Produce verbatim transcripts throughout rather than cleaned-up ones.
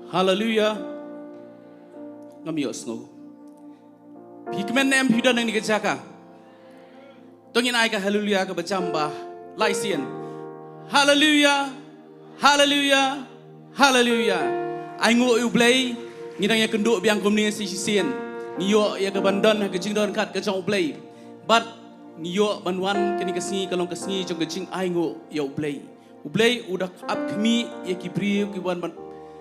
Haleluya. Ngam ïohsngew. Phi kmen ne em phi don ha kane ka jaka? To ngin ai ka haleluya kaba jam ba lai sien. Haleluya. Haleluya. Haleluya. Ainguh ïa U Blei. Ngi dang ïakynduh biang kumne sa shisien. Ngi ïoh ïa ka ban don ha ka jingdon kat ka jong U Blei. Bad ngi ïoh ban wan kane ka sngi ka long ka sngi jong ka jingainguh ïa U Blei. U Blei u da ap khmih ïa ki briew ki wan ban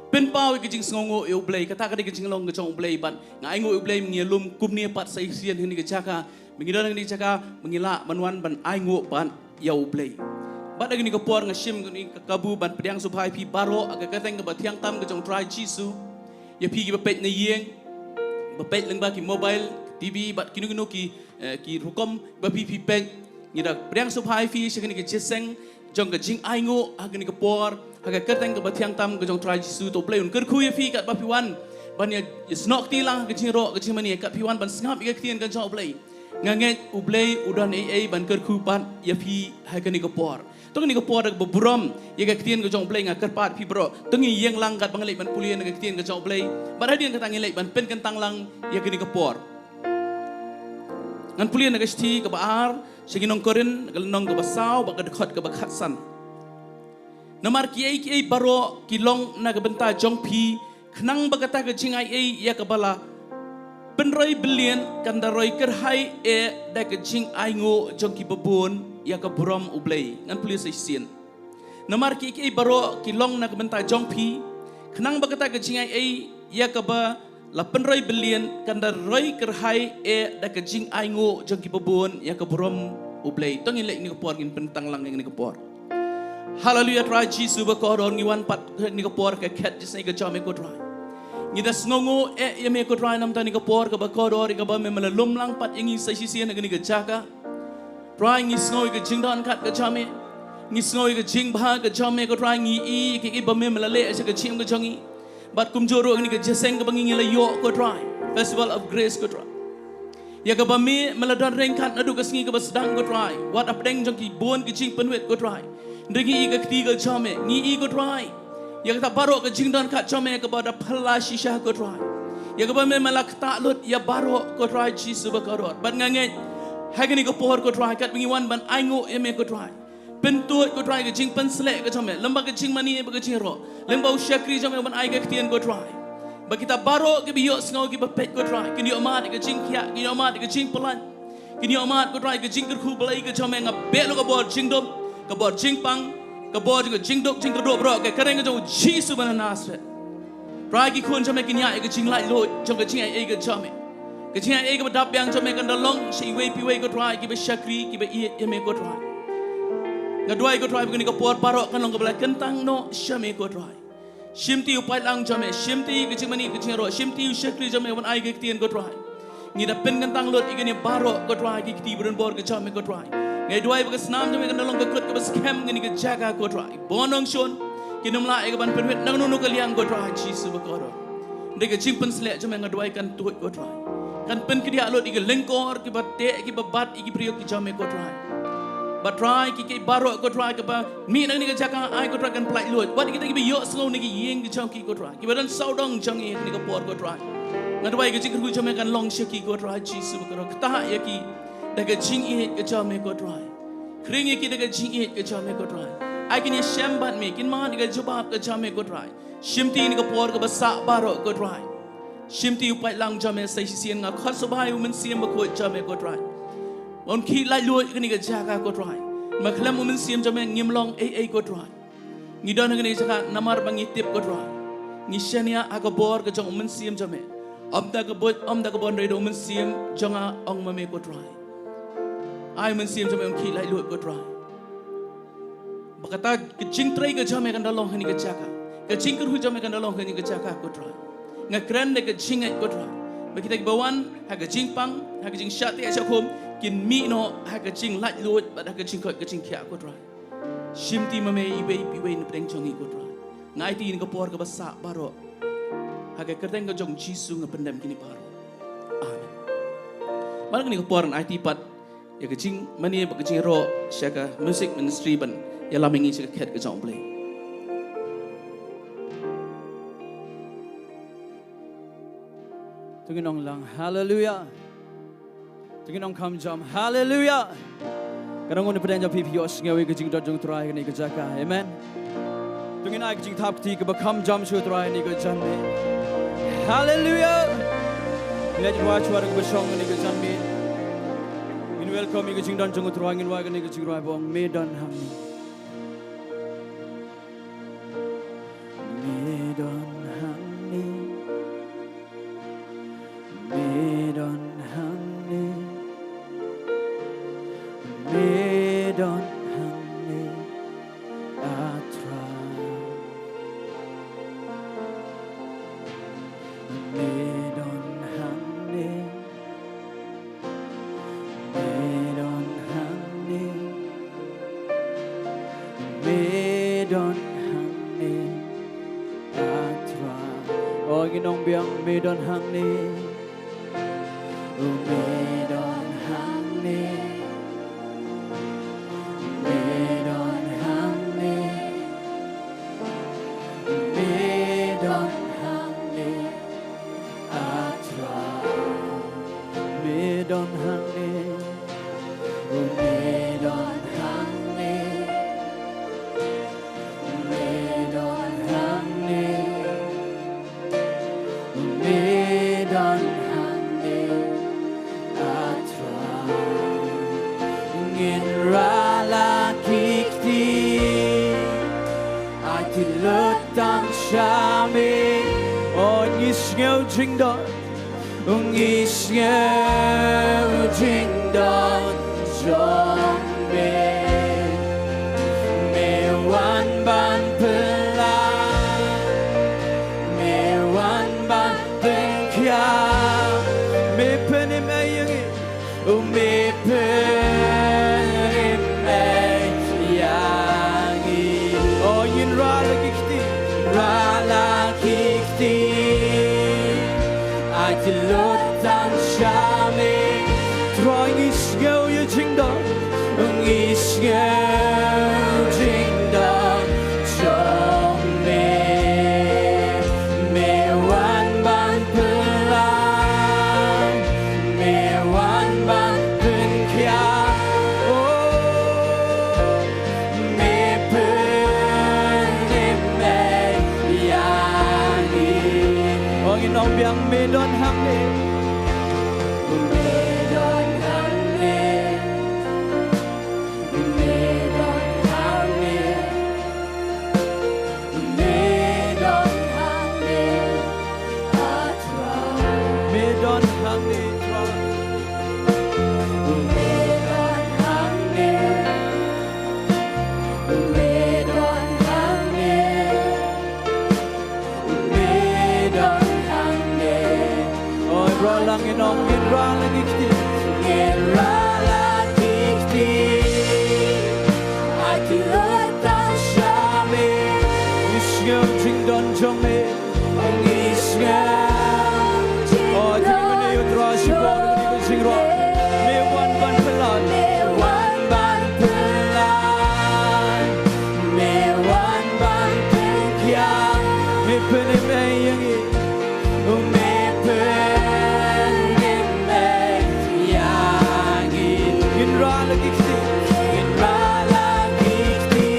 pynpaw ïa ka jingsngewnguh ïa U Blei. Kata ka dei ka jinglong ka jong U Blei bad nga ainguh ïa U Blei, ngi lum kumne pat sa shisien ha kane ka jaka. Ba ngi don ha kane ka jaka ba ngi lah ban wan ban ainguh pat ïa U Blei. Bad ha kane ka por nga shim kane ka kabu ban pdiang sngewbha ïa phi baroh ha ka kyrteng kaba thiang tam ka jong U Trai Jisu. Ïa phi kiba peit na ïing, ba peit lyngba ki mobile, T V bad kino kino ki eh, ki rukom ba phi phi peit. Ngi da pdiang sngewbha ïa phi sha kane ka jingïaseng jong ka jingainguh ha kane ka por, ha ka kyrteng kaba thiang tam ka jong U Trai Jisu. To U Blei un kyrkhu ïa phi katba phi wan ban ïa, ïasnoh kti lang ha ka jingïaroh ka jingmane, katba phi wan ban sngap ïa ka ktien ka jong U Blei. Nga ngeit U Blei u don ei ei ban kyrkhu pat ïa phi ha kane ka por. To kane ka por kaba burom ïa ka ktien ka jong U Blei, nga kyrpad phi baroh, to ngin ïeng lang katba ngi leit ban pule na ka ktien ka jong U Blei. Bad hadien kata ngin leit ban pynkyntang lang ïa kane ka por. Ngan pule na ka shithi kaba ar sha ki nong Korinth, ka lynnong kaba saw bad ka dkhot kaba khatsan. Namar kiei kiei baroh ki long na ka bynta jong phi, khnang ba kata ka jingai ei ïa kaba la pynroi bylliat kan da roi kyrhai eh da ka jingainguh jong kiba bun ïa ka burom U Blei. Ngan pule sa shisien. Namar kiei kiei baroh ki long na ka bynta jong phi, khnang ba kata ka jingai ei ïa kaba la pynroi bylliat kan da roi kyrhai eh da ka jingainguh jong kiba bun ïa ka burom U Blei. To ngin leit ha kane ka por, ngin pynkyntang lang ha kane ka por. Haleluya, Trai Jisu bakordor, ngi wan pat ha kane ka por ha ka khet jingïaseng ka jong me ko Trai. Ngi da sngewnguh eh ïa me ko Trai namar kane ka por kaba kordor ïa kaba me me la lum lang pat ïa ngi sa shisien ha kane ka jaka. Trai, ngi sngew ïa ka jingdonkam ka jong me. Ngi sngew ïa ka jingbha ka jong me ko Trai, ngi i ïa kiei kiei ba me me la leh sha ka jingim ka jong ngi. Bad kumjuh ruh ha kane ka jingïaseng kaba ngi ngi la ïoh ko Trai, Festival of Grace ko Trai, ïa kaba me me la don ryngkat naduh ka sngi kaba sdang ko Trai, wat hapdeng jong ki bun ki jingpynwit ko Trai. Hynrei ngi i ka kti ka jong me, ngi i ko Trai ïa kata baroh ka jingdonkam jong me kaba da phylla shisha ko Trai, ïa kaba me me la ktah lut ïa baroh ko Trai Jisu bakordor. Bad nga ngeit ha kane ka por ko Trai, katba ngi wan ban ainguh ïa me ko Trai, pyntud ko Trai ka jingpynsleh ka jong me lyngba ka jingmane bad ka jingïaroh, lyngba u shakri jong me ban ai ka ktien ko Trai, ba kita baroh kiba ïohsngew kiba peit ko Trai kin ïohmad ïa ka jingkhiah, kin ïohmad ïa ka jingpyllait, kin ïohmad ko Trai ïa ka jingkyrkhu Blei ka jong me. Nga beh lut ka bor jingdum, ka bor jingpang, ka bor jong ka jingduk jingkyrduh baroh ha ka kyrteng ka jong u Jisu ba na Nasareth. Trai ki khun jong me kin ïaid ïa ka jinglaitluid jong ka jingai ei ka jong me. Ka jingai ei kaba dap biang jong me kan da long sha iwei pa iwei ko Trai kiba shakri kiba ïeit ïa me ko Trai. Nga duwai ko Trai ba kane ka por baroh kan long kaba la kyntang noh sha me ko Trai. Shimti u paidlang jong me, shimti ka jingmane ka jingïaroh, shimti u shakri jong me ban ai ka ktien ko Trai. Ngi da pynkyntang lut ïa kane baroh ko Trai, ki kti ba don bor ka jong me ko Trai. Nga duwai ba ka snam jong me kan da long ka kut kaba skhem ha kane ka jaka ko Trai. Ba nongshun kin ym lah ïa ka ban pynwit na kano kano ka liang ko Trai Jisu bakordor. Hynrei ka jingpynsleh jong me nga duwai kan tuid ko Trai, kan pynkyndiah lut ïa ki lyngkor kiba teh kiba bat ïa ki briew ki jong me ko Trai. Bad Trai kiei kiei baroh ko Trai kiba mih na kane ka jaka ai ko Trai kan pyllait luid, wat ïa kita kiba ïohsngew na ki ïing ki jong ki ko Trai, kiba don sawdong jong ngi ha kane ka por ko Trai. Nga duwai ka jingkyrkhu jong me kan long sha ki ko Trai Jisu bakordor. Ktah ïa ki da ka jingïeit ka jong me ko Trai. Khring ïa ki da ka jingïeit ka jong me ko Trai. Ai kin ïashem bad me, kin mad ïa ka jubab ka jong me ko Trai. Shimti kane ka por kaba sah baroh ko Trai. Shimti u paidlang jong me sa shisien, nga khot sngewbha ïa u Mynsiem Bakhuid jong me ko Trai, un khih laitluid ha kane ka jaka ko Trai. Namar khlem u Mynsiem jong me ngim long ei ei ko Trai. Ngi don ha kane ka jaka namar ba ngi tip ko Trai. Ngi shaniah ha ka bor ka jong u Mynsiem jong me. Ym da ka buit, ym da ka bor, hynrei da u Mynsiem jong nga, ong ma me ko Trai. Ai u Mynsiem jong me un khih laitluid ko Trai, ba kata ka jingtrei ka jong me kan da long ha kane ka jaka, ka jingkyrkhu jong me kan da long ha kane ka jaka ko Trai. Nga kren da ka jingngeit ko Trai, ba kita kiba wan ha ka jingpang, ha ka jingshah teh shah khum, kin mih noh ha ka jinglaitluid bad ha ka jingkoit ka jingkhiah ko Trai. Shimti ma me iwei pa iwei na pdeng jong ngi ko Trai. Nga aiti ïa kane ka por kaba sah baroh ha ka kyrteng ka jong Jisu nga pyndem kine baroh. Amen. Bad ha kane ka por ngan aiti pat ïa ka jingmane bad ka jingïaroh sha ka music ministry ban ïalam ïa ngi sha ka khet ka jong U Blei. To ngin ong lang, haleluya. To ngin ong kham jam, haleluya. Ka nong un pdeng jam phi phi ïohsngew ïa ka jingdon jong U Trai kane ka jaka. Amen. To ngin ai ka jingthap kti kaba kham jam sha U Trai kane ka janmiet. Haleluya. Ngin ïa ruh shuwa kaba shong kane ka janmiet. Ngin welcome ïa ka jingdon jong U Trai, ngin wai kane ka jingrwai ba ong, Me don hangne. Me don hangne. Me don hangne. Me don hangne, A Trai. Me don hangne. Me don hangne. Me don hangne, A Trai. O, ngin ong biang, Me don hangne. O, Me don hangne. Me don hangne. Me don hangne, A Trai. Me don hangne. O, me don hangne. Me don hangne. Me don hangne, A Trai. Ngin rah la ki kti, ai ki lut tang sha Me. O, ngi sngew jingdon, ngi sngew jingdon jong Me. Me wan ban pynlait, Me wan ban pynkhiah, Me pynim ei ïa ngi, Me pynim ei ïa ngi. O, ngin rah la ki kti, rah la ki kti. Ai ki lut tang sha Me. Trai, ngi sngew ïa jingdon, ngi sngew jingdon jong Me. Me wan ban pynlait, Me wan ban pynkhiah. O, Me pynim ei ïa ngi. O, ngin ong biang, Me don hangne. Me don hangne. Me don hangne. Me don hangne, A Trai. Me don hangne, Trai. Me don hangne. Me don hangne. Me don hangne. O, rah la, ngin ong, ngin rah la ki kti. Ngin rah la ki kti. Ai ki lut tang sha Me. Ngi sngew jingdon jong Me. Ngi sngew jingdon jong Me. O, te ngin ïa U Trai shibun, ngin ïa ka jingrwai. Me wan ban pynlait. Me wan ban pynlait. Me wan ban pynkhiah, Me pynim ei ïa ngi, Me pynim ei ïa ngi. Ngin rah la ki kti, ngin rah la ki kti.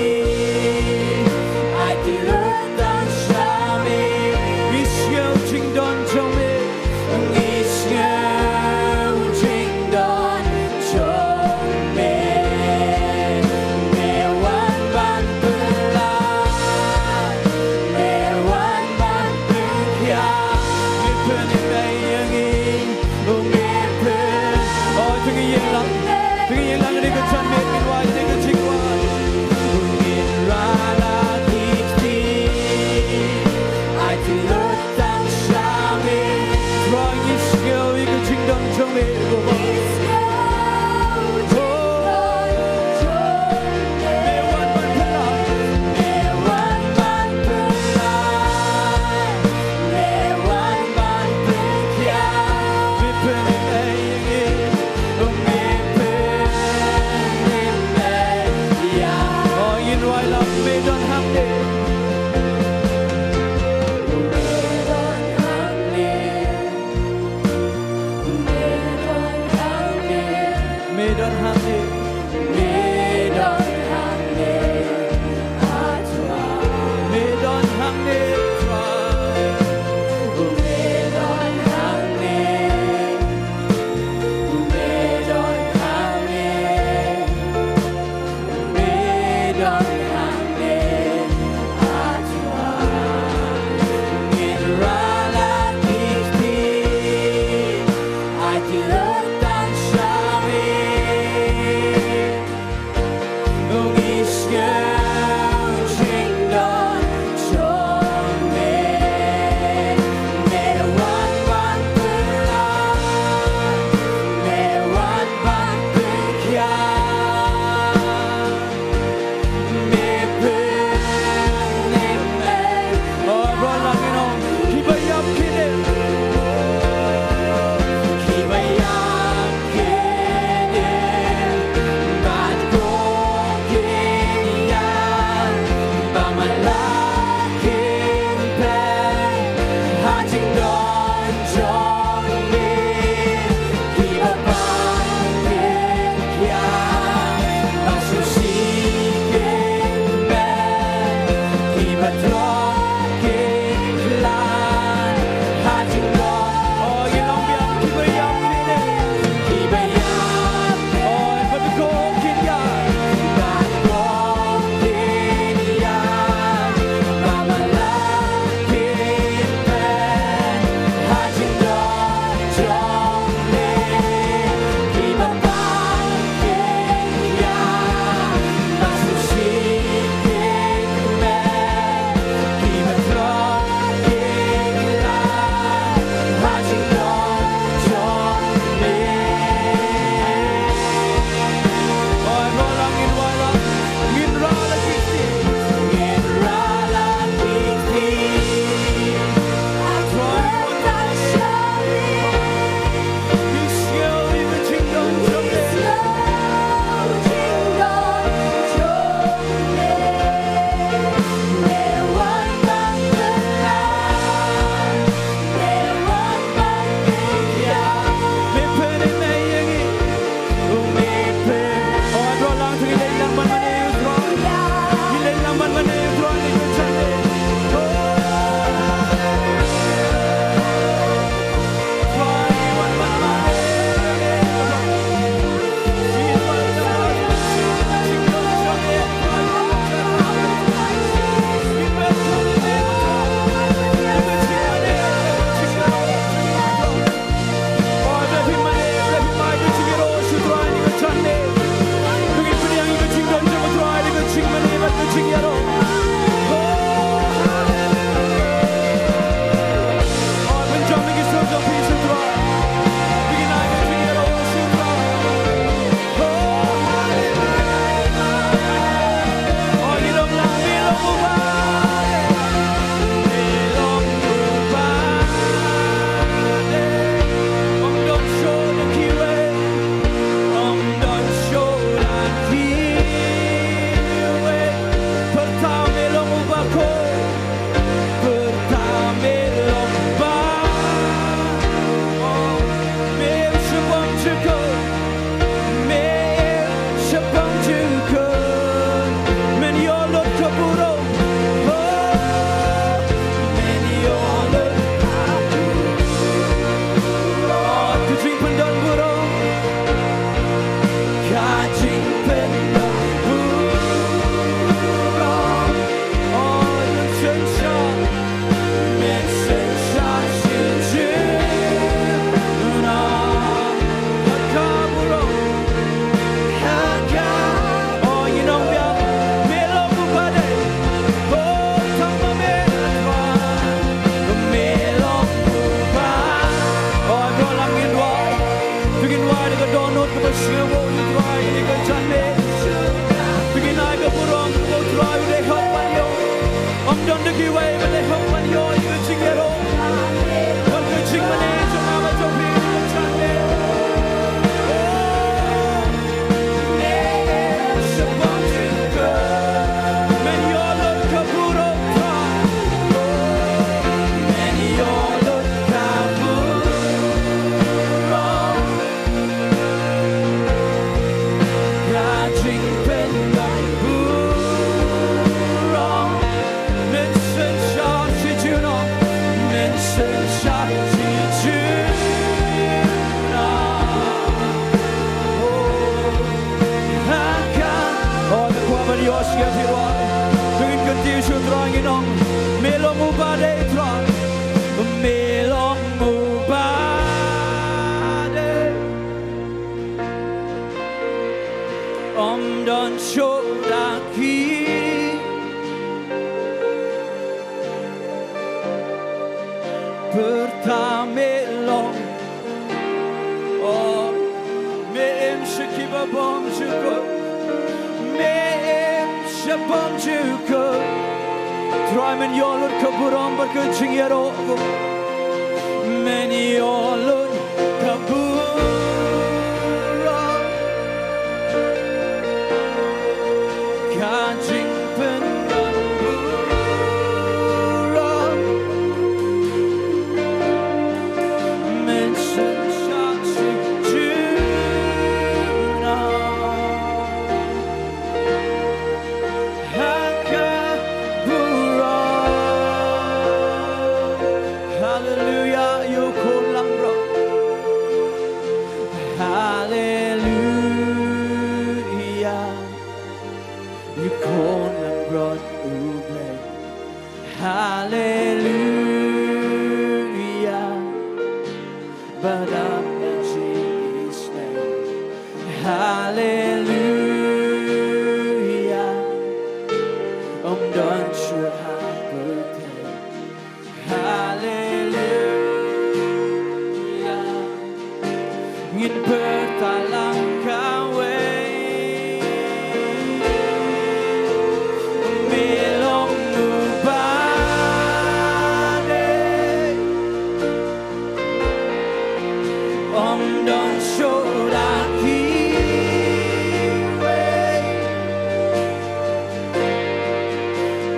Ai ki lut tang sha Me, ngi sngew jingdon jong Me. Ngi sngew jingdon jong Me. Me wan ban pynlait, Me wan ban pynkhiah, Me pynim ei ïa ngi, Me pyn-, o, to ngin ïeng lang, to ngin ïeng lang ha kane ka janmiet, ngin wai ha kane ka jingrwai. Ngin rah la ki kti, ai ki lut tang sha Me. Trai, ngi sngew ïa ka jingdon jong Me, ko Baba. Me wan ban pynlait, Me wan ban pynlait, Me wan ban pynkhiah, Me pynim ei ïa ngi, Me pyn- don hangne. Me don hangne. A Trai. Me don hangne, Trai. Me don hangne. Me don hangne. Me don hangne. A Trai. Ngin ïa la ki kti. Ai ki lad tang sha me. Skhem hi Trai. To ngin kyntiew sha u Trai, ngin ong, me long uba dei Trai. Me long uba dei. Ym don shuh da ki. Pyrta me long. Oh, me im sha kiba bymjukut. Me im sha bymjukut. Trai, men ïoh lut ka burom bad ka jingïaroh. Men ïoh lut ka burom. Ka jingpynban burom. Men synshar shi junom. Ha ka burom. Haleluya, ïa u khun langbrot. Haleluya. Ïa u khun langbrot U Blei. Haleluya. Badap ïa u Jisu. Haleluya. Ym don shuh ha pyrthei. Haleluya. Ngin pyrta lang kawei. Me long uba dei. Ym don shuh da kiwei.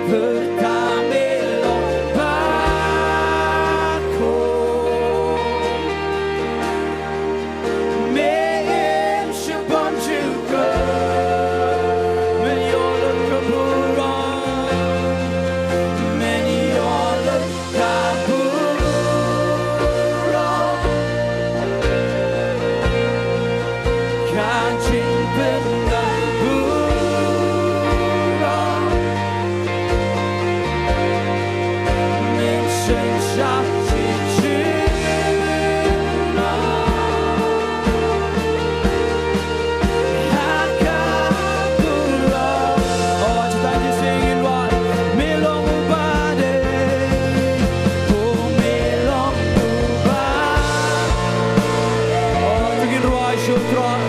Pyrta me long bakhuid. Me im sha bymjukut. Men ïoh lut ka burom. Men ïoh lut ka burom. Ka jingpynban burom. Men synshar shi junom. Ha ka burom. Oh, to ngin sing in one. Me long uba dei. Oh, me long uba. Oh, to ngin rwai sha u Trai.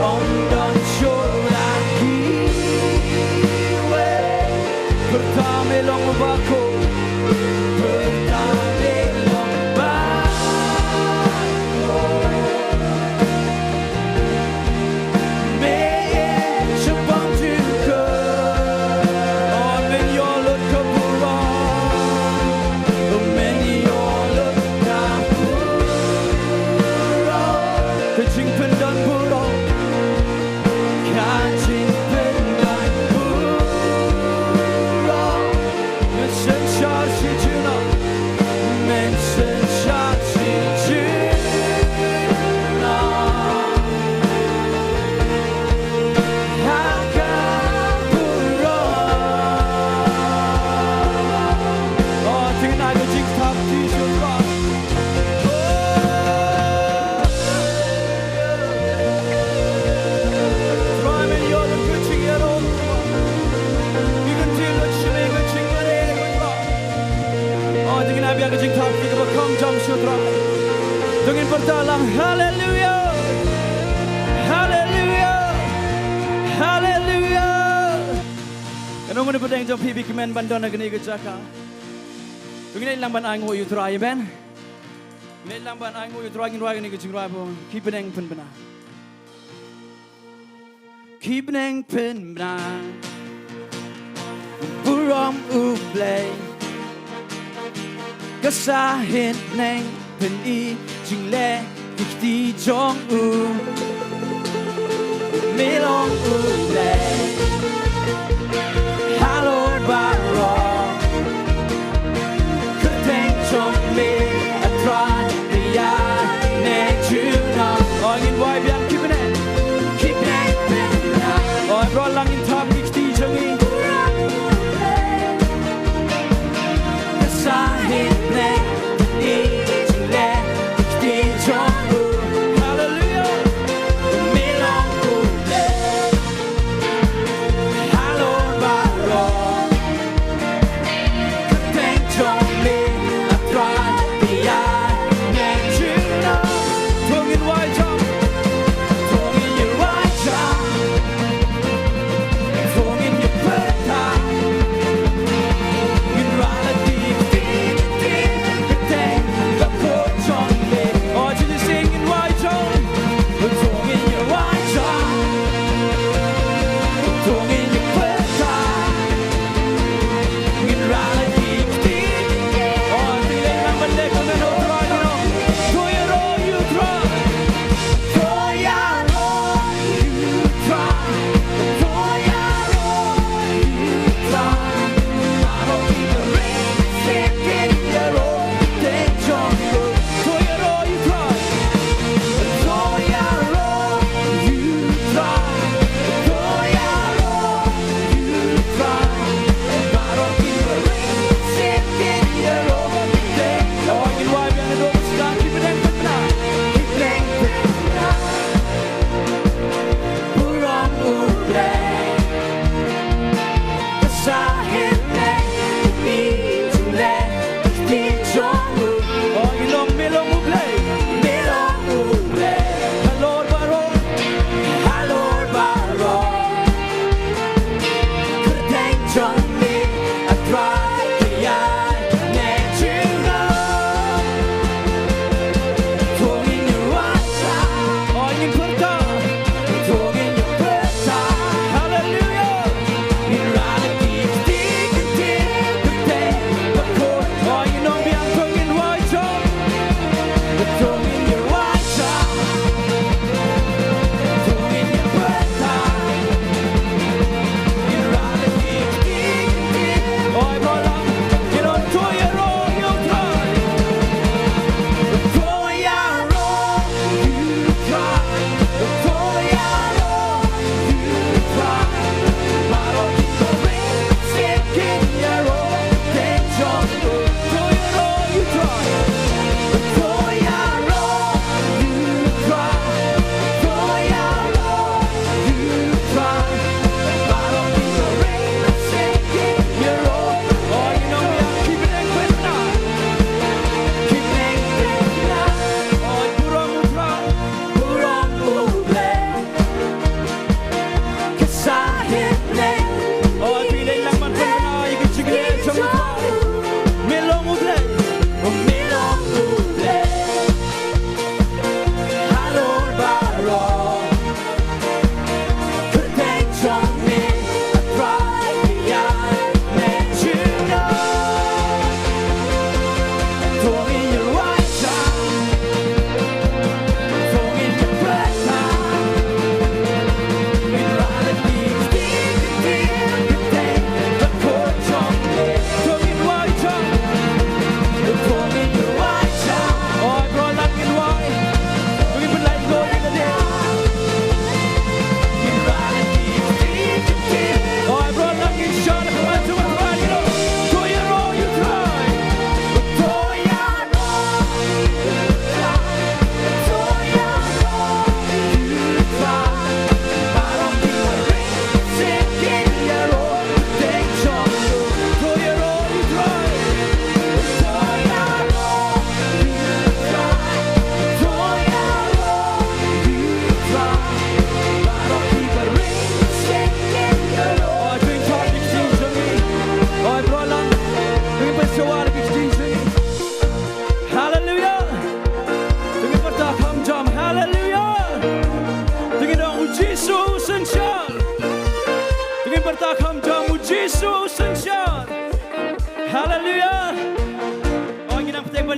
Ym don shuh da kiwei. Pyrta me long uba khuid. Pyrta me long uba khuid. Me im sha bymjukut. Oh, men ïoh lut ka burom. Oh, men ïoh lut ka burom. Ka jingpynban burom. Ka jingpynban burom. Men synshar shi junom. Men synshar shi junom. Ha ka burom. Oh, to ngin ai ka jingthap kti sha u Trai. Oh. Trai, men ïoh lut ka jingïaroh. Ngi kyntiew lut sha me ka jingïaroh, Trai. Oh, to ngin ai biang ka jingthap kti kaba kham jam sha u Trai. To ngin pyrta lang, Haleluya. Haleluya. Haleluya. Kano kano pdeng jong phi ba kmen ban don ha kane ka jaka. To ngin ïaid lang ban ainguh ïa u Trai, amen. Ngin ïaid lang ban ainguh ïa u Trai, ngin rwai kane ka jingrwai ba Ki bneng pynbna. Ki bneng pynbna. Burom U Blei. Ka sahit bneng pyni jingleh ki kti jong u. Me long U Blei halor baroh. Kyrteng jong me, A Trai, ïa ne junom. Oh, ngin wai biang, Ki bneng. Ki bneng pynbna. Oh, everyone,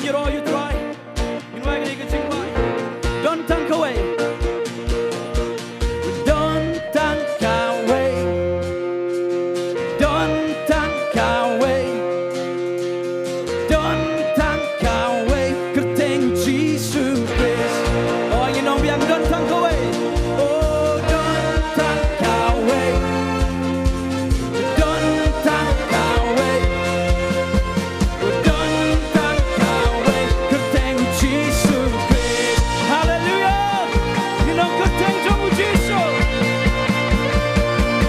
Ïaroh ïa u Trai. Ngin wai kane ka jingwai. Don tang kawei. Don tang kawei. Don tang kawei. Don tang kawei. Kyrteng Jisu Khrist. Oh, ngin ong biang, don tang kawei. Oh, don tang kawei. Don tang kawei. Don tang kawei. Kyrteng Jisu Khrist. Haleluya. Ngin ong kyrteng jong u Jisu.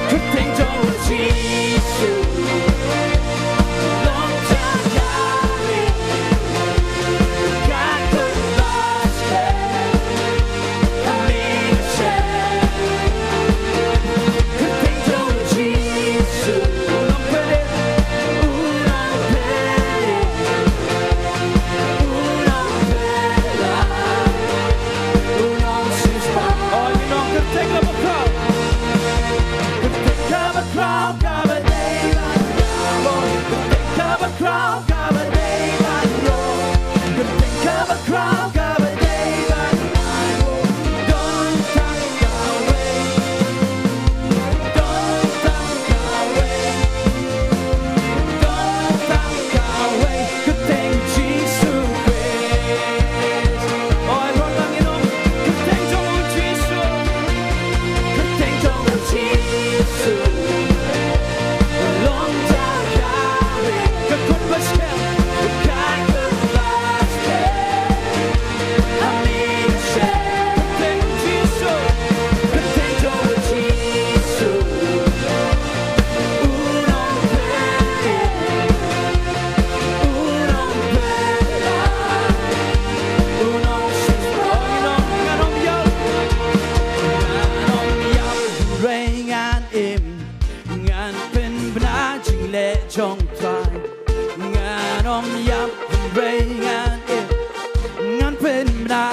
Kyrteng jong u Jisu. Long jong kawei. Ka kyrteng. Ngan pynbna jingleh jong Trai. Ngan ym ïap hynrei ngan im. Ngan pynbna,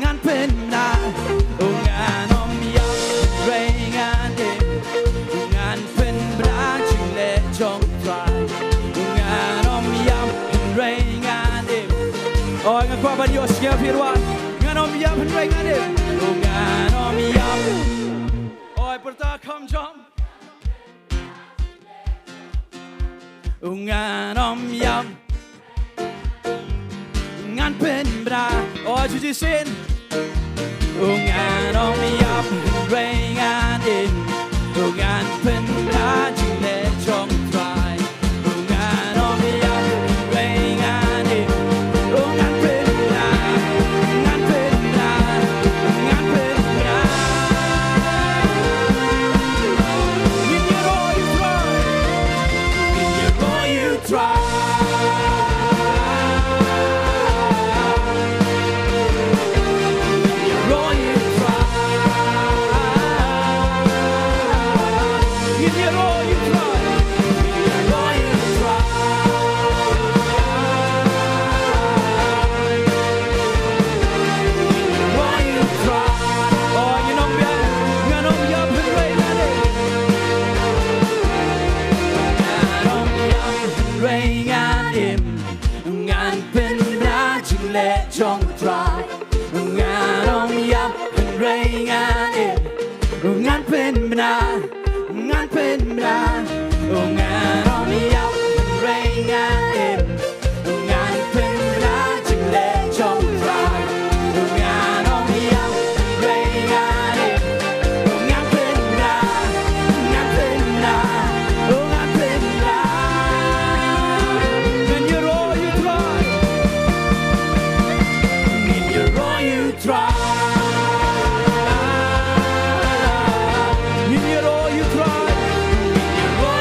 ngan pynbna. Oh, ngan ym ïap hynrei ngan im. Ngan pynbna jingleh jong Trai. Ngan ym ïap hynrei ngan im. Oh, nga kwah ban ïohsngew phi ruh. Ngan ym ïap hynrei ngan im. Oh, ngan ym ïap. Oh, pyrta kham jam. Ngan ym ïap. Ngan pynbna. Oh, juji sien. Ngan ym ïap hynrei ngan im. Ngan pynbna jingleh jong Trai. Ngan ym ïap hynrei ngan im. Ngan pynbna, ngan pynbna, ngan pynbna. Ngin ïaroh ïa u Trai. Ngin ïaroh ïa u Trai. Ngin ïaroh ïa u Trai. Ngin ïaroh ïa u Trai. Ngin ïaroh ïa u Trai. Ngin ïaroh ïa u Trai. Oh, ngin ym ïap, ngan ym ïap hynrei ngan im. Ngan ym ïap hynrei ngan im. Ngan pynbna jingleh jong u Trai. Ngan ym ïap hynrei ngan im. Ngan pynbna, ngan pynbna. Ngan ym ïap hynrei ngan im. Ngan pynbna jingleh jong u Trai. Ngan ym ïap hynrei ngan im. Ngan pynbna, ngan pynbna, ngan pynbna. Ngin ïaroh ïa u Trai. Ngin ïaroh ïa u Trai. Ngin ïaroh ïa u Trai. Ngin ïaroh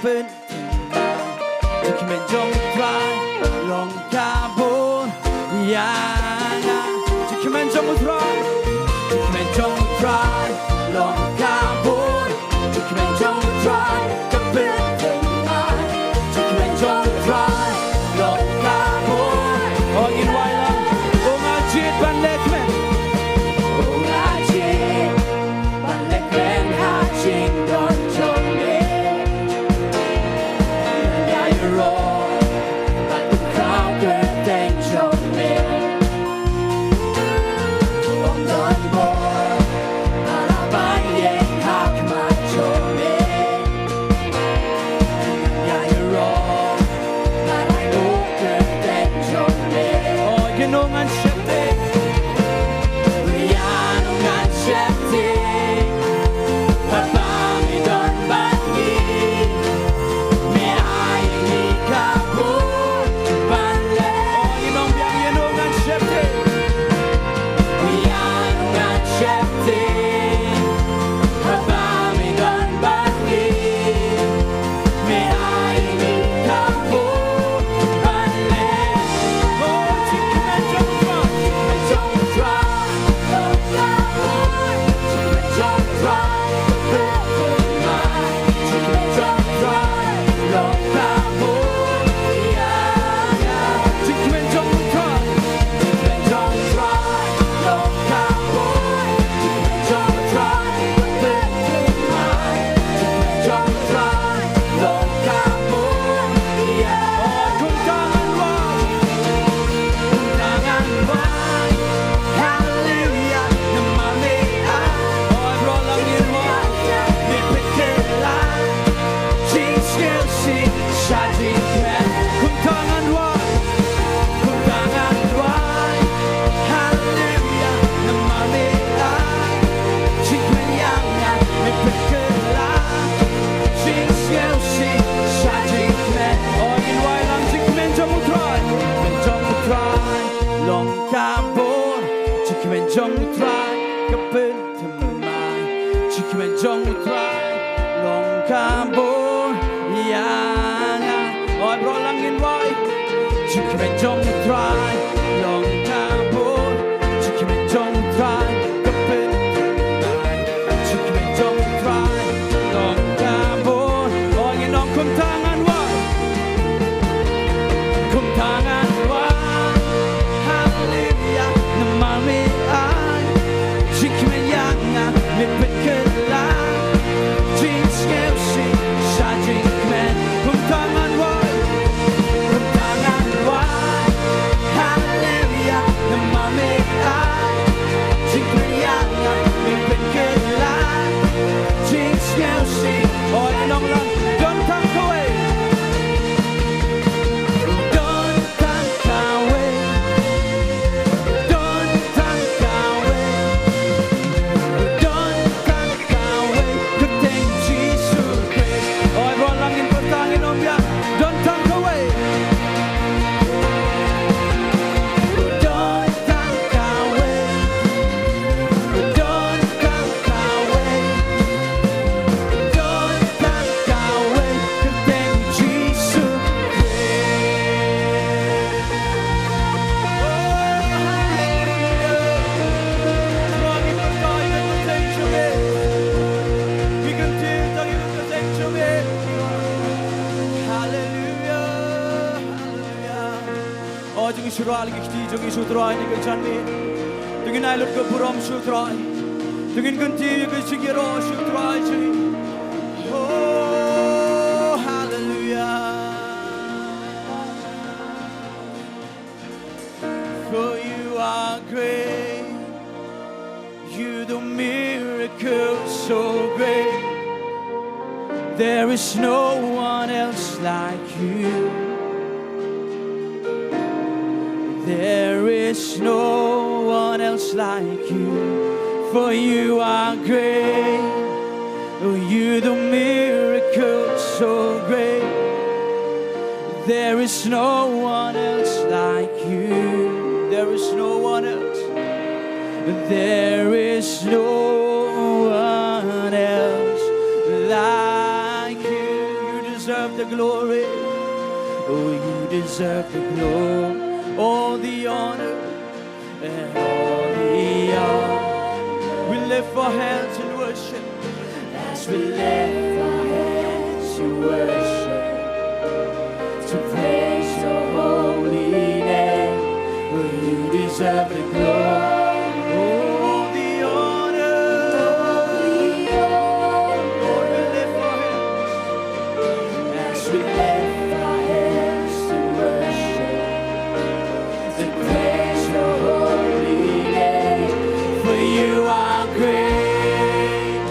pynthymmai. Jingkmen jong U Trai long ka bor ïa nga. Jingkmen jong U Trai, jingkmen jong U Trai long ka bor. Jingkmen jong U Trai ka pynthymmai. Jingkmen jong U Trai long ka bor. Oh, ngin wai lang. Oh, nga jied ban leh kmen. Oh, nga jied ban leh kmen ha jingdon jong me. Nga ïaroh bad pynkhraw kyrteng jong me. Ym don bor ba lah ban ïeng ha khmat jong me. Nga ïaroh bad ai nguh kyrteng jong me. Oh, ïa no ngan sheptieng. Ïa no ngan sheptieng. Haba me don bad ngi, me ai ïa ngi ka bor ban leh. Oh, ïa no biang, ïa no ngan sheptieng. Ïa no ngan sheptieng. Haba me don bad ngi, me ai ïa ngi ka bor ban leh. Oh, jingkmen jong U Trai, jingkmen jong U Trai. Haleluya, namar me ai. Oi, bro, lang ïa me. Me pynkylla jingsngewsih sha jingkmen. Kumta ngan wai, kumta ngan wai. Haleluya, namar me ai. Jingkmen ïa nga, me pynkylla jingsngewsih sha jingkmen. Oi, ngin wai lang jingkmen jong U Trai, jingkmen jong U Trai long ka bor, jingkmen jong U Trai ka pynthymmai, jingkmen jong U Trai long ka bor ïa nga. Oi, bro, lang ngin wai. Jingkmen jong U Trai long ka bor, jingkmen jong U Trai ka pynthymmai, jingkmen jong U Trai long ka bor. Oi, ngin ong kumta ngan wai. Kumta ngan wai, haleluya, namar me ai jingkmen ïa nga, me pynkylla jingsngewsih sha jingkmen. Kumta ngan wai, kumta ngan wai, haleluya, namar me ai jingkmen ïa nga, me pynkylla jingsngewsih. Oi, nonglang, don tang kawei. Don tang kawei. Don tang kawei. Don tang kawei. Kyrteng Jisu Khrist. Oi, bro, lang ngin pyrta, ngin ong biang. Don tang kawei. Don tang kawei. Don tang kawei. Don tang kawei. Kyrteng Jisu Khrist. Oh, haleluya. Trai, ngi pyrta ïa ka kyrteng jong me. Ngi kyntiew tang ïa ka kyrteng jong me. Haleluya. Haleluya. Oh, to ngin shu rah ïa ki kti jong ngi sha U Trai ha kane ka janmiet. To ngin ai lut ka burom sha U Trai. To ngin kyntiew ïa ka jingïaroh sha U Trai jong ngi. Oh, hallelujah. For you are great. You do miracles so great. There is no one else like you. There is no one else like you. For you are great. Oh, you do miracles so great. There is no one else like you. There is no one else. There is no one else like you. You deserve glory. Oh, you deserve the glory, all the honor, and all the honor. We lift our hands in worship. As we lift our hands in worship, to praise your holy name. For you deserve the glory, all the honor. Lord, we lift our hands as we lift our hands to worship, to praise your holy name. For you are great,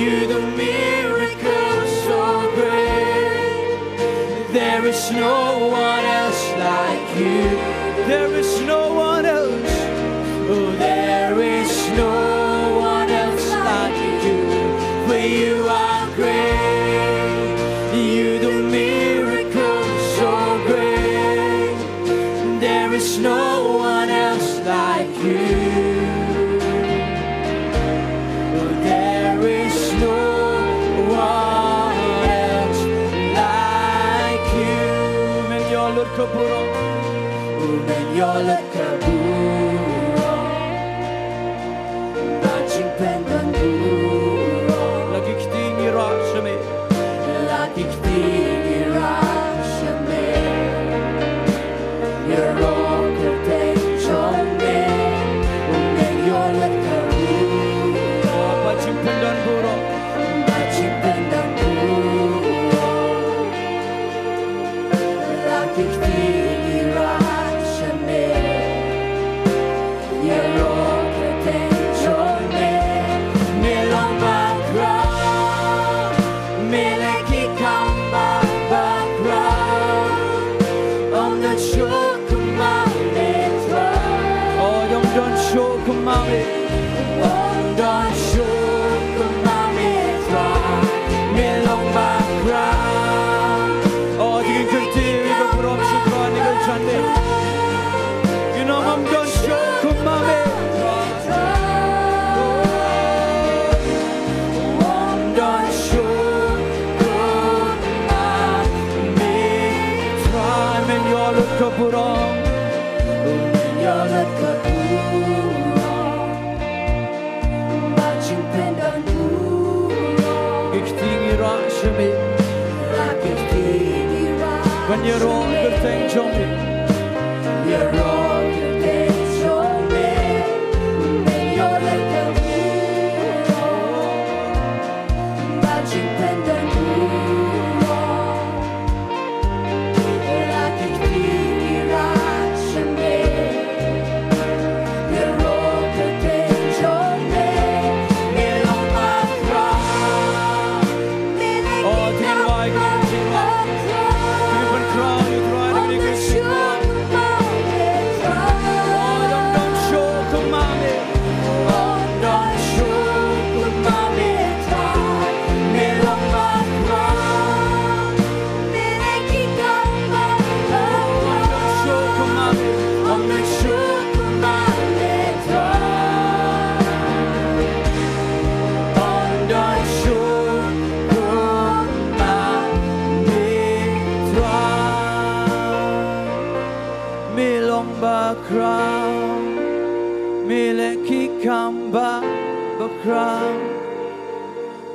you do miracles so great. There is no one else like you. There is no one else. Oh, there is no one else like you. For you are great. You do miracles so great. There is no one else like you. There is no one else like you. Men ïoh lut ka burom. Men ïoh lut ka burom. Ba jingpyndonkam burom. La ki kti ngi rah sha me. La ki kti ngi rah sha me. Ïaroh kyrteng jong me. Men ïoh lut ka burom. Ba jingpyndonkam burom. Ba jingpyndonkam burom. La ki kti ngi rah sha me. Ïaroh kyrteng jong me. Me long bakhraw. Me leh ki kam bakhraw. Ym don shuh kumba me Trai. Oh, ym don shuh kumba me. Ym don shuh kumba me Trai. Me long bakhraw. Oh, to ngin kyrteng ïa ka burom sha Trai ha kane ka janmiet. Ïa u nong ym don shuh kumba me. Ym don shuh kumba me Trai. Men ïoh lut ka burom. Men ïoh lut ka burom. Ba jingpyndonkam burom. Ki kti ngi rah sha me. La ki kti ngi rah sha me. Ban ïaroh kyrteng jong me. Ïaroh kyrteng jong me. Men ïoh lut ka burom. Ba jingpyndonkam burom. Me long bakhraw, me leh ki kam ba bakhraw.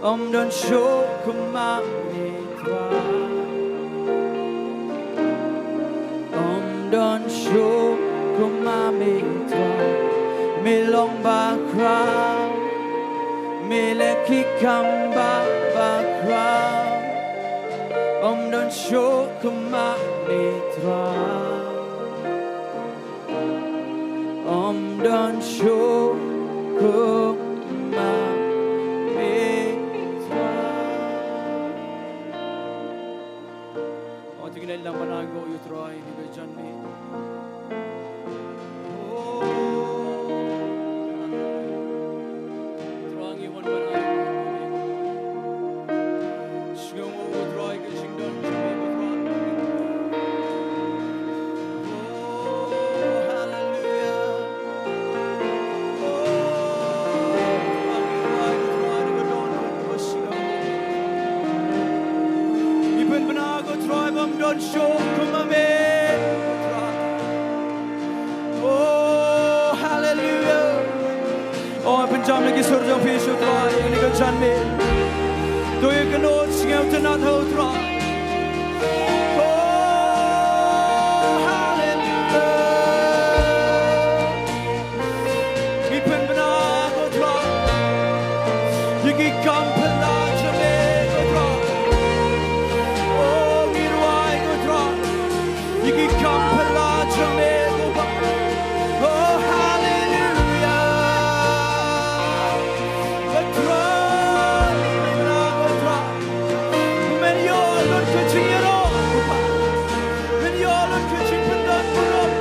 Ym don shuh kumba me Trai. Ym don shuh kumba me Trai. Me long bakhraw. Me leh ki kam ba bakhraw. Ym don shuh kumba me Trai. Ym don shuh kumba me Trai. Oh, to ngin ïalam ban ai nguh ïa u Trai ha kane ka janmiet. Oh, Trai ngi wan ban ai nguh ïa me. Sngewnguh ko Trai ka jingdon jong me ko Trai. Oh, haleluya. Oh, Trai ngi wan, Trai ngi ka don ka sngewnguh. Ngi pynbna ko Trai. Jam na ki sur jong phi sha u Trai ïa kane ka janmiet. To ïa kano sngewtynnat ha u Trai. Oh, hallelujah. Ngi pynbna ko Trai ïa ki kam phylla jong me ko Trai. Oh, ngi rwai ko Trai ïa ki kam phylla jong me ko Trai. Oh, hallelujah. Ko Trai, ko Trai. Men ïoh lut ka jingïaroh, men ïoh lut ka jingpyndonburom.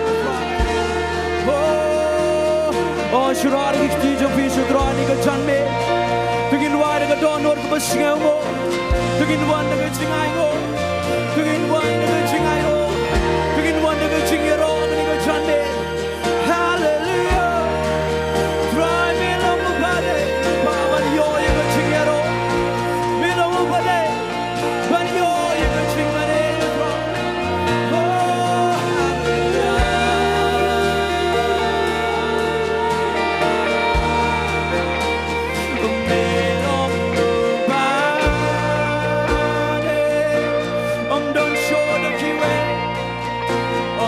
Oh, oh, shuwa da ki kti jong phi sha u Trai ha kane ka janmiet. To ngin wai da ka dohnud kaba sngewnguh. To ngin wan da ka jingainguh. To ngin wan da ka jingainguh. To ngin wan da ka jingïaroh ha kane ka janmiet. Hallelujah. Trai me long uba dei ban ïoh ïa ka jingïaroh. Me long uba dei ban ïoh ïa ka jingmane, Trai. Oh, hallelujah. Me long uba dei, ym don shuh da kiwei.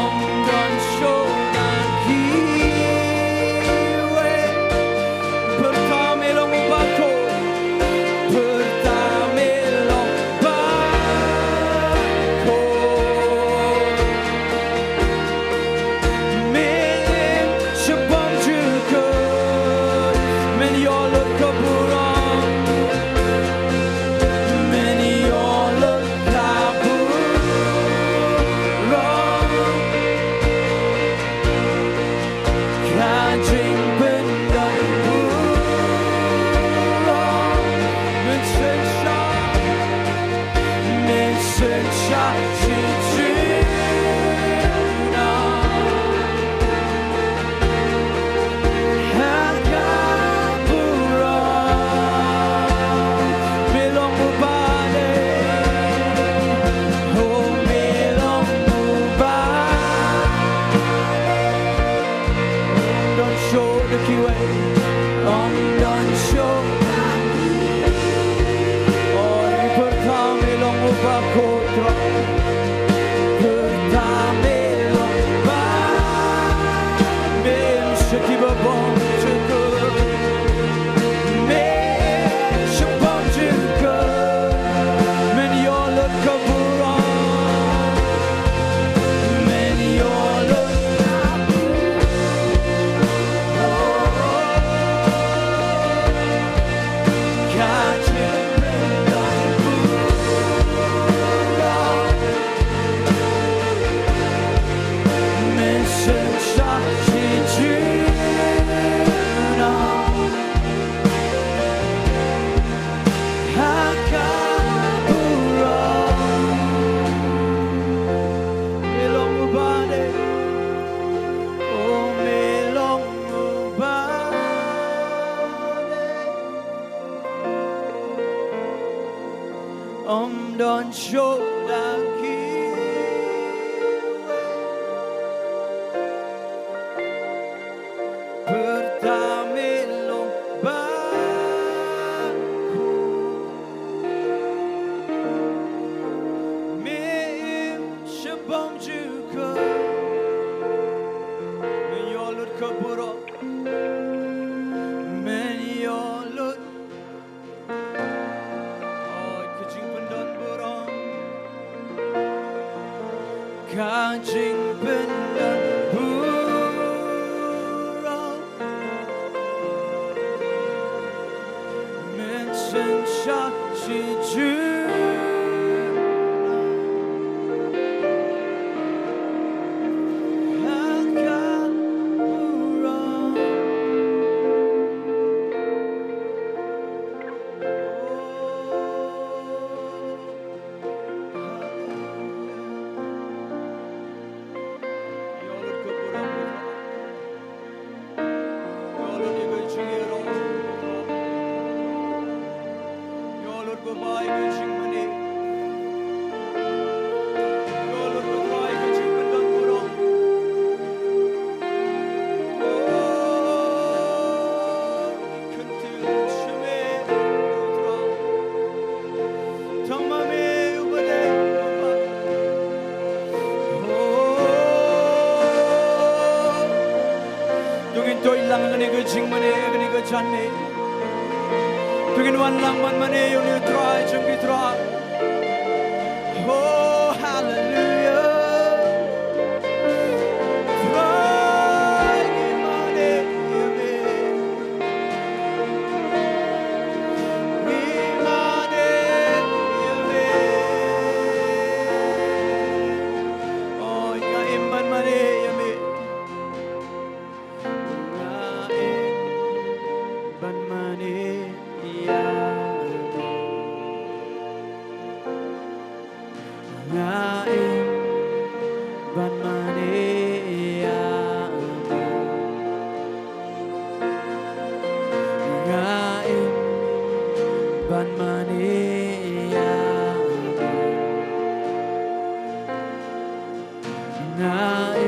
Ym don shuh da kiwei. Pyrta me long uba khuid. Pyrta me long uba khuid. Me im shaphang jong ka. Men ïoh lut ka burom. Men ïoh lut ka burom. Ka jingpyndonkam burom. Men synshar, men synshar shi junom. Ha ka burom. Me long uba dei. Oh, me long uba dei. Ym don shuh da kiwei. Ym don shuh. Oh, ngi pyrta me long uba khuid, Trai. Pyrta me long uba. Me im sha kiba bym jukut. Me im sha bym jukut. Men ïoh lut ka burom. Men ïoh lut ka burom. Ka jingpyndonkam burom. Men synshar shi junom. Ha ka burom. Me long uba dei. Oh, me long uba dei. Ym don shuh da kiwei. Pyrta me long uba khuid. Me im sha bym jukut. Men ïoh lut ka burom. Men ïoh lut. Oh, ka jingpyndonburom. Ka jingpyndonkam burom. Men synshar shi junom. Ha ka burom. Kane ka jingmane, kane ka janmiet. To ngin wan lang ban mane ïa une u Trai jong ki trai. Oh, hallelujah. Trai ngi mane ïa me. Ngi mane ïa me. Oh, nga im ban mane ïa me. Nga im ban mane ïa me. Nga im ban mane ïa me. Nga im ban mane ïa me. Nga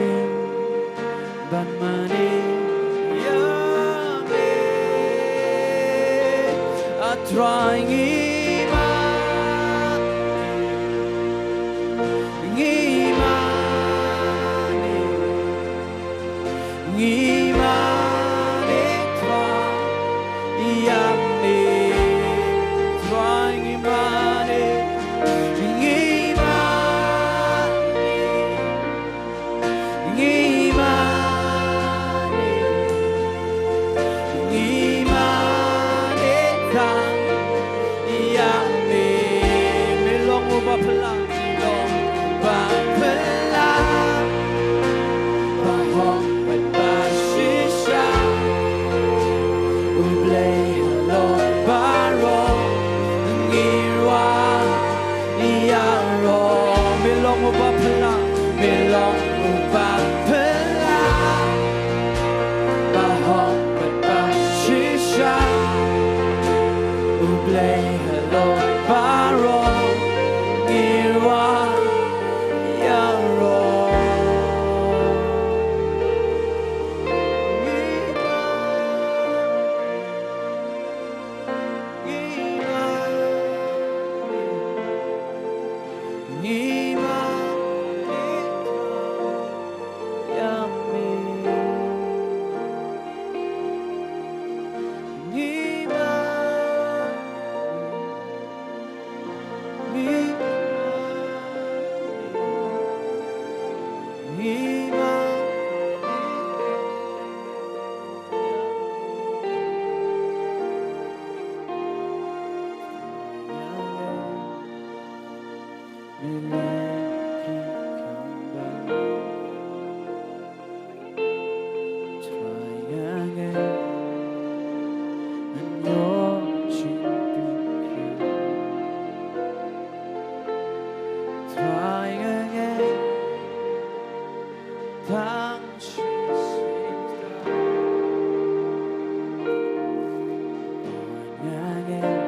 im ban mane ïa me. A Trai ngi ma, ngi mane, ngi mane Trai ïa me. Trai ngi mane, ngi mane. Ngi mane, ngi mane tang ïa me. Me long uba phylla, long uba phylla, ba hok bad ba shisha. U Blei halor baroh, ngi rwai ïaroh. Me long uba phylla, me long uba phylla, ba hok bad ba shisha. U Blei halor baroh, ngi rwai ïaroh. Ngi mane, ngi mane ïa me. Ngi mane, ngi mane, ngi mane. Tang shisha. Nga ngeit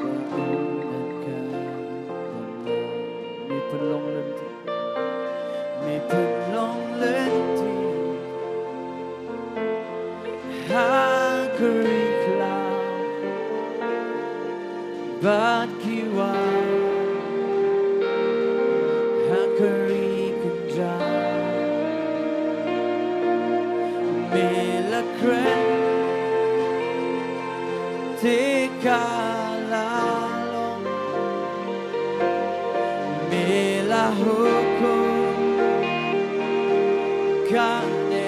ba ym don kaba bun. Me pynlong lynti, me pynlong lynti ha ka ri khlaw bad ki wah ha ka ri kynjah. Me la kren te ka la long, me la hukum ka ne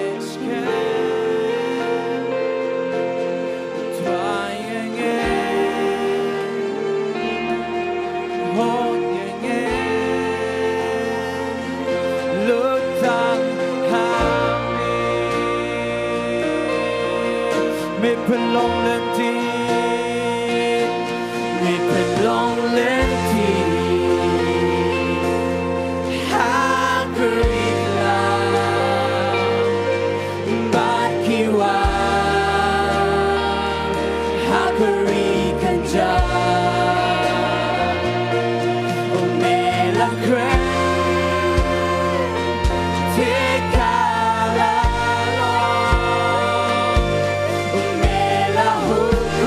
Me pynlong lynti, me pynlong lynti ha ka ri khlaw bad ki wah ha ka ri kynjah. Me la kren te ka la long, me la hukum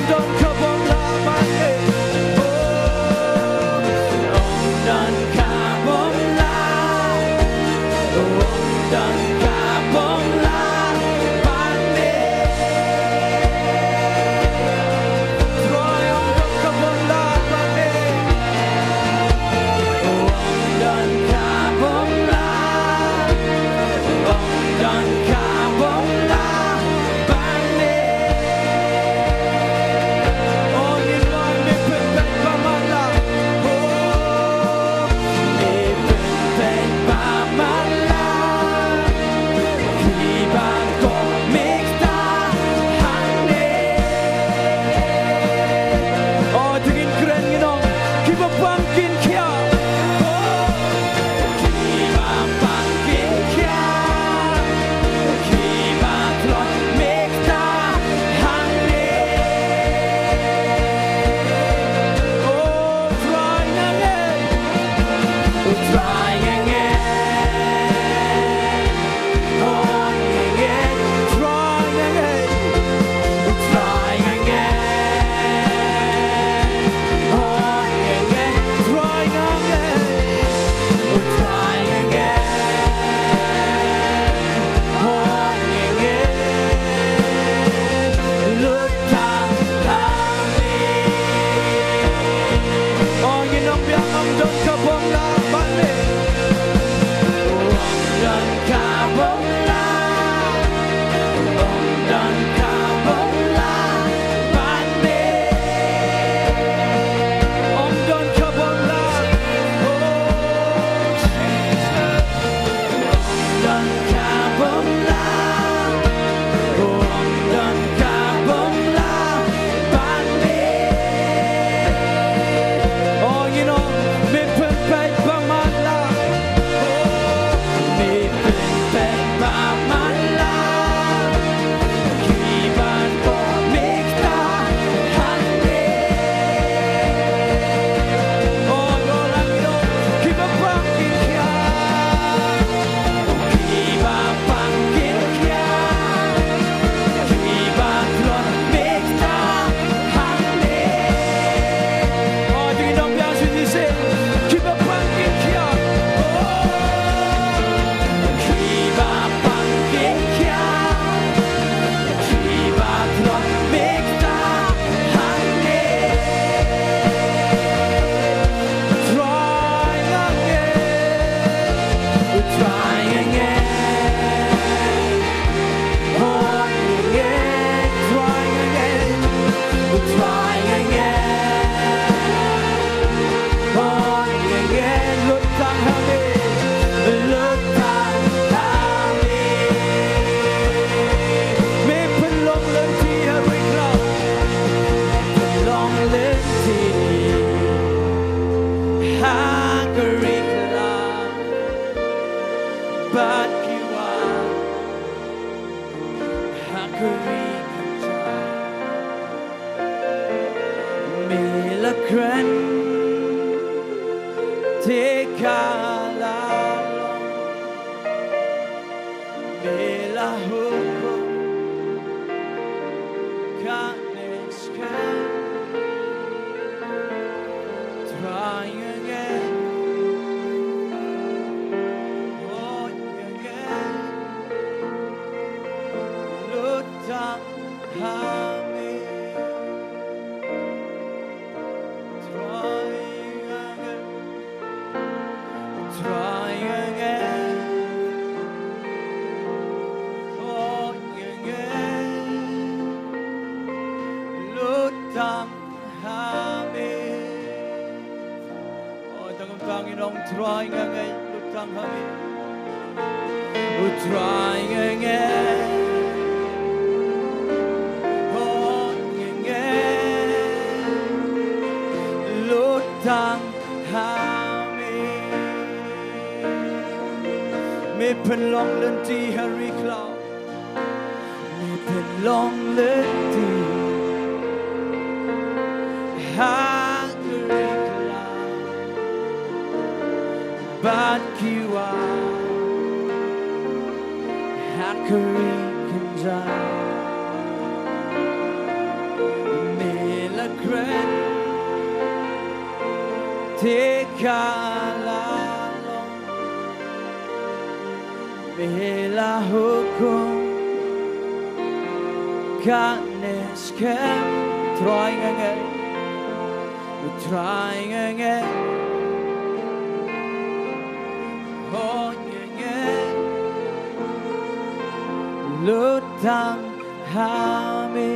Don ka bom lah ban leh. Oh, ym don ka bom lah. Oh, ym don ka bom lah ban leh. Trai, ym don ka bom lah ban leh. Oh, ym don ka bom lah. Oh, ym don ka bom lah ban leh. Oh, ngin wan, me pynpeit ba man lah. Oh, me pynpeit ba man lah. Kiba kohnguh mynta hangne. Oh, to ngin kren, ngin ong, kiba pang kin khiah. Oh, kiba pang kin khiah. Kiba kloi mynta hangne. Oh, Trai nga ngeit. Oh, Trai nga ngeit. Oh, nga ngeit. Trai nga ngeit. Oh, Trai nga ngeit. Oh, nga ngeit. Trai nga ngeit. Oh, Trai nga ngeit. Oh, nga ngeit. Lut tang ha me. Oh, ngin ong biang, ym don ka bom lah ban leh. Oh, ym don ka bom lah. Ym don ka bom lah ban leh. Ym don ka bom lah. Oh, Jesus. Ym don ka bom lah. Ym don ka bom lah ban leh. Oh, ngin ong, me pynpeit ba man lah. Oh, me pynpeit ba man lah. Kiba kohnguh mynta hangne. Oh, kiba pang kin khiah. Kiba pang kin khiah. Kiba kloi mynta hangne. Oh, to ngin ong biang shisien. Kiba pang kin khiah. Oh, kiba pang kin khiah. Kiba kloi mynta hangne. Trai nga ngeit. Trai nga ngeit. Oh, nga ngeit. Trai nga ngeit. Trai nga ngeit. Oh, nga ngeit. Lut tang ha me. Lut tang ha me. Me pynlong lynti ha ri khlaw. Pynlong lynti ha ka ri khlaw. Bad ki wan ha ka ri kynjah. Me la kren te ka la long. Me la hukum kane skhem. Trai nga ngeit. Oh, nga ngeit. Lut tang ha me. Trai nga ngeit. Trai nga ngeit. Oh, nga ngeit. Lut tang ha me. Oh, tang tang ngi ong Trai nga ngeit, lut tang ha me. Oh, Trai nga ngeit. Oh, nga ngeit. Lut tang ha me. Me pynlong lynti ha ri khlaw. Me pynlong lynti ha ka ri khlaw. Bad ki wan ha ka ri kynjah. Me Te ka la long, me la hukum, kane skhem, Trai nga ngeit, Trai nga ngeit, hooid nga ngeit, lut tang ha me.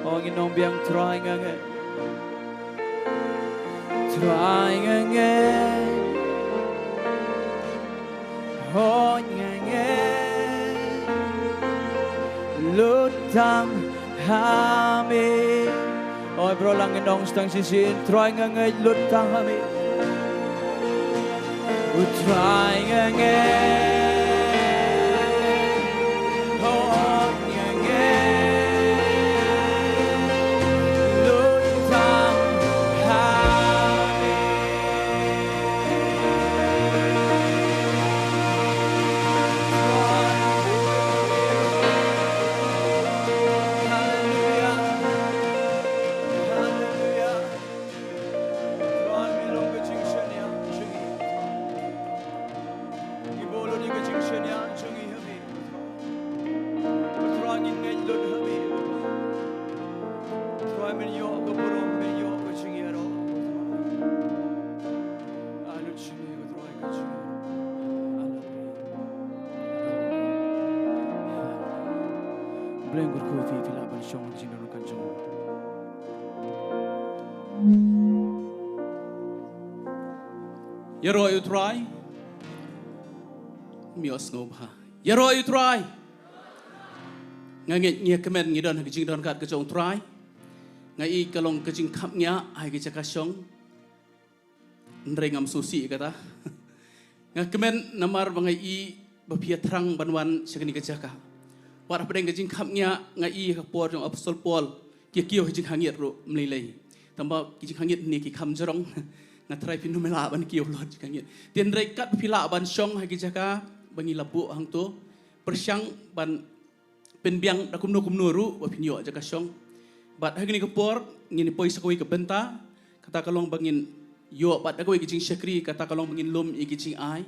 O ngin ong biang, Trai nga ngeit. Trai nga ngeit. Hooid nga ngeit. Lut tang ha me. O bro lang ngin ong tang shisien. Trai nga ngeit, lut tang ha me. O Trai nga ngeit, hooid nga ngeit, lut tang ha me. Haleluia. Haleluia. Trai, me long ka jingshaniah jong ngi. Ngi bud lut ïa ka jingshaniah jong ngi ha me. Trai, ngin ngeit lut ha me. Trai, men ïoh ka burom, men ïoh ka jingïaroh. Ai lut sha me, Trai, ka jingïaroh. Blei kyrkhu ïa phi, phi lah ban shong ha ka jingdon kan jong. Ïaroh ïa u Trai. Ym ïohsngew bha. Ïaroh ïa u Trai. Nga ngeit ngi ïa kmen ngi don ha ka jingdon kat ka jong u Trai. Nga i ka long ka jingkhapngiah ha ka jaka shong. Hynrei ngam sngewsih kata. Nga kmen namar ba nga i ba phi ïa thrang ban wan sha kane ka jaka. Wat hapdeng ka jingkhapngiah nga i ha ka por jong Apostol Paul, ki kiew ha jingkhangit ruh ym lei lei. Tangba ki jingkhangit ne ki kham jrong. Nga tharai phin ym lah ban kiew lut jingkhangit. Te hynrei kat phi lah ban shong ha ki jaka ba ngi la buh hangto, pyrshang ban pynbiang da kumno kumno ruh ba phin ïoh jaka shong. Bad ha kane ka por ngin poi sa kawei ka bynta, kata ka long ba ngin ïoh bad da kawei ka jingshakri, kata ka long ba ngin lum ïa ki jingai.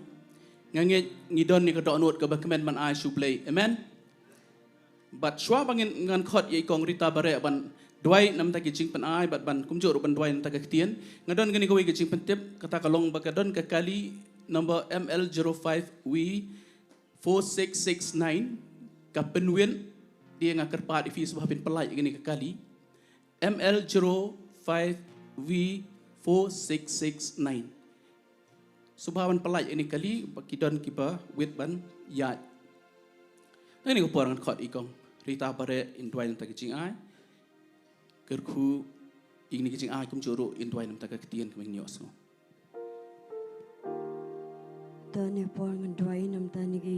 Nga ngeit ngi don ïa ka dohnud kaba kmen ban ai sha U Blei. Amen. Bad shuwa ba ngin, ngan khot ïa i Kong Rita Bareh ban duwai namar ki jingpynai bad ban kumjuh ruh ban duwai namar ka ktien, nga don kane kawei ka jingpyntip, kata ka long ba ka don ka kali number M L zero five V four six six nine, ka pynwit. Te nga kyrpad ïa phi sngewbha phin pyllait ïa kane ka kali, M L zero five V four six six nine. Sngewbha ban pyllait ïa kane ka kali, ba ki don kiba wit ban ïaid. Ha kane ka por ngan khot ïa i Kong Rita Bareh in duwai namar ki jingai. Kyrkhu ïa kine ki jingai kumjuh ruh in duwai namar ka ktien kaba ngin ïohsngew. Te ha kane ka por ngan duwai namar kine ki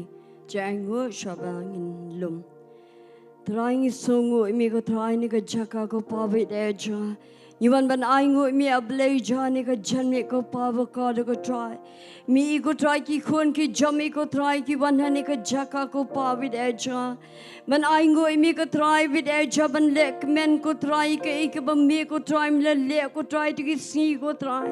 jingai, shuwa ba ngin lum. Trai, ngi sngewnguh ïa me ko Trai ha kane ka jaka ko Pa, bad ïa jong ngi wan ban ainguh ïa me, A Blei, ha kane ka janmiet ko Pa bakordor ko Trai. Me i ko Trai ki khun ki jong me ko Trai ki wan ha kane ka jaka ko Pa, bad ïa jong ngi ban ainguh ïa me ko Trai, bad ïa jong ngi ban leh kmen ko Trai ïa kaei kaba me ko Trai me la leh ko Trai ha kine ki sngi ko Trai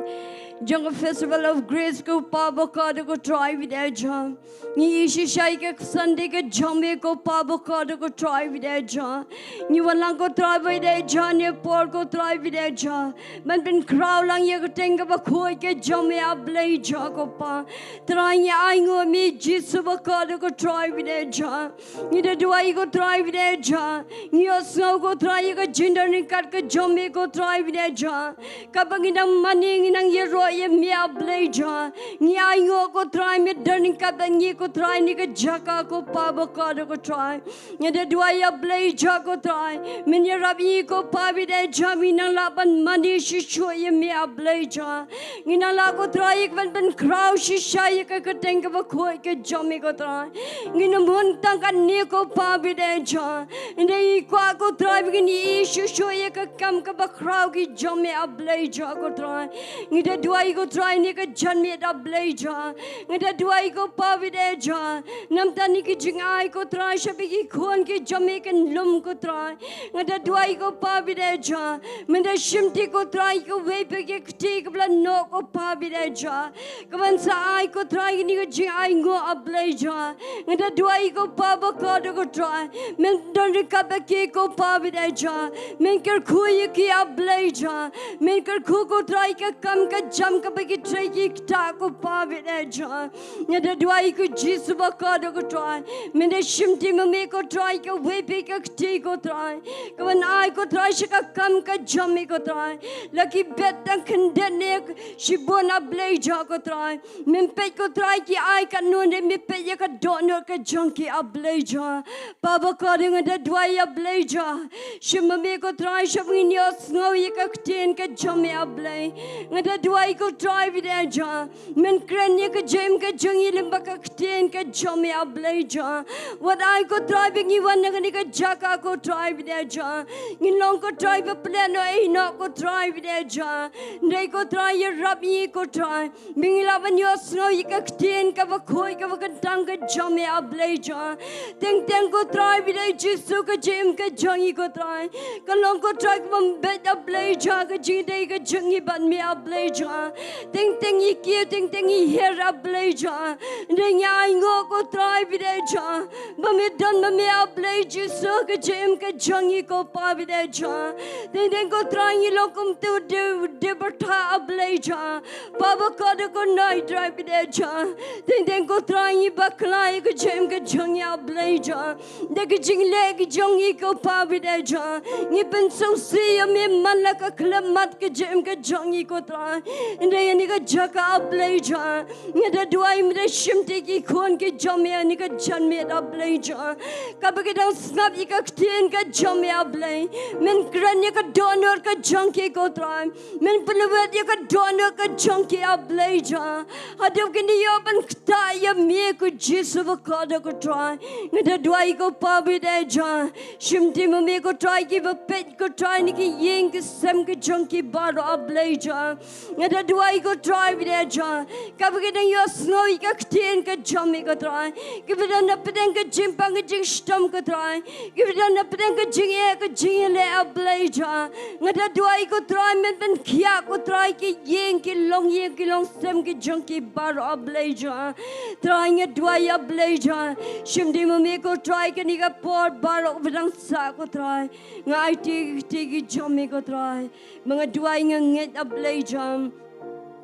jong ka Festival of Grace ko Pa bakordor ko Trai, bad ïa jong ngi. Ngi ïeit shisha ïa ka Sunday ka jong me ko Pa bakordor ko Trai, bad ïa jong ngi. Ngi wan lang ko Trai bad ïa jong ngi ha kane ka por ko Trai, bad ïa jong ngi ban pynkhraw lang ïa ka kyrteng kaba khuid ka jong me, A Blei jong ngi ko Pa. Trai, ngi ainguh ïa me Jisu bakordor ko Trai, bad ïa jong ngi. Ngi da duwai ko Trai bad ïa jong ngi. Ngi ïohsngew ko Trai ïa ka jingdon ryngkat ka jong me ko Trai bad ïa jong ngi. Kaba ngi nang mane ngi nang ïaroh ïa me, A Blei jong ngi. Ngi ainguh ko Trai me don ryngkat bad ngi ko Trai ha kane ka jaka ko Pa bakordor ko Trai. Ngi da duwai, A Blei jong ngi ko Trai, men ïarap ïa ngi ko Pa bad ïa jong ngi, ngin nang lah ban mane shisha ïa me, A Blei jong ngi. Ngin nang lah ko Trai ïa ka ban pynkhraw shisha ïa ka kyrteng kaba khuid ka jong me ko Trai. Ngin ym hun tang katne ko Pa bad ïa jong ngi. Ngi da kwah ko Trai ba ngin ïeit shisha ïa ka kam kaba khraw ka jong me, A Blei jong ngi ko Trai. Ngi da duwai Ai ko Trai, ïa kane ka janmiet, A Blei Jah. Nga da duwai ko Pa bad eh Jah, namar kine ki jingai ko Trai, sha ba ki khun ki jong me kin lum ko Trai. Nga da duwai ko Pa bad eh Jah, men da shimti ko Trai kawei pat ka kti kaba la noh ko Pa bad eh Jah. Ka ban sa ai ko Trai kine ki jingai nguh, A Blei Jah. Nga da duwai ko Pa bakordor ko Trai, men don ryngkat bad ki ko Pa bad eh Jah. Men kyrkhu ïa ki, A Blei Jah. Men kyrkhu ko Trai ka kam ka jam kaba ki trei ki ktah ko Pa bad eh Jah. Nga da duwai ko Jisu bakordor ko Trai, men da shimti ma me ko Trai kawei pat ka kti ko Trai, ka ban ai ko Trai sha ka kam ka jam me ko Trai. La ki bet tang khyndiat ne shibun, A Blei Jah ko Trai. Men peit ko Trai ki ai katno, ne men peit ïa ka dohnud ka jong ki, A Blei Jah. Pa bakordor, nga da duwai, A Blei Jah, shim ma me ko Trai, sha ba ngin ïohsngew ïa ka ktien ka jong me, A Blei. Nga da duwai ko Trai bad eh Jah, men kren ïa ka jingim ka jong ngi lyngba ka ktien ka jong me, A Blei Jah. Wat ai ko Trai ba ngi wan na kane ka jaka ko Trai bad eh Jah, ngin long ko Trai ba pynlehnoh ïehnoh ko Trai bad eh Jah. Hynrei ko Trai ïarap ïa ngi ko Trai, ba ngin lah ban ïohsngew ïa ka ktien kaba khuid kaba kyntang ka jong me, A Blei Jah. Teng teng ko Trai bad eh Jisu, ka jingim ka jong ngi ko Trai, ka long ko Trai ka bym beit, A Blei Jah, ka jingïadei ka jong ngi bad me, A Blei Jah. Teng teng ngi kiew, teng teng ngi hiar, A Blei Jah. Hynrei ngi ainguh ko Trai bad eh Jah, ba me don ma me, A Blei Jisu, ka jingim ka jong ngi ko Pa bad eh Jah. Teng teng ko Trai ngi long kum utu u dieng, dieng byrtha, A Blei Jah. Pa bakordor, ko Trai bad eh Jah, teng teng ko Trai ngi bakla ïa ka jingim ka jong ngi, A Blei Jah. Da ka jingleh ka jong ngi ko Pa bad eh Jah, ngi pynsngewsih ïa me man la ka khyllipmat ka jingim ka jong ngi ko Trai. Hynrei ïa kane ka jaka, A Blei Jah, nga da duwai men da shimti ki khun ki jong me ïa kane ka janmiet, A Blei Jah. Katba ki dang sngap ïa ka ktien ka jong me, A Blei, men kren ïa ka dohnud ka jong ki ko Trai. Men pynlwet ïa ka dohnud ka jong ki, A Blei Jah. Haduh ba kin ïoh ban ktah ïa me ko Jisu bakordor ko Trai. Nga da duwai ko Pa bad eh Jah, shimti ma me ko Trai kiba peit ko Trai na ki ïing ki sem ki jong ki baroh, A Blei Jah. Nga da duwai ko Trai bad eh Jah, katba ki dang ïohsngew ïa ka ktien ka jong me ko Trai, kiba don na pdeng ka jingpang ka jingshitom ko Trai, kiba don na pdeng ka jingeh ka jingïaleh, A Blei Jah. Nga da duwai ko Trai men pynkhiah ko Trai ki ïing ki longïing ki longsem ki jong ki baroh, A Blei Jah. Trai nga duwai, A Blei Jah, shimti ma me ko Trai kane ka por baroh ba dang sah ko Trai. Nga aiti ïa ki kti ki jong me ko Trai, ba nga duwai nga ngeit, A Blei Jah,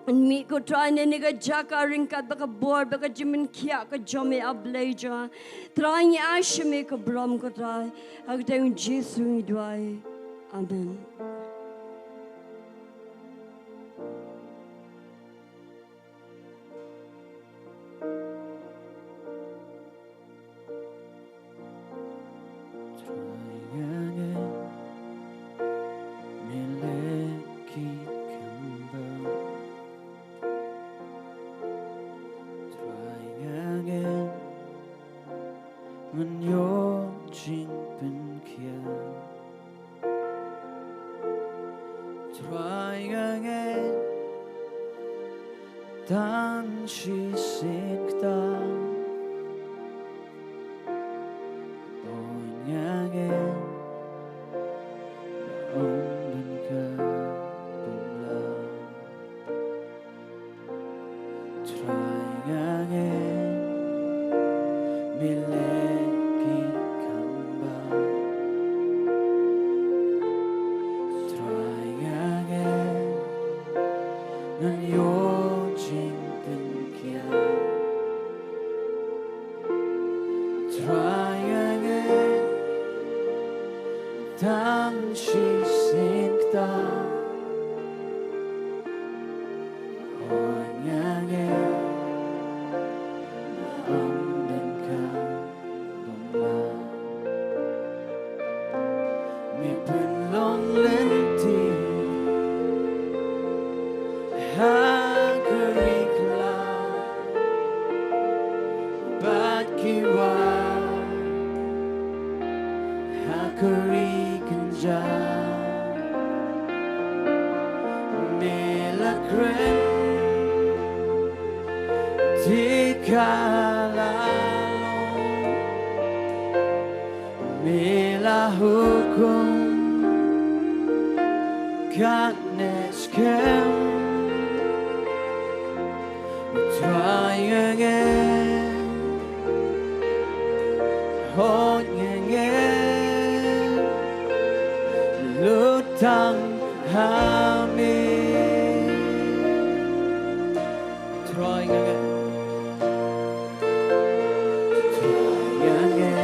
ngi mih ko Trai na kane ka jaka ryngkat bad ka bor bad ka jingpynkhiah ka jong me, A Blei Jah. Trai ngi ai sha me ka burom ko Trai. Ha ka kyrteng u Jisu ngi duwai. Amen. Trai nga ngeit me leh ki kambah. Trai nga ngeit men ïoh jingpynkhiah. Trai nga ngeit tang shisien ktah. Oi nga ngeit, ym don kaba bymlah. Trai nga ngeit me leh ki kambah. Trai nga ngeit ngan ïoh jingpynkhiah. Trai nga ngeit tang shisien ktah. Oi nga ngeit, ym don kaba bymlah. Me pynlong lynti ha ka ri khlaw bad ki wah ha ka ri kynjah. Me la kren Tika la long, me la hukum, katne skhem, trai nge nge, hot nge nge, lut tang ha me. Trai nge nge. Trai nge nge.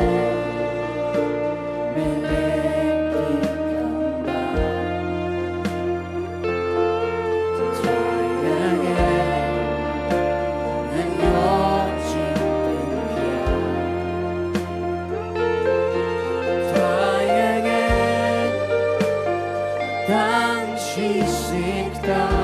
Me leh ki kam bha. Trai nge nge. Ngan ïoh jingpynkhiah. Trai nge nge. Tang shi sik tang.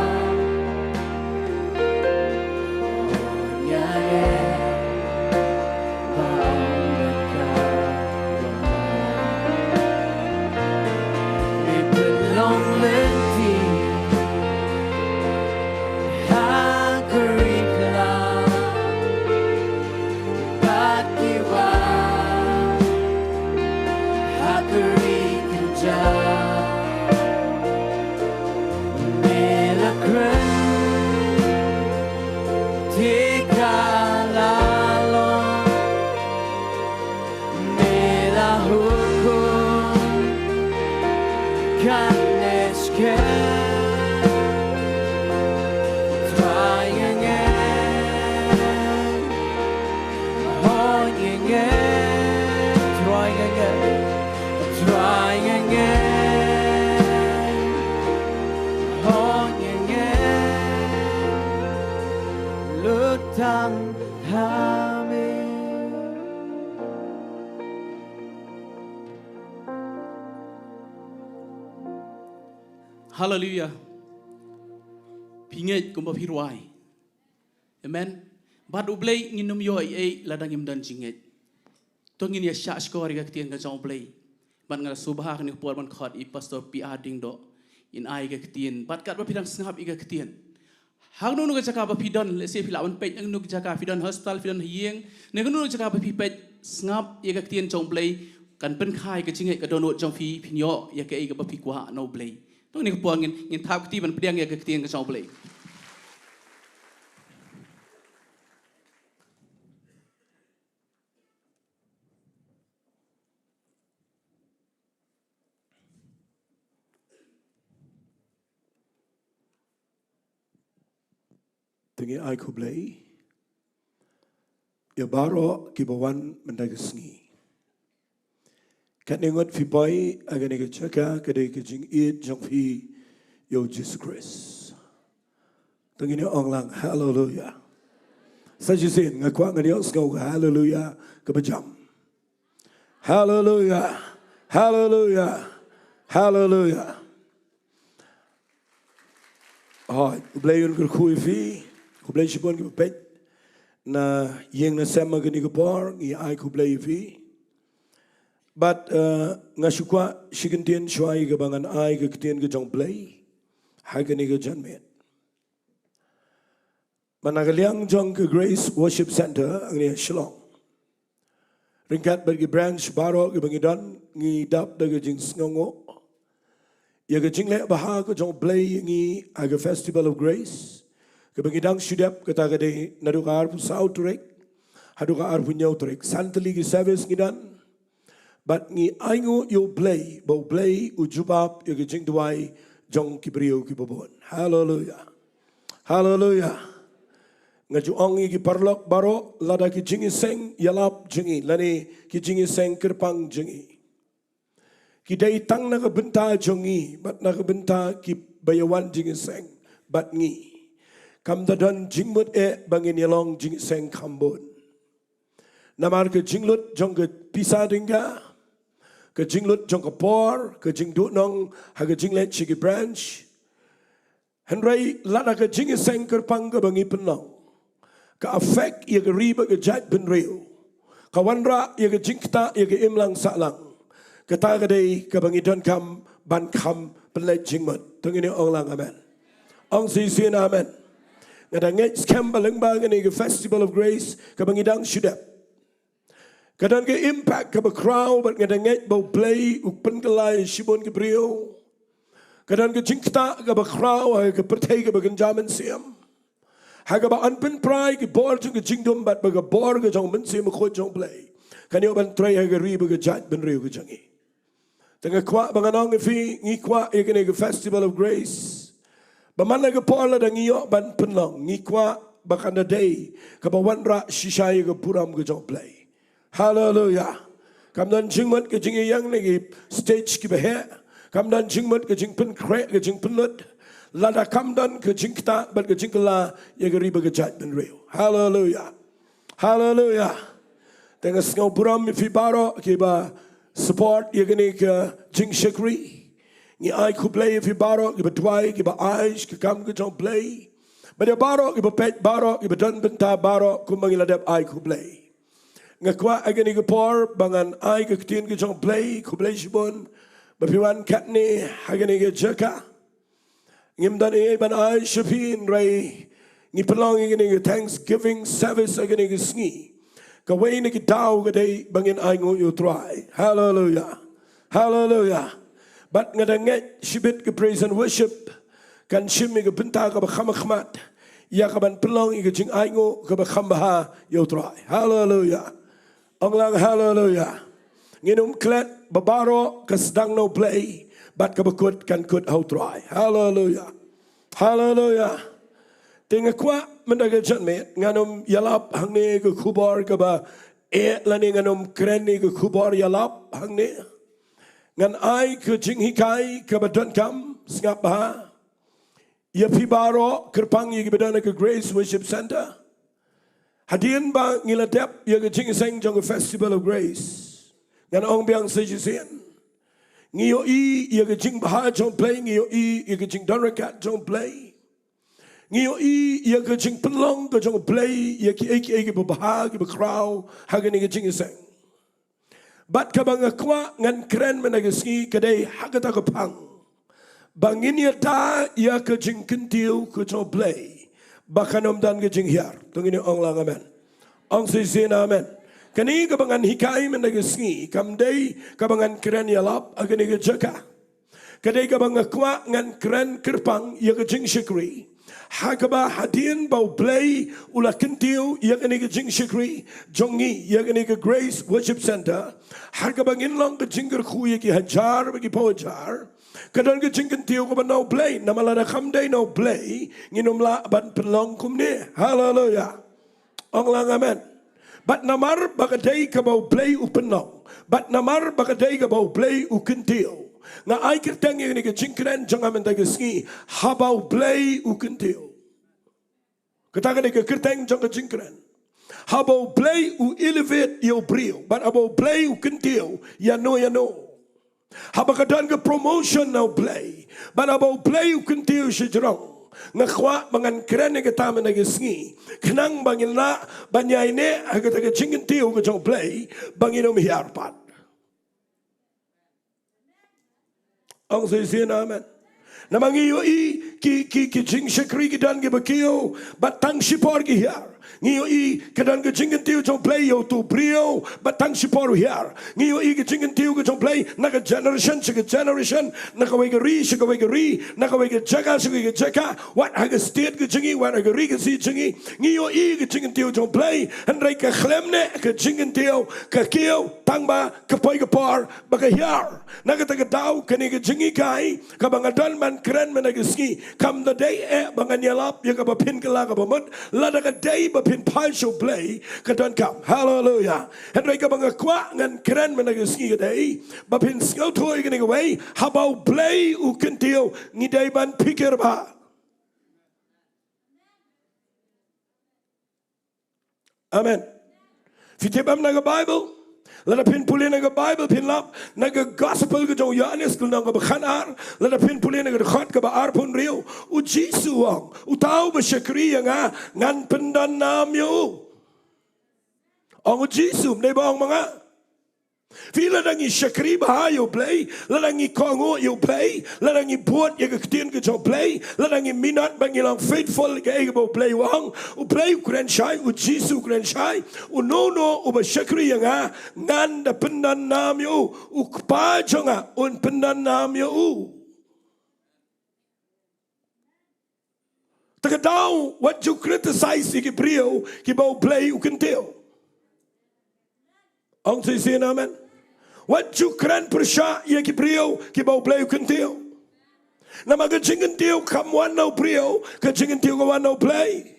Haleluia. Phi ngeit kumba phi rwai. Amen. Bad U Blei ngin ym ïoh ei ei lada ngim don jingngeit. To ngin ïa shah shkor ïa ka ktien ka jong U Blei. Bad nga la sngewbha ha kane ka por ban khot ïa i Pastor P R Diengdoh in ai ïa ka ktien. Bad katba phi dang sngap ïa ka ktien, ha kano kano ka jaka ba phi don, lehse phi lah ban peit ha kano ka jaka, phi don hospital, phi don ha ïing, ne kano kano ka jaka ba phi peit, sngap ïa ka ktien jong U Blei, kan pynkha ïa ka jingngeit ka dohnud jong phi, phin ïoh ïa kaei kaba phi kwah na U Blei. To kane ka por ngin, ngin thap kti ban pdiang ïa ka ktien ka jong U Blei. To ngi ai khublei ïa baroh kiba wan mynta ka sngi. Katne ngut phi poi ha kane ka jaka, ka dei ka jingïeit jong phi ïa U Jisu Khrist. To ngin ïa ong lang haleluia. Sa shisien nga kwah ngan ïohsngew ka haleluia kaba jam. Haleluia. Haleluia. Haleluia. Hooid, U Blei un kyrkhu ïa phi. Khublei shibun kiba peit na ïing na sem ha kane ka por, ngi ai khublei ïa phi. Bad, eh, nga shu kwah shi kyntien shuwa ïa kaba ngan ai ka ktien ka jong U Blei ha kane ka janmiet. Bad na ka liang jong ka Grace Worship Centre hangne ha Shillong, ryngkat bad ki branch baroh kiba ngi don, ngi dap da ka jingsngewnguh ïa ka jingleh bha ka jong U Blei ïa ngi ha ka Festival of Grace kaba ngi dang shu dep, kata ka dei naduh ka arphew saw tarik haduh ka arphew hynñiew tarik. San tylli ki service ngi don. Bad ngi ainguh ïa U Blei ba U Blei u jubab ïa ka jingduwai jong ki briew kiba bun. Haleluia. Haleluia. Nga ju ong ïa ki paralok baroh, lada ki jingïaseng ïalap jong ngi lane ki jingïaseng kyrpang jong ngi ki dei tang na ka bynta jong ngi bad na ka bynta kiba ïawan jingïaseng bad ngi, kam da don jingmut eh ba ngin ïa long jingïaseng kham bun. Namar ka jinglut jong ka pisa tyngka, ka jinglut jong ka por, ka jingduhnong ha ka jingleit sha ki branch. Hynrei lada ka jingïaseng kyrpang kaba ngi pynlong ka affect ïa ka ri bad ka jaitbynriew, ka wanrah ïa ka jingktah ïa ka imlang sahlang, kata ka dei kaba ngi donkam ban kham pynleit jingmut. To ngin ong lang amen. Ong shisien amen. Nga da ngeit skhem ba lyngba kane ka Festival of Grace kaba ngi dang shu dep, ka don ka impact kaba khraw, bad nga da ngeit ba U Blei u pynkylla ïa shibun ki briew. Ka don ka jingktah kaba khraw ha ka pyrthei kaba kynja mynsiem, ha kaba yn pynpra ïa ki bor jong ka jingdum bad ba ka bor ka jong U Mynsiem Bakhuid jong U Blei kan ïoh ban trei ha ka ri bad ka jaitbynriew ka jong ngi. Te nga kwah ba ngan ong ïa phi, ngi kwah ïa kane ka Festival of Grace ba man la ka por lada ngi ïoh ban pynlong, ngi kwah ba kan da dei kaba wanrah shisha ïa ka burom ka jong U Blei. Haleluya. Kam don jingmut ka jingïaïeng na ki stage kiba heh. Kam don jingmut ka jingpynkhreh, ka jingpynlut, lada kam don ka jingktah bad ka jingkylla ïa ka ri bad ka jaitbynriew. Haleluya. Haleluya. Te nga sngew burom ïa phi baroh kiba support ïa kane ka jingshakri. Ngi ai khublei ïa phi baroh kiba duwai, kiba ai sha ka kam ka jong U Blei, bad ïa baroh kiba peit, baroh kiba don bynta, baroh kumba ngi la dep ai khublei. Nga kwah ha kane ka por ba ngan ai ka ktien ka jong U Blei. Khublei shibun ba phi wan katne ha kane ka jaka. Ngim don ei ei ban ai sha phi, hynrei ngi pynlong ïa kane ka Thanksgiving service ha kane ka sngi. Kawei na ki daw ka dei ba ngin ainguh ïa U Trai. Haleluya. Haleluya. Bad nga da ngeit shibit ka praise and worship kan shim ïa ka bynta kaba kham khmat ïa kaban pynlong ïa ka jingainguh kaba kham bha ïa U Trai. Haleluya. Ong lang haleluya. Ngin ym klet, ba baroh ka sdang na U Blei bad kaba kut kan kut ha U Trai. Haleluya. Haleluya. Te nga kwah mynta ka janmiet ngan ym ïalap hangne ka khubor kaba eh lane ngan ym kren ïa ka khubor ïalap hangne. Ngan ai ka jinghikai kaba donkam sngap bha ïa phi baroh, kyrpang ïa kiba don ha ka Grace Worship Centre. Hadien ba ngi la dep ïa ka jingïaseng jong ka Festival of Grace, ngan ong biang sa shisien, ngi ïohi ïa ka jingbha jong U Blei, ngi ïohi ïa ka jingdon ryngkat jong U Blei, ngi ïohi ïa ka jingpynlong ka jong U Blei ïa kiei kiei kiba bha kiba khraw ha kane ka jingïaseng. Bad kaba nga kwah ngan kren mynta ka sngi ka dei ha kata ka phang ba ngin ïada ïa ka jingkyntiew ka jong U Blei ba kan ym don ka jinghiar. To ngin ong lang amen. Ong shisien amen. Kane kaba ngan hikai mynta ka sngi kam dei kaba ngan kren ïalap ha kane ka jaka. Ka dei kaba nga kwah ngan kren kyrpang ïa ka jingshakri, ha kaba hadien ba U Blei u la kyntiew ïa kane ka jingshakri jong ngi, ïa kane ka Grace Worship Centre, ha kaba ngin long ka jingkyrkhu ïa ki hajar bad ki phew hajar, ka don ka jingkyntiew kaba na U Blei. Namar lada kam dei na U Blei, ngin ym lah ban pynlong kumne. Haleluya. Ong lang amen. Bad namar ba ka dei kaba U Blei u pynlong, bad namar ba ka dei kaba U Blei u kyntiew, nga ai kyrteng ïa kane ka jingkren jong nga mynta ka sngi, Haba U Blei u kyntiew. Kata ka dei ka kyrteng jong ka jingkren. Haba U Blei u elevate ïa u briew, bad haba U Blei u kyntiew ïano ïano. Haba ka don ka promotion na U Blei, bad haba U Blei u kyntiew shajrong. Nga kwah ba ngan kren ïa kata mynta ka sngi, khnang ba ngin lah ban ïaineh ha kata ka jingkyntiew ka jong U Blei, ba ngin ym hiar pat. Ong shisien amen. Namar ngi ïohi ki, ki, ki jingshakri ki don kiba kiew bad tang shipor ki hiar. Ngi ïohi ka don ka jingkyntiew jong U Blei ïa uto u briew bad tang shipor u hiar. Ngi ïohi ka jingkyntiew ka jong U Blei na ka generation sha ka generation, na kawei ka ri sha kawei ka ri, na kawei ka jaka sha kawei ka jaka, wat ha ka state ka jong ngi, wat ha ka ri ka jong ngi. Ngi ïohi ka jingkyntiew jong U Blei, hynrei ka khlem ne ka jingkyntiew ka kiew tang ba ka poi ka por ba ka hiar. Na kata ka daw kane ka jinghikai kaba nga don ban kren mynta ka sngi kam da dei eh ba ngan ïalap ïa kaba phin kylla kaba mut. Lada ka dei ba phin phai sha U Blei, ka donkam. Haleluya. Hynrei kaba nga kwah ngan kren mynta ka sngi ka dei ba phin sngewthuh ïa kane kawei, haba U Blei u kyntiew ngi dei ban phikir bha. Amen. Phi tip em na ka Baibl? Lada phin pule na ka Baibl phin lap na ka Gospel ka jong u Ïoannis, ka lynnong kaba khatar, lada phin pule na ka dkhot kaba arphew hynriew, u Jisu u ong, uta uba shakri ïa nga, ngan pyndon nam ïa u. Ong u Jisu, ym dei ba ong ma nga. Phi, lada ngi shakri bha ïa U Blei, lada ngi kohnguh ïa U Blei, lada ngi bud ïa ka ktien ka jong U Blei, lada ngi minot ba ngi long faithful ïa kaei kaba U Blei u ong, U Blei u kren shai, U Jisu u kren shai, uno uno uba shakri ïa nga, ngan da pyndon nam ïa u, U Kpa jong nga un pyndon nam ïa u. Te ka daw, wat ju criticize ïa ki briew kiba U Blei u kyntiew. Ong shisien amen. Wat ju kren pyrshah ïa ki briew kiba U Blei u kyntiew. Namar ka jingkyntiew kam wan na u briew, ka jingkyntiew ka wan na U Blei.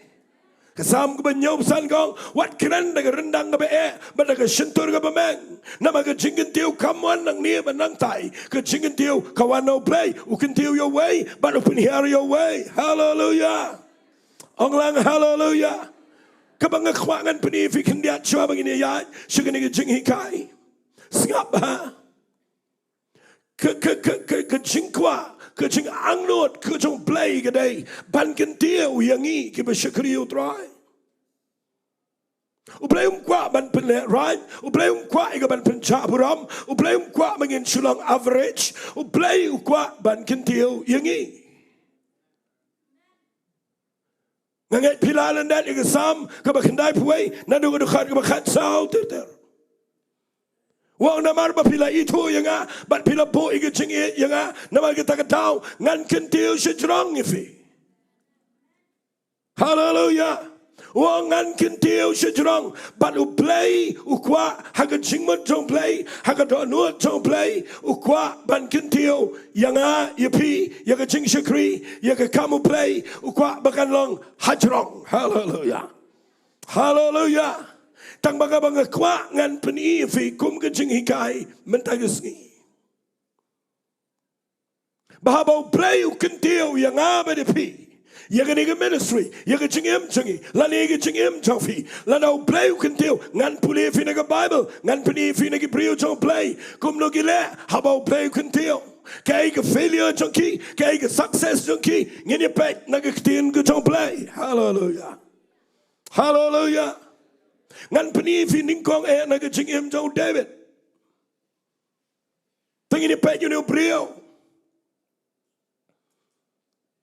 Ka Salm kaba hynñiew phew san ka ong, wat kren da ka ryndang kaba eh, bad da ka shyntur kaba meng. Namar ka jingkyntiew kam wan nangne bad nangtai, ka jingkyntiew ka wan na U Blei, u kyntiew ïa uwei, bad u pynhiar ïa uwei. Haleluia. Ong lang haleluia. Kaba nga kwah ngan pyni ïa phi khyndiat shuwa ba ngin ïaid sha kane ka jinghikai. Sngap bha. Ka, ka, ka, ka, ka jingkwah, ka jingangnud ka jong U Blei ka dei ban kyntiew ïa ngi kiba shakri ïa U Trai. U Blei um kwah ban pynlehrain, U Blei um kwah ïa ka ban pynjah burom, U Blei um kwah ba ngin shu long average, U Blei u kwah ban kyntiew ïa ngi. Nga ngeit phi la lyndet ïa ka Salm kaba khyndaiphew wei, naduh ka dkhot kaba khatsaw ter ter. U ong namar ba phi la ithuh ïa nga, bad phi la buh ïa ka jingïeit ïa nga, namar kata ka daw, ngan kyntiew shajrong ïa phi. Haleluia. U ong ngan kyntiew shajrong, bad U Blei u kwah ha ka jingmut jong U Blei, ha ka dohnud jong U Blei, u kwah ban kyntiew ïa nga, ïa phi, ïa ka jingshakri, ïa ka kam U Blei, u kwah ba kan long hajrong. Haleluia. Haleluia. Tang ba kaba nga kwah ngan pyni ïa phi kum ka jinghikai mynta ka sngi, ba haba U Blei u kyntiew ïa nga bad ïa phi, ïa kane ka ministry, ïa ka jingim jong ngi, lane ïa ka jingim jong phi, lada U Blei u kyntiew, ngan pule ïa phi na ka Bible, ngan pyni ïa phi na ki briew jong U Blei kumno ki leh haba U Blei u kyntiew. Kaei ka failure jong ki, kaei ka success jong ki, ngin ïa peit na ka ktien ka jong U Blei. Haleluia. Haleluia. Ngan pyni ïa phi nyngkong eh na ka jingim jong u David. Te ngin ïa peit ïa une u briew.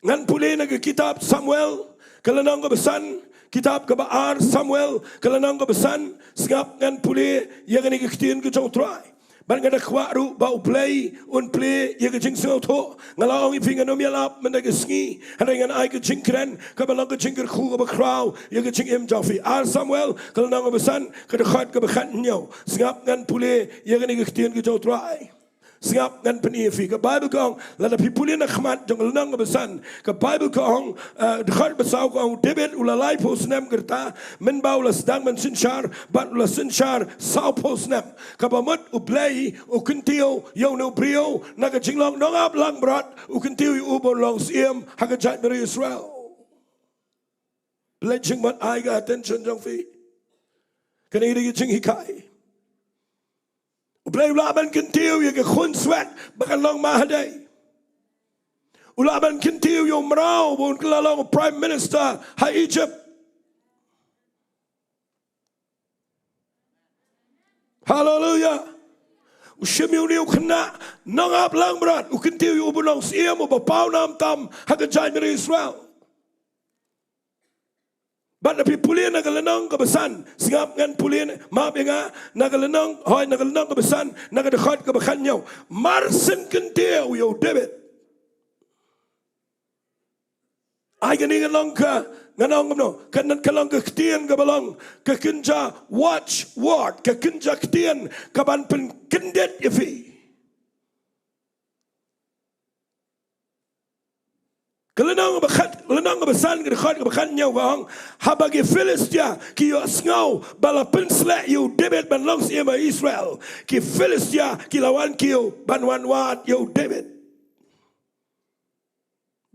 Ngan pule na ka kitab Samuel, ka lynnong kaba san, kitab kaba ar Samuel, ka lynnong kaba san, sngap ngan pule ïa kane ka ktien ka jong U Trai. Bad nga da kwah ruh ba U Blei un plie ïa ka jingsngewthuh. Nga la ong ïa phi ngan ym ïalap mynta ka sngi, hynrei ngan ai ka jingkren kaba long ka jingkyrkhu kaba khraw ïa ka jingim jong phi. Ar Samuel, ka lynnong kaba san, ka dkhot kaba khathynñiew. Sngap ngan pule ïa kane ka ktien ka jong U Trai. Sngap ngan pyni ïa phi. Ka Baibl ka ong, lada phi pule na khmat jong ka lynnong kaba san, ka Baibl ka ong, eh, dkhot ba saw ka ong, David u la laiphew snem ka rta, mynba u la sdang ban synshar, bad u la synshar sawphew snem. Kaba mut U Blei u kyntiew ïa une u briew na ka jinglong nongap langbrot, u kyntiew ïa u ban long syiem ha ka jaitbynriew Israel. Pynleit jingmut, ai ka attention jong phi. Kane ka dei ka jinghikai. U Blei u lah ban kyntiew ïa ka khunswet ba kan long mahadei. U lah ban kyntiew ïa u mraw ba un kylla long u Prime Minister ha Egypt. Haleluia. U shim ïa une u khynnah nongap langbrot, u kyntiew ïa u ban long syiem, uba paw nam tam ha ka jaitbynriew Israel. Bad lada phi pule na ka lynnong kaba san, sngap ngan pule, map ïa nga, na ka lynnong, hooid, na ka lynnong kaba san, na ka dkhot kaba khathynñiew. Mar syn kyntiew ïa u David. Ai kane ka long ka, ngan ong kumno, ka, ka long ka ktien kaba long ka kynja watchword, ka kynja ktien kaban pynkyndit ïa phi. Ka lynnong ba khat, lynnong ba san, ka dkhot kaba khathynñiew ka ong, haba ki Philistia ki ïohsngew ba la pynsleh ïa u David ban long syiem ha Israel, ki Philistia ki la wan kiew ban wan wad ïa u David.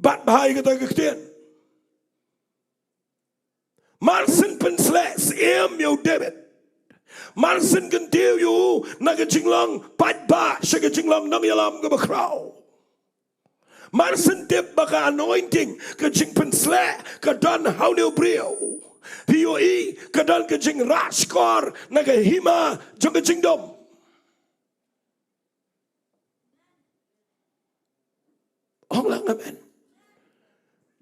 Bad bha ïa kata ka ktien. Mar syn pynsleh syiem ïa u David. Mar syn kyntiew ïa u na ka jinglong paidbah sha ka jinglong nongïalam kaba khraw. Mar syn tip ba ka anointing, ka jingpynsleh, ka don ha une u briew. Phi ïohi, ka don ka jingrah shkor na ka hima jong ka jingdum. Ong lang amen.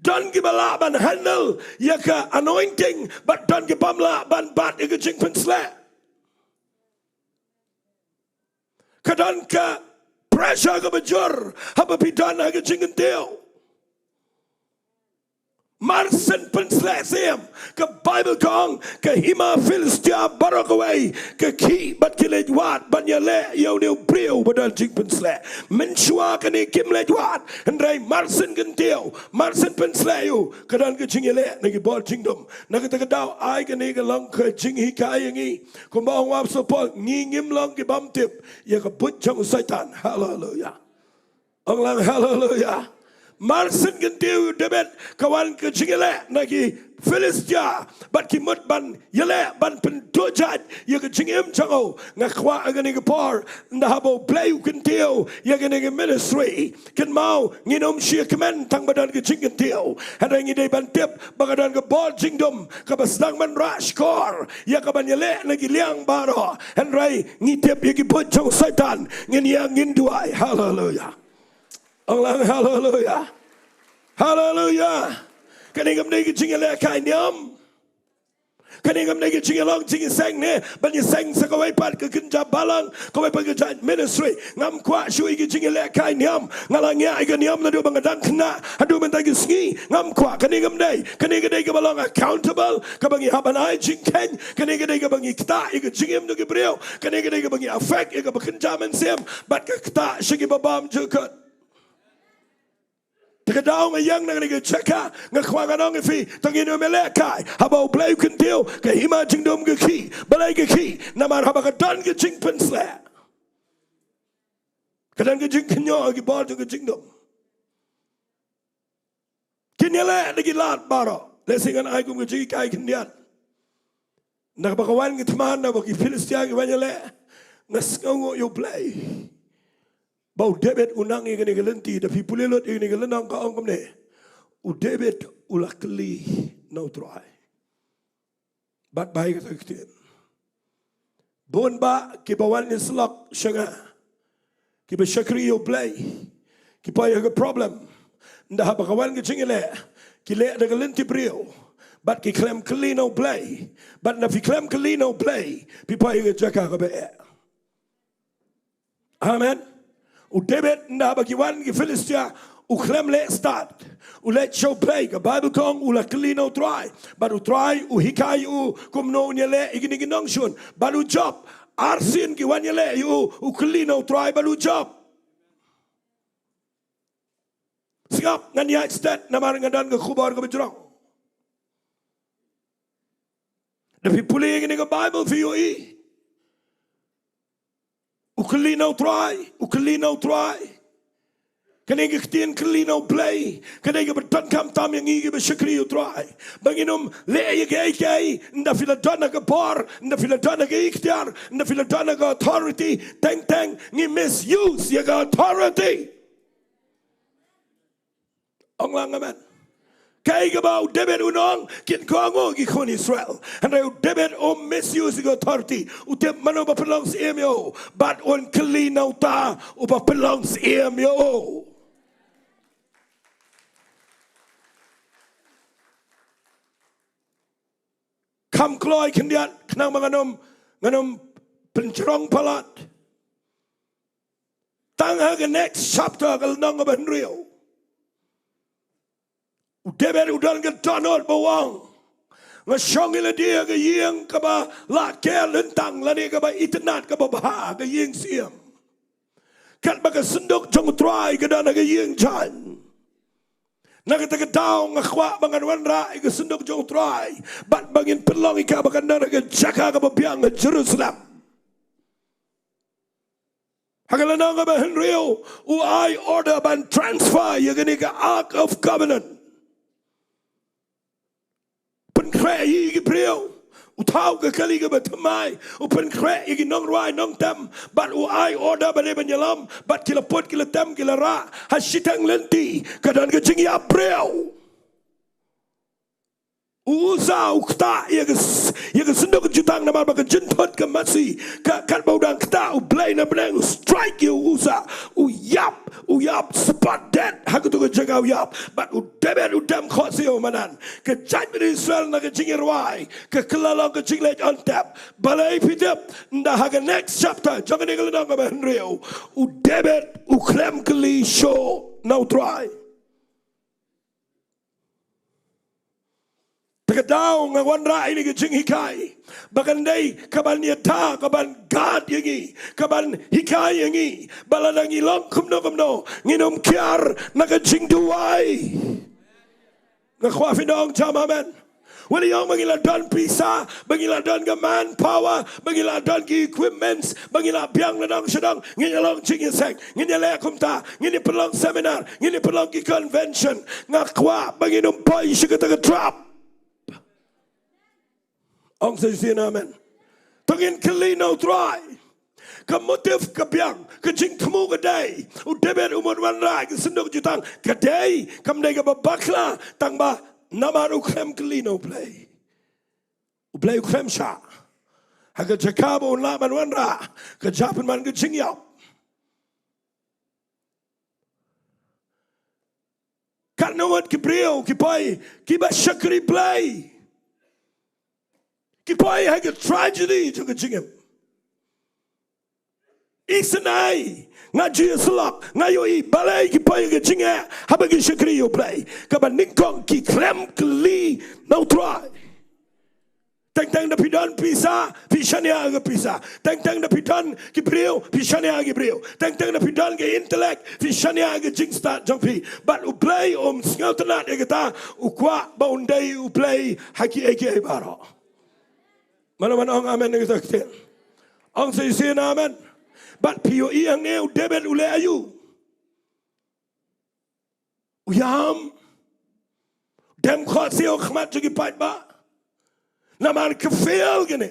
Don kiba lah ban handle ïa ka anointing, bad don kibym lah ban bat ïa ka jingpynsleh. Ka don ka pressure kaba jur haba phi don ha ka jingkyntiew. Mar shen pynsleh syiem, ka Baibl ka ong, ka hima Philistia baroh kawei ka khih bad ki leit wad ban ïaleh ïa une u briew ba don jingpynsleh. Mynshuwa kane kim leit wad, hynrei mar shen kyntiew, mar shen pynsleh ïa u, ka don ka jingïaleh na ki bor jingdum. Na kata ka daw, ai kane ka long ka jinghikai ïa ngi. Kumba ong u Apostol Paul, ngi ngim long kibym tip ïa ka buit jong u Soitan. Haleluya. Ong lang haleluya. Mar shen kyntiew u David, ka wan ka jingïaleh na ki Philistia, bad ki mut ban ïaleh ban pynduh jait ïa ka jingim jong u. Nga kwah ha kane ka por, ynda haba U Blei u kyntiew ïa kane ka ministry, kynmaw, ngin ym shah kmen tang ba don ka jingkyntiew. Hynrei ngi dei ban tip ba ka don ka bor jingdum kaba sdang ban rah shkor ïa ka ban ïaleh na ki liang baroh. Hynrei ngi tip ïa ki buit jong u Soitan, ngin ïeng ngin duwai. Haleluya. Ong lang haleluya. Haleluya. Kane kam dei ka jingïalehkai niam. Kane kam dei ka jingïalong jingïaseng ne ban ïaseng sa kawei pat ka kynja balang, kawei pat ka jait ministry. Ngam kwah shuh ïa ka jingïalehkai niam. Nga la ngiah ïa ka niam naduh ba nga dang khynnah haduh mynta ka sngi. Ngam kwah. Kane kam dei, kane ka dei kaba long accountable, kaba ngi hap ban ai jingkheiñ. Kane ka dei kaba ngi ktah ïa ka jingim jong ki briew. Kane ka dei kaba ngi affect ïa kaba kynja mynsiem, bad ka ktah sha kiba bymjukut. Te ka daw nga ïeng na kane ka jaka, nga kwah ngan ong ïa phi, to ngin ym ïalehkai. Haba U Blei u kyntiew, ka hima jingdum ka khih. Balei ka khih? Namar haba ka don ka jingpynsleh, ka don ka jingkynnoh ha ki bor jong ka jingdum. Kin ïaleh na ki lad baroh. Lehse ngan ai kum ka jinghikai khyndiat. Naba ka wan ki thma, naba ki Philistia ki wan ïaleh, nga sngewnguh ïa U Blei ba u David u nang ïa kane ka lynti. Da phi pule lut ïa kane ka lynnong, ka ong kumne: U David u la kylli na U Trai. Bad ba ïa kata ka ktien, bun bah kiba wan ïasyllok sha nga, kiba shakri ïa U Blei, ki poi ha ka problem. Ynda haba ka wan ka jingïaleh, ki leh da ka lynti briew, bad ki khlem kylli na U Blei. Bad ynda phi khlem kylli na U Blei, phi poi ha ka jaka kaba eh. Amen. U David, ynda haba ki wan ki Philistia, u khlem leh stad. U leit sha U Blei, ka Baibl ka ong u la kylli na U Trai. Bad U Trai u hikai ïa u kumno un ïaleh ïa kine ki nongshun. Bad u jop. Arsien ki wan ïaleh ïa u, u kylli na U Trai bad u jop. Sngap, ngan ïaid stet namar nga don ka khubor kaba jrong. Da phi pule ïa kane ka Baibl phi ïohi, u kylli na U Trai, u kylli na U Trai. Kane ka ktien kylli na U Blei, kane kaba donkam tam ïa ngi kiba shakri U Trai. Ba ngin ym leh ïa kaei kaei, ynda phi la don ha ka bor, ynda phi la don ha ka iktiar, ynda phi la don ha ka authority, teng teng ngi misuse ïa ka authority. Ong lang amen. Kaei kaba u David u ong, kin kohnguh ki khun Israel. Hynrei u David um misuse ïa ka authority. U tip mano ba pynlong syiem ïa u, bad un kylli na uta uba pynlong syiem ïa u. Kham kloi khyndiat, khnang ba ngan ym, ngan ym pynjrong palat. Tang ha ka next chapter, ka lynnong kaba hynriew, u David u don ka dohnud ba u ong: Nga shong ïalade ha ka ïing kaba la ker lyntang, lane kaba itynnad, kaba bha, ka ïing syiem. Katba ka synduk jong U Trai ka don ha ka ïing jaiñ. Na kata ka daw nga kwah ba ngan wanrah ïa ka synduk jong U Trai, bad ba ngin pynlong ïa ka ba kan don ha ka jaka kaba biang ha Jerusalem. Ha ka lynnong kaba hynriew, u ai order ban transfer ïa kane ka Ark of Covenant. Pynkhreh ïa ki briew, u thaw ka kali kaba thymmai, u pynkhreh ïa ki nongrwai nongtem, bad u ai order ba dei ban ïalam, bad ki la put, ki la tem, ki la rah, ha shiteng lynti ka don ka jingïap briew. U Usa u ktah ïa ka s-, ïa ka synduk jutang namar ba ka jynthut ka masi, ka, katba u dang ktah, U Blei na bneng u strike ïa u Usa, u ïap, u ïap spot dead ha katu ka jaka u ïap. Bad u David u dem khohsiew madan. Ka jaitbynriew Israel na ka jingïarwai ka kylla long ka jingleh on tep. Balei phi tip? Nda ha ka next chapter jong kane ka lynnong kaba hynriew, u David u khlem kylli shuh na u Trai. Te ka daw nga wanrah ïa kane ka jinghikai ba kan dei kaban ïada, kaban guard ïa ngi, kaban hikai ïa ngi ba lada ngi long kumno kumno ngin ym kiar na ka jingduwai. Nga kwah phin ong jam amen. Wat ïa ong ba ngi la don pisa, ba ngi la don ka manpower, ba ngi la don ki equipments, ba ngi la biang na dong sha dong, ngin ïa long jingïaseng, ngin ïa leh kumta, ngin ïa pynlong seminar, ngin ïa pynlong ki convention. Nga kwah ba ngin ym poi sha kata ka trap. Ong sa shisien amen. To ngin kylli na u Trai. Ka motive ka biang, ka jingthmu ka dei. U David u mut wanrah ka synduk jutang ka dei, kam dei kaba bakla, tang ba namar u khlem kylli na u Blei. U Blei u khlem shah. Ha ka jaka ba un lah ban wanrah, ka jia pynban ka jingïap. Katno ngut ki briew ki poi kiba shakri Blei. Ki poi ha ka tragedy jong ka jingim. Isynei, nga ju ïasyllok, nga ïohi balei ki poi ha ka jingeh haba ki shakri ïa u Blei. Kaba nyngkong ki khlem kylli na u Trai. Teng teng da phi don pisa, phi shaniah ha ka pisa. Teng teng da phi don ki briew, phi shaniah ha ki briew. Teng teng da phi don ka intellect, phi shaniah ha ka jingstad jong phi. Bad u Blei um sngewtynnad ïa kata, u kwah ba un dei u Blei ha kiei kiei baroh. Mano mano ong amen ïa kata ka ktien? Ong sa shisien amen. Bad phi ïohi hangne u David u leh aïu? U ïam. Dem khohsiew ha khmat jong ki paidbah. Namar ka fail kane.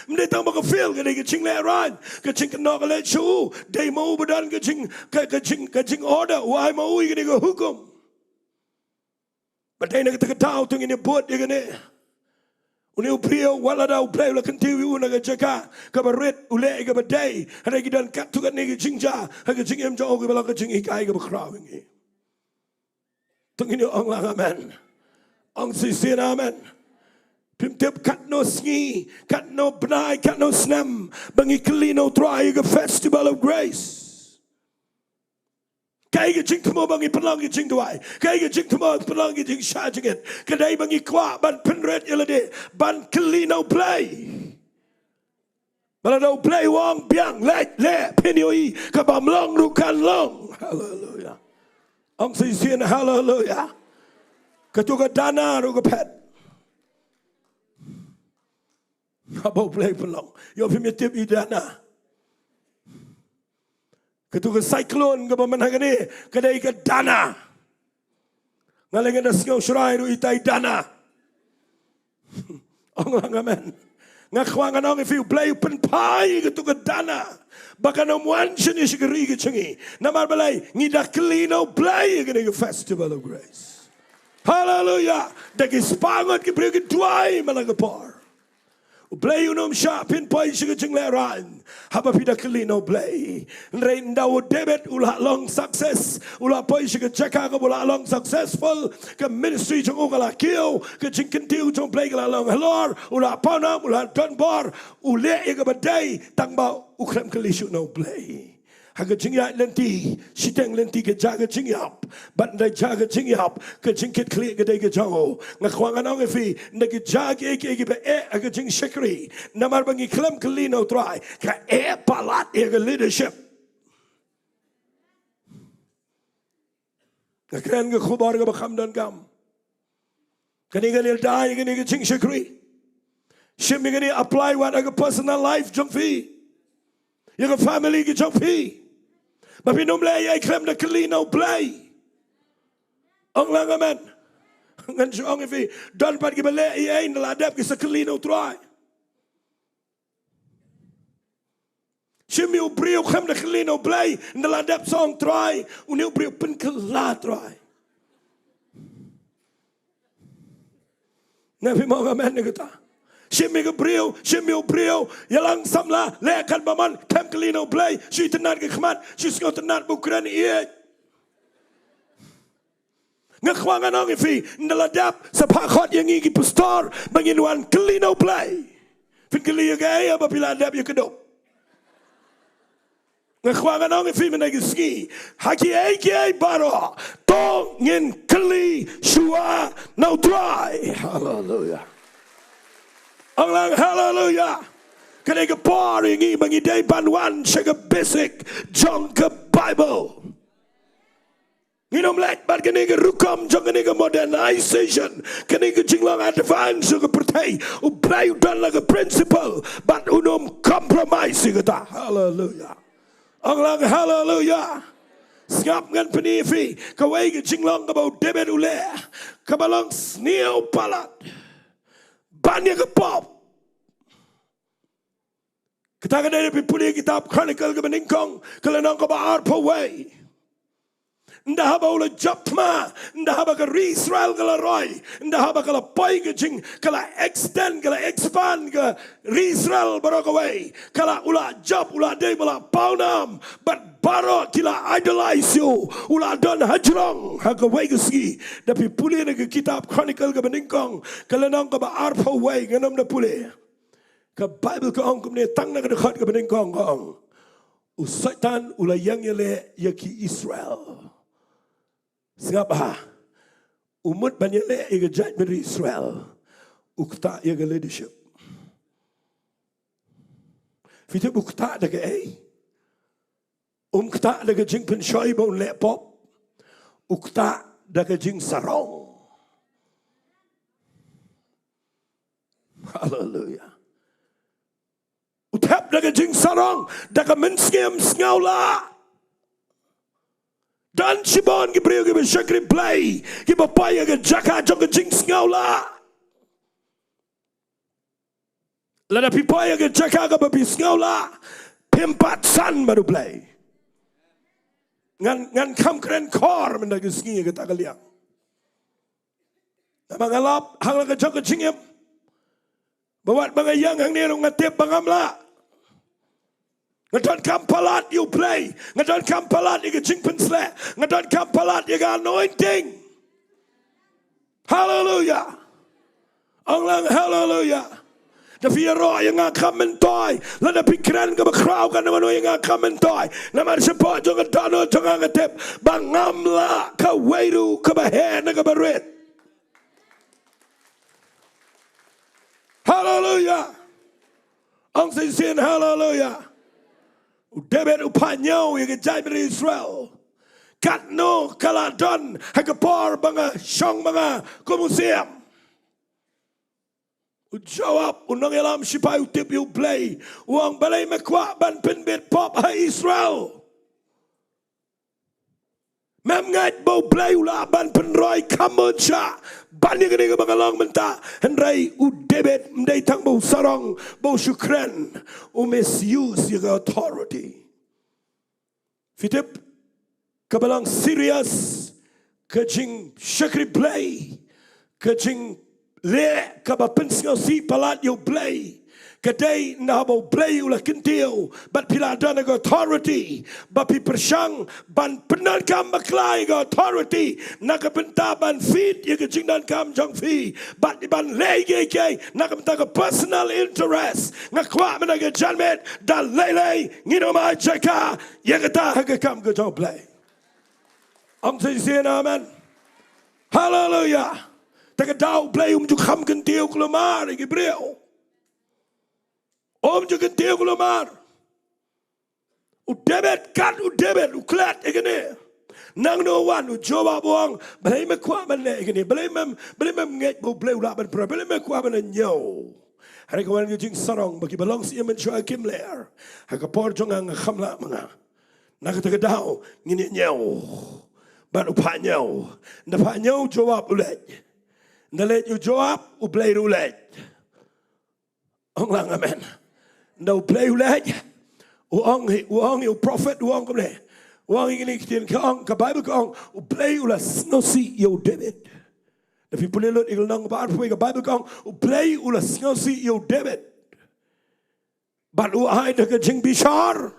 Ym dei tang ba ka fail kane, ka jinglehraiñ, ka jingkynnoh ka leit sha u. Dei ma u ba don ka jing, ka, ka jing, ka jingorder, u ai ma u ïa kane ka hukum. Ba dei na kata ka daw to ngin ïa bud ïa kane. Une u briew wat lada u Blei u la kyntiew ïa u na ka jaka kaba rit, u leh ïa kaba dei. Hynrei ki don katto katne ki jingjia ha ka jingim jong u kiba long ka jinghikai kaba khraw ïa ngi. To ngin ïa ong lang amen. Ong shisien amen. Phim tip katno sngi, katno bnai, katno snem ba ngi kylli na u Trai ha ka Festival of Grace. Kaei ka jingthmu ba ngi pynlong ka jingduwai? Kaei ka jingthmu ba ngi pynlong ka jingshah jingit? Ka dei ba ngi kwah ban pynrit ïa lade, ban kylli na u Blei. Ba lada u Blei u ong biang, leit, leh, phin ïohi, kaba ym long ruh kan long. Haleluya. Ong shisien haleluya. Katu ka dana ruh ka phet. Haba u Blei u pynlong. Ïoh phim ïa tip i dana. Katu ka cyclone kaba mynta kane ka dei ka dana. Nga leh nga da sngew shrai ruh itai dana. Ong lang amen. Nga kwah ngan ong ïa phi, u Blei u pynphai katu ka dana ba kan ym wan shane sha ka ri ka jong ngi. Namar balei? Ngi da kylli na u Blei ha kane ka Festival of Grace. Haleluya. Da ki spah ngut ki briew ki duwai man la ka por. U Blei un ym shah phin poi sha ka jinglehraiñ haba phi da kylli na u Blei. Hynrei ynda u David u la long success, u la poi sha ka jaka kaba u la long successful, ka ministry jong u ka la kiew, ka jingkyntiew jong u Blei ka la long halor, u la pawnam, u la donbor, u leh ïa kaba dei, tang ba u khlem kylli shuh na u Blei. Ha ka jingïaid lynti, shiteng lynti ka jia ka jingïap. Bad ynda jia ka jingïap, ka jingkitkhlieh ka dei ka jong u. Nga kwah ngan ong ïa phi, ynda ki jia kiei kiei kiba eh ha ka jingshakri, namar ba ngi khlem kylli na u Trai, ka eh palat ïa ka leadership. Nga kren ka khubor kaba kham donkam. Kane ka dei, kane ka jingshakri. Shim ïa kane, apply wat ha ka personal life jong phi, ïa ka family ka jong phi. Ba phin ym leh ei ei khlem da kylli na u Blei. Ong lang amen. Ngan shu ong ïa phi, don pat kiba leh ei ei ynda la dep ki sa kylli na u Trai. Shim ïa u briew khlem da kylli na u Blei, ynda la dep song Trai, une u briew pynkylla Trai. Nga, phi ong amen ïa kata? Shim ïa ka briew, shim ïa u briew, ïalang samla, leh katba mon, khlem kylli na u Blei, shu itynnad ka khmat, shu sngewtynnad ba u kren ïeit. Nga kwah ngan ong ïa phi, ynda la dep sa phah khot ïa ngi ki pastor ba ngin wan kylli na U Blei. Phin kylli ïa kaei haba phi la dep ïa ka duk? Nga kwah ngan ong ïa phi mynta ka sngi, ha kiei kiei baroh, to ngin kylli shuwa na U Trai. Haleluya. Ong lang haleluya. Ka dei ka por ïa ngi ba ngi dei ban wan sha ka basic jong ka Bible. Ngin ym leit bad kane ka rukom jong kane ka modernization, kane ka jinglong advance jong ka pyrthei. U Blei u don la ka principle bad un ym compromise ïa kata. Haleluya. Ong lang haleluya. Sngap, ngan pyni ïa phi kawei ka jinglong kaba u David u leh, kaba long sniew palat ban ïa ka pop. Kata ka dei, lada phi pule kitab Chronicle kaba nyngkong, ka lynnong kaba arphew wei. Ynda haba u la jop thma, ynda haba ka ri Israel ka la roi, ynda haba ka la poi ka jing, ka la extend, ka la expand ka ri Israel baroh kawei, ka la, u la jop, u la dei ba la pawnam, bad baroh ki la idolize ïa u, u la don hajrong ha kawei ka sngi. Da phi pule na ka kitab Chronicle kaba nyngkong, ka lynnong kaba arphew wei, ngan ym da pule. Ka Bible ka ong kumne, tang na ka dkhot kaba nyngkong ka ong, u Soitan u la ïeng ïaleh ïa ki Israel. Sngap ha, u mut ban ïaleh ïa ka jaitbynriew Israel, u ktah ïa ka leadership. Phi tip u ktah da kaei? Um ktah da ka jingpynshoi ba un leh pop. U ktah da ka jingsarong. Haleluya. U thep da ka jingsarong, da ka mynsngew sngewlah. Don shibun ki briew kiba shakri Blei, kiba poi ha ka jaka jong ka jingsngewlah. Lada phi poi ha ka jaka kaba phi sngewlah, phim pat san bad U Blei. Ngan, ngan kham kren khor mynta ka sngi ha kata ka liang. Namar nga lap, hangne ka jong ka jingim, ba wat ba nga ïeng hangne ruh nga tip ba ngam lah. Nga donkam palat ïa U Blei. Nga donkam palat ïa ka jingpynsleh. Nga donkam palat ïa ka anointing. Haleluya. Ong lang haleluya. Da phi ïaroh ïa nga kham myntoi, lada phi kren kaba khraw katno katno ïa nga kham myntoi, namar shapoh jong ka dohnud jong nga nga tip ba ngam lah kawei ruh kaba heh na kaba rit. Haleluya. Ong shisien haleluya. U David u phah ñiew ïa ka jaitbynriew Israel. Katno ka la don ha ka por ba nga shong ma nga kum u siem. U Joab, u nongïalam shipai u tip ïa U Blei, u ong, balei me kwah ban pynbit pop ha Israel? Mem ngeit ba U Blei u lah ban pynroi kham bun sha ban ïa kane kaba nga long mynta. Hynrei u David ym dei tang ba u sarong, ba u shu kren, u misuse ïa ka authority. Phi tip, kaba long serious ka jingshakri Blei, ka jingleh kaba pynsngewsih palat ïa U Blei, ka dei ynda haba U Blei u la kyntiew bad phi la don ha ka authority, ba phi pyrshang ban pyndonkam bakla ïa ka authority na ka bynta ban feed ïa ka jingdonkam jong phi, bad ban leh ïa kiei kiei na ka bynta ka personal interest. Nga kwah mynta ka janmiet, da lei lei ngin ym ai jaka ïa kata ha ka kam ka jong U Blei. Ong shisien amen. Haleluya. Te ka daw U Blei um ju kham kyntiew kulmar ïa ki briew. Um ju kyntiew kulmar. U David, kat u David u klet ïa kane. Nangno wan? U Joab u ong, balei me kwah ban leh ïa kane? Balei mem, balei mem ngeit ba U Blei u lah ban pynroi? Balei me kwah ban ñiew? Hynrei ka wan ka jingsarong ba kiba long siem mynshuwa kim leh. Ha ka por jong nga nga kham lah ma nga. Na kata ka daw ngin ïa ñiew. Bad u phah ñiew. Ynda phah ñiew u Joab u leit. Ynda leit u Joab, U Blei ruh u leit. Ong lang amen. Ynda U Blei u leit, u ong hi, u ong hi u prophet, u ong kumne. U ong hi kine ki ktien, ka ong, ka Bible ka ong, U Blei u la sngewsih ïa u David. Da phi pule lut ïa ka lynnong ba arphew, ka Bible ka ong, U Blei u la sngewsih ïa u David. Bad u ai da ka jingbishar.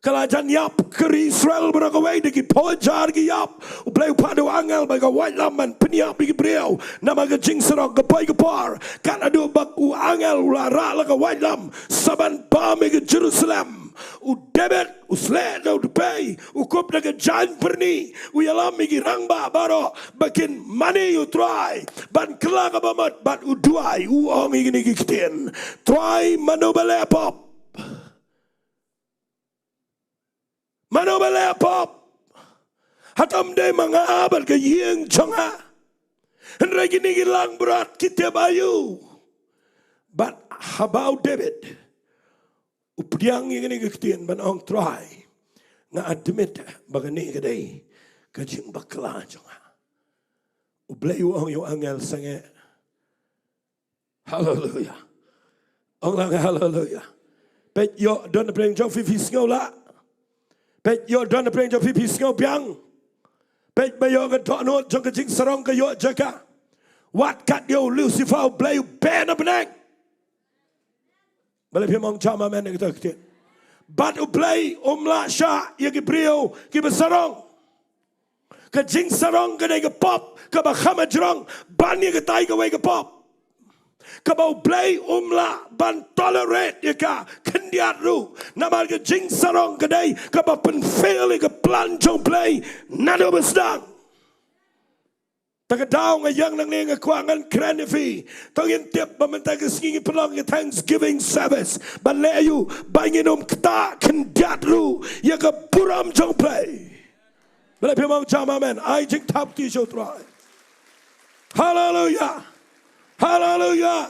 Ka la jan ïap ka ri Israel baroh kawei da ki phew hajar ki ïap. U Blei u phah da u angel bad ka waitlam ban pynïap ïa ki briew. Namar ka jingsarong ka poi ka por. Kat haduh ba u angel u la rah la ka waitlam sa ban bam ïa ka Jerusalem. U David u sleh da u dpei, u kup da ka jaiñbyrni, u ïalam ïa ki rangbah baroh ba kin mane ïa u Trai ban kylla ka bamut bad u duwai, u ong ïa kine ki ktien: Trai, mano ba leh pop? Mano ba leh pop? Hato ym dei ma nga bad ka ïing jong nga? Hynrei kine ki langbrot ki tip aïu? Bad haba u David u pdiang ïa kine ki ktien ban ong: Trai, nga admit ba kane ka dei ka jingbakla jong nga. U Blei u ong ïa u angel: Sangeh. Haleluya. Ong lang haleluya. Peit, ïoh don na pdeng jong phi, phi sngew lah? Peit, ïoh don na pdeng jong phi, phi sngew biang? Peit, ba ïoh ka dohnud jong ka jingsarong ka ïoh jaka. Wat kat ïa u Lucifer, u Blei u beh na bneng. Balei phim ong jam amen ïa kata ka ktien? Bad u Blei um lah shah ïa ki briew kiba sarong. Ka jingsarong ka dei ka pop kaba kham hajrong ban ïa katai kawei ka pop, kaba u Blei um lah ban tolerate ïa ka khyndiat ruh. Namar ka jingsarong ka dei kaba pynfail ïa ka plan jong u Blei naduh ba sdang. Ta ka daw nga ïeng nangne nga kwah ngan kren ïa phi. To ngin tip ba mynta ka sngi ngi pynlong ïa ka Thanksgiving service. Ban leh aïu? Ba ngin ym ktah khyndiat ruh ïa ka burom jong u Blei. Balei phim ong jam amen? Ai jingthap kti sha u Trai. Haleluya. Haleluya.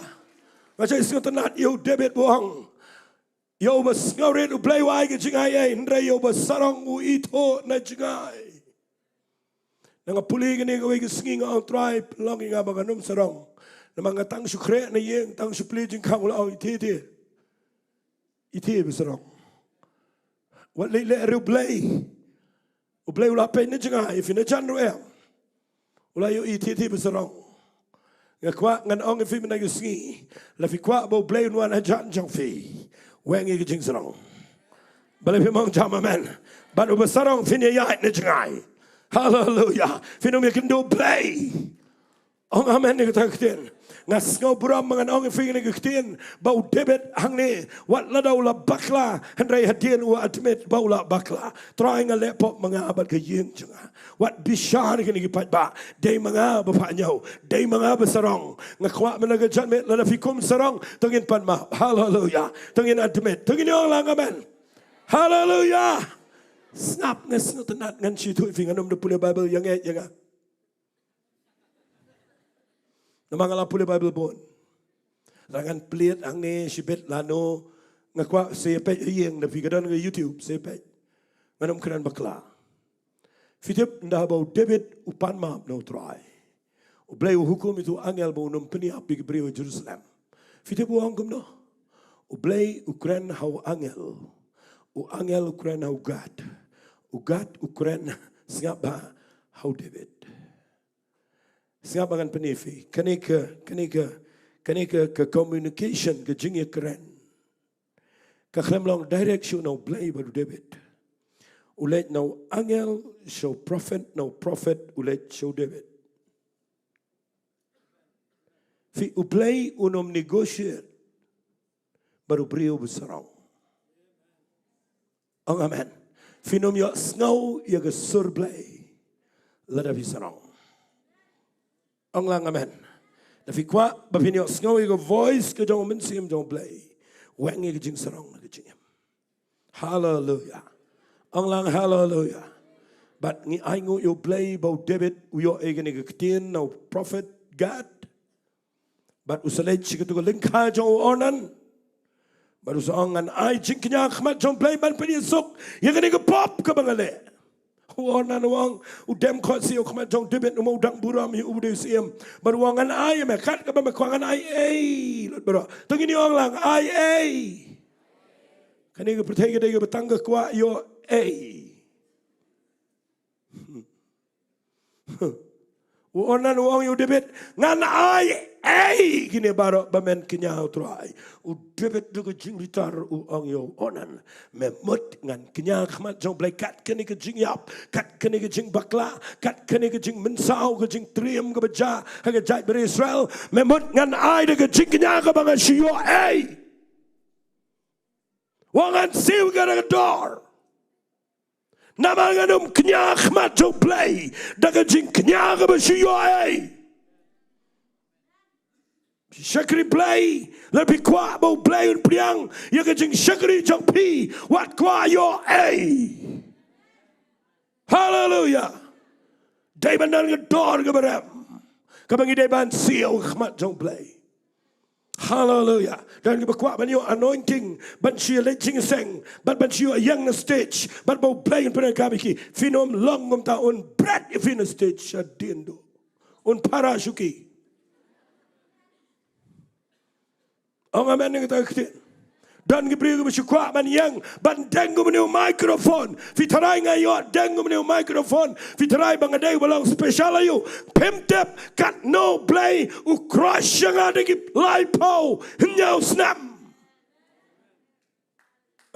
Nga shait sngewtynnat ïa u David, u ong: Ïa uba sngewrit, u Blei u ai ka jingai ei, hynrei ïa uba sarong u ithuh na jngai. Nga pule kane kawei ka sngi, nga ong: Trai, pynlong ïa nga ba ngan ym sarong. Namar nga tang shu khreh na ïing, tang shu plie jingkhang, u la ong: Ïa phi, ïa phi, ïa phi ba sarong. Wat leit leh ruh u Blei. U Blei u la peit na jngai, phi na jan ruh em. U la ïohi ïa phi ba sarong. Nga kwah ngan ong ïa phi mynta ka sngi, la phi kwah ba u Blei un wan hajan jong phi, weng ïa ka jingsarong. Balei phim ong jam amen? Bad uba sarong phin ïaid na jngai. Haleluya. Phin ym ïakynduh Blei. Ong amen ïa kata ka ktien. Nga sngew burom ba ngan ong ïa phi kane ka ktien, ba u David hangne, wat lada u la bakla, hynrei hadien u admit ba u la bakla: Trai, nga leh pop ma nga bad ka ïing jong nga. Wat bishar ïa kine ki paidbah. Dei ma nga ba phah ñiew. Dei ma nga ba sarong. Nga kwah mynta ka janmiet, lada phi kum sarong, to ngin pan map. Haleluya. To ngin admit. To ngin ong lang amen. Haleluya. Sngap, nga sngewtynnat, ngan shu ïathuh ïa phi, ngan ym da pule Baibl, ïa nga, ïa nga. Namar nga la pule Baibl bun. Lada ngan plied hangne shibit lano, nga kwah sa ïa peit ha ïing, lada phi ka don ka YouTube, sa ïa peit. Ngan ym kren bakla. Phi tip, ynda haba u David u pan map na u Trai, u Blei u hukum ïa utu u angel ba un ym pynïap ïa ki briew ha Jerusalem. Phi tip u ong kumno? U Blei u kren ha u angel. U angel u kren ha u Gad. U Gad u kren, sngap bha, ha u David. Sngap ba ngan pyni ïa phi. Kane ka, kane ka, kane ka, ka communication, ka jingïakren, ka khlem long direct shuh na u Blei bad u David. U leit na u angel sha u prophet, na u prophet u leit sha u David. Phi, u Blei un ym negotiate bad u briew ba sarong. Ong amen. Phin ym ïohsngew ïa ka sur Blei lada phi sarong. Ong lang amen. Lada phi kwah ba phin ïohsngew ïa ka voice ka jong u Mynsiem jong u Blei, weng ïa ka jingsarong na ka jingim. Haleluya. Ong lang haleluya. Bad ngi ainguh ïa u Blei ba u David u ïoh ïa kane ka ktien na u prophet Gad. Bad u sa leit sha katu ka lyngkha jong u Ornan. Bad u sa ong, ngan ai jingkñia ha khmat jong u Blei ban pynïasuk ïa kane ka pop kaba nga leh. U Ornan u ong, u dem khohsiew ha khmat jong u David, u ma u dang burom hi, u dei u syiem. Bad u ong, ngan ai ïa me, kat kaba me kwah, ngan ai ei lut baroh. To ngin ong lang, ai ei. Kane ka pyrthei ka dei kaba tang ka kwah ïoh ei. U Ornan u ong ïa u David, ngan ai ei kine baroh ba men kñia, U Trai. U David da ka jingbitar u ong ïa u Ornan, me mut ngan kñia ha khmat jong U Blei kat kane ka jingïap, kat kane ka jingbakla, kat kane ka jingmynsaw, ka jingtriem kaba jia ha ka jaitbynriew Israel. Me mut ngan ai da ka jingkñia kaba nga shu ïoh ei. Wat ngan siew ïa ka da ka dor. Namar ngan ym kñia ha khmat jong U Blei da ka jingkñia kaba shu ïoh ei. Shakri Blei, lada phi kwah ba U Blei un pdiang ïa ka jingshakri jong phi, wat kwah ïoh ei. Haleluia. Dei ban don ka dor kaba rem, kaba ngi dei ban siew ha khmat jong U Blei. Haleluia. Don kiba kwah ban ïoh anointing, ban shu leit jingïaseng, ban, ban shu ïeng na stage, ban ba U Blei un pyndonkam ïa ki. Phin ym long kumta, un bret ïa phi na stage shadien duh. Un para shuki. Ong amen ïa kata ka ktien. Don ki briew kiba shu kwah ban ïeng, ban deng kum une u microphone. Phi tharai nga ïoh deng kum une u microphone? Phi tharai ba nga dei uba long special aïu? Phim tip katno U Blei u crush ïa nga da ki laiphew hynñiew snem.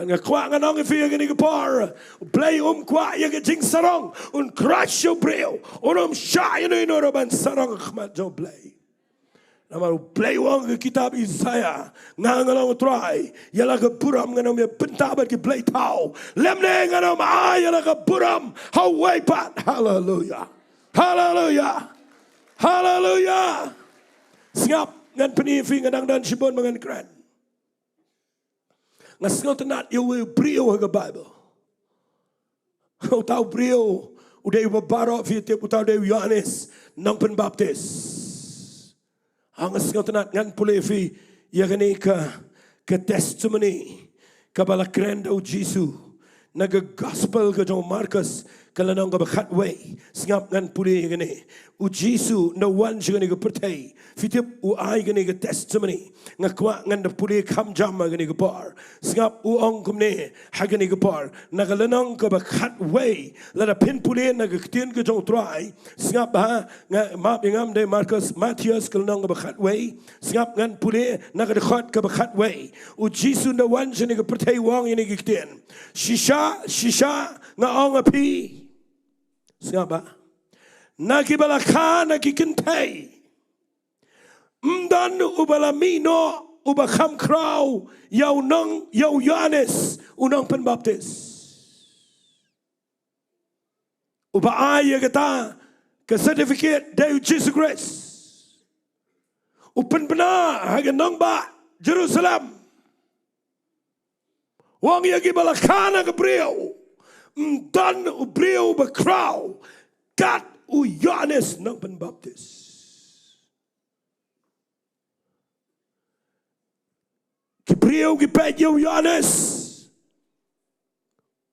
Nga kwah ngan ong ïa phi ïa kane ka por, U Blei um kwah ïa ka jingsarong. Un crush ïa u briew. Un ym shah ïa uno uno ruh ban sarong ha khmat jong U Blei. Namar U Blei u ong ha ka kitab Isaiah, nga nga long U Trai, ïa la ka burom ngan ym ïa bynta bad ki blei thaw, lymne ngan ym ai ïa la ka burom ha uwei pat. Haleluia. Haleluia. Haleluia. Sngap, ngan pyni ïa phi, nga dang don shibun ba ngan kren. Nga sngewtynnat ïa uwei u briew ha ka Baibl. Uta u briew u dei uba baroh phi tip, uta u dei u Ïoannis Nongpynbaptis. Ha, nga sngewtynnat, ngan pule ïa phi ïa kane ka, ka testimony kaba la kren da u Jisu na ka gospel ka jong u Markos, ka lynnong kaba khatwei. Sngap, ngan pule ïa kane. U Jisu ynda u wan sha kane ka pyrthei, phi tip, u ai kane ka testimony. Nga kwah ngan da pule kham jam ha kane ka por. Sngap, u ong kumne ha kane ka por, na ka lynnong kaba khatwei, lada phin pule na ka ktien ka jong U Trai. Sngap, ha, nga map ïa nga, ym dei Markos, Mathaios ka lynnong kaba khatwei. Sngap, ngan pule na ka dkhot kaba khatwei. U Jisu ynda u wan sha kane ka pyrthei u ong ïa kine ki ktien: Shisha, shisha, nga ong ïa phi. Sngap, ha. Na kiba la kha na ki kynthei, ym don uba la mih noh uba kham khraw ïa u nong, ïa u Ïoannis u Nongpynbaptis. Uba ai ïa kata ka certificate dei u Jisu Khrist. U pynbna ha ka nongbah Jerusalem. U ong ïa kiba la kha na ka briew, ym don u briew ba khraw kat u Ïoannis Nongpynbaptis. Ki briew ki peit ïa u Ïoannis,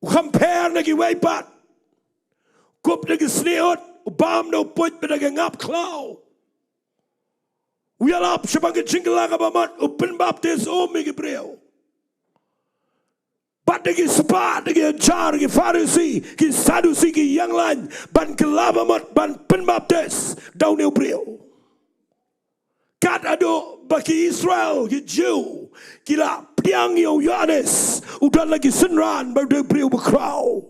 u kham pher na kiwei pat. Kup da ki snieh ud, u bam da u puit bad da ka ngap khlaw. U ïalap shaphang ka jingkylla kaba mut, u pynbaptis um ïa ki briew. Bad da ki spah, da ki hajar ki Pharisi, ki Sadusi, ki ïeng lain ban kylla ba mut, ban pynbaptis da une u briew. Kat haduh ba ki Israel, ki Jiw, ki la pdiang ïa u Ïoannis, u don la ki synran ba u dei u briew ba khraw.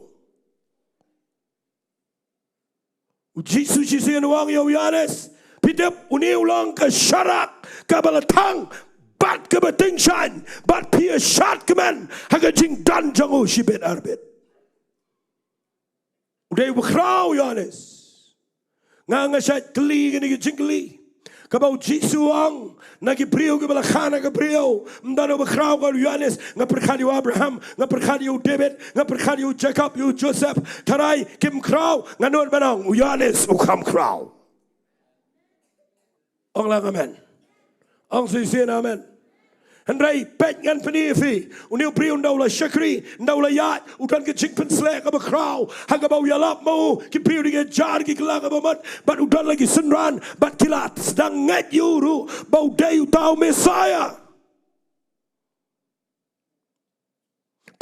U Jisu shisien u ong ïa u Ïoannis, phi tip, une u long ka sharak kaba la thang bad kaba tyngshaiñ, bad phi ïa shad kmen ha ka jingdon jong u shibit arbit. U dei uba khraw u Ïoannis. Nga, nga shait kylli kine ki jingkylli. Kaba u Jisu u ong, na ki briew kiba la kha na ka briew, ym don uba khraw kat u Ïoannis. Nga pyrkhat ïa u Abraham, nga pyrkhat ïa u David, nga pyrkhat ïa u Jakob, ïa u Joseph. Tharai kim khraw, nga nud ban ong, u Ïoannis u kham khraw. Ong lang amen. Ong shisien amen. Hynrei peit, ngan pyni ïa phi, une u briew ynda u la shakri, ynda u la ïaid, u don ka jingpynshlur kaba khraw ha kaba u ïalap ma u, ki briew da ki hajar ki kylla kaba mut, bad u don la ki synran, bad ki la sdang ngeit ïa u ruh ba u dei uta u Messiah.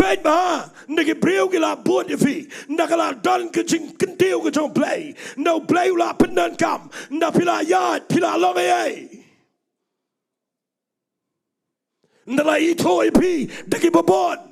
Ïa phi, ynda ki briew ki la bud ïa phi, ynda ka la don ka jingkyntiew ka jong U Blei, ynda U Blei u la pyndonkam, ynda phi la ïaid, phi la long ei ei. Ynda la ithuh ïa phi da ki babun.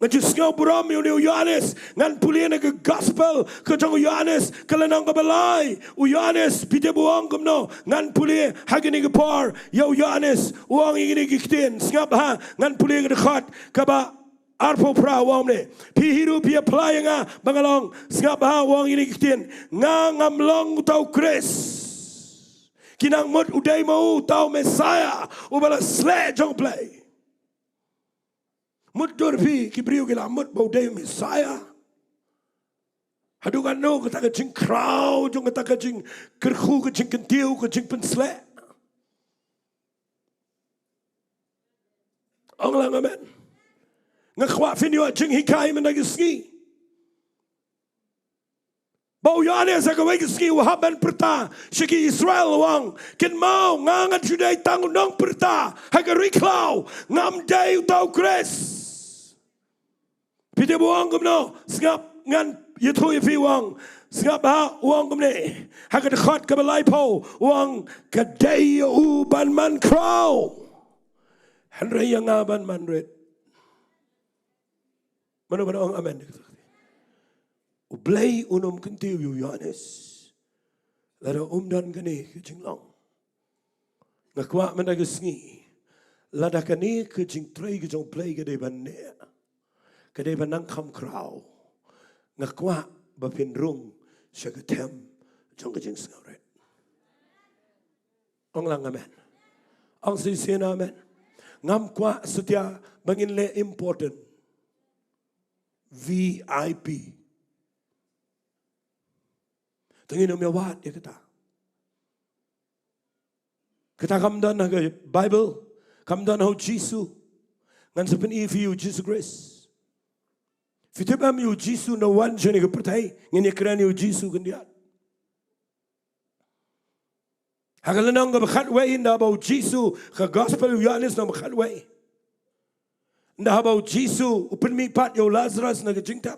Nga ju sngew burom ïa une u Ïoannis, ngan pule na ka gospel ka jong u Ïoannis, ka lynnong kaba lai. U Ïoannis, phi tip u ong kumno? Ngan pule ha kine ki por ïa u Ïoannis, u ong ïa kine ki ktien, sngap ha, ngan pule ka dkhot kaba arphew phra, u ong kumne. Phi hi ruh phi ïa phla ïa nga ba nga long, sngap ha, u ong ïa kine ki ktien, nga ngam long uta u Khrist. Ki nang mut u dei ma u uta u Messiah uba la sleh jong U Blei. Mutdur phi, ki briew ki la mut ba u dei u Messiah. Haduh katno kata ka jingkhraw jong kata ka jingkyrkhu, ka jingkyntiew, ka jingpynsleh. Ong lang amen. Nga kwah phin ïoh jinghikai mynta ka sngi. Ba u Ïoannis ha kawei ka sngi u hap ban pyrta sha ki Israel, u ong, kynmaw, nga ngan shu dei tang u nongpyrta ha ka ri khlaw, ngam dei uta u Khrist. Phi tip u ong kumno? Sngap, ngan ïathuh ïa phi, u ong. Sngap ha, u ong kumne. Ha ka dkhot kaba laiphew, u ong, ka dei ïa u ban man khraw, hynrei ïa nga ban man rit. Mano ban ong amen? U Blei un ym kyntiew ïa u Ïoannis lada um don kane ka jinglong. Nga kwah mynta ka sngi, lada kane ka jingtrei ka jong U Blei ka dei ban neh, ka dei ban nang kham khraw, nga kwah ba phin rung sha ka them jong ka jingsngewrit. Ong lang amen. Ong shisien amen. Ngam kwah satia ba ngin leh important, V I P. Te ngin ym ïa wad ïa kata. Kata kam don ha ka Bible, kam don ha u Jisu. Ngan sa pyni ïa phi ïa u Jisu Khrist. Phi tip em, ïa u Jisu ynda u wan shane ha ka pyrthei, ngin ïa kren ïa u Jisu khyndiat. Ha ka lynnong kaba khatwei, ynda ba u Jisu, ka gospel u Ïoannis lynnong ba khatwei, ynda haba u Jisu u pynmihpat ïa u Lazarus na ka jingtep.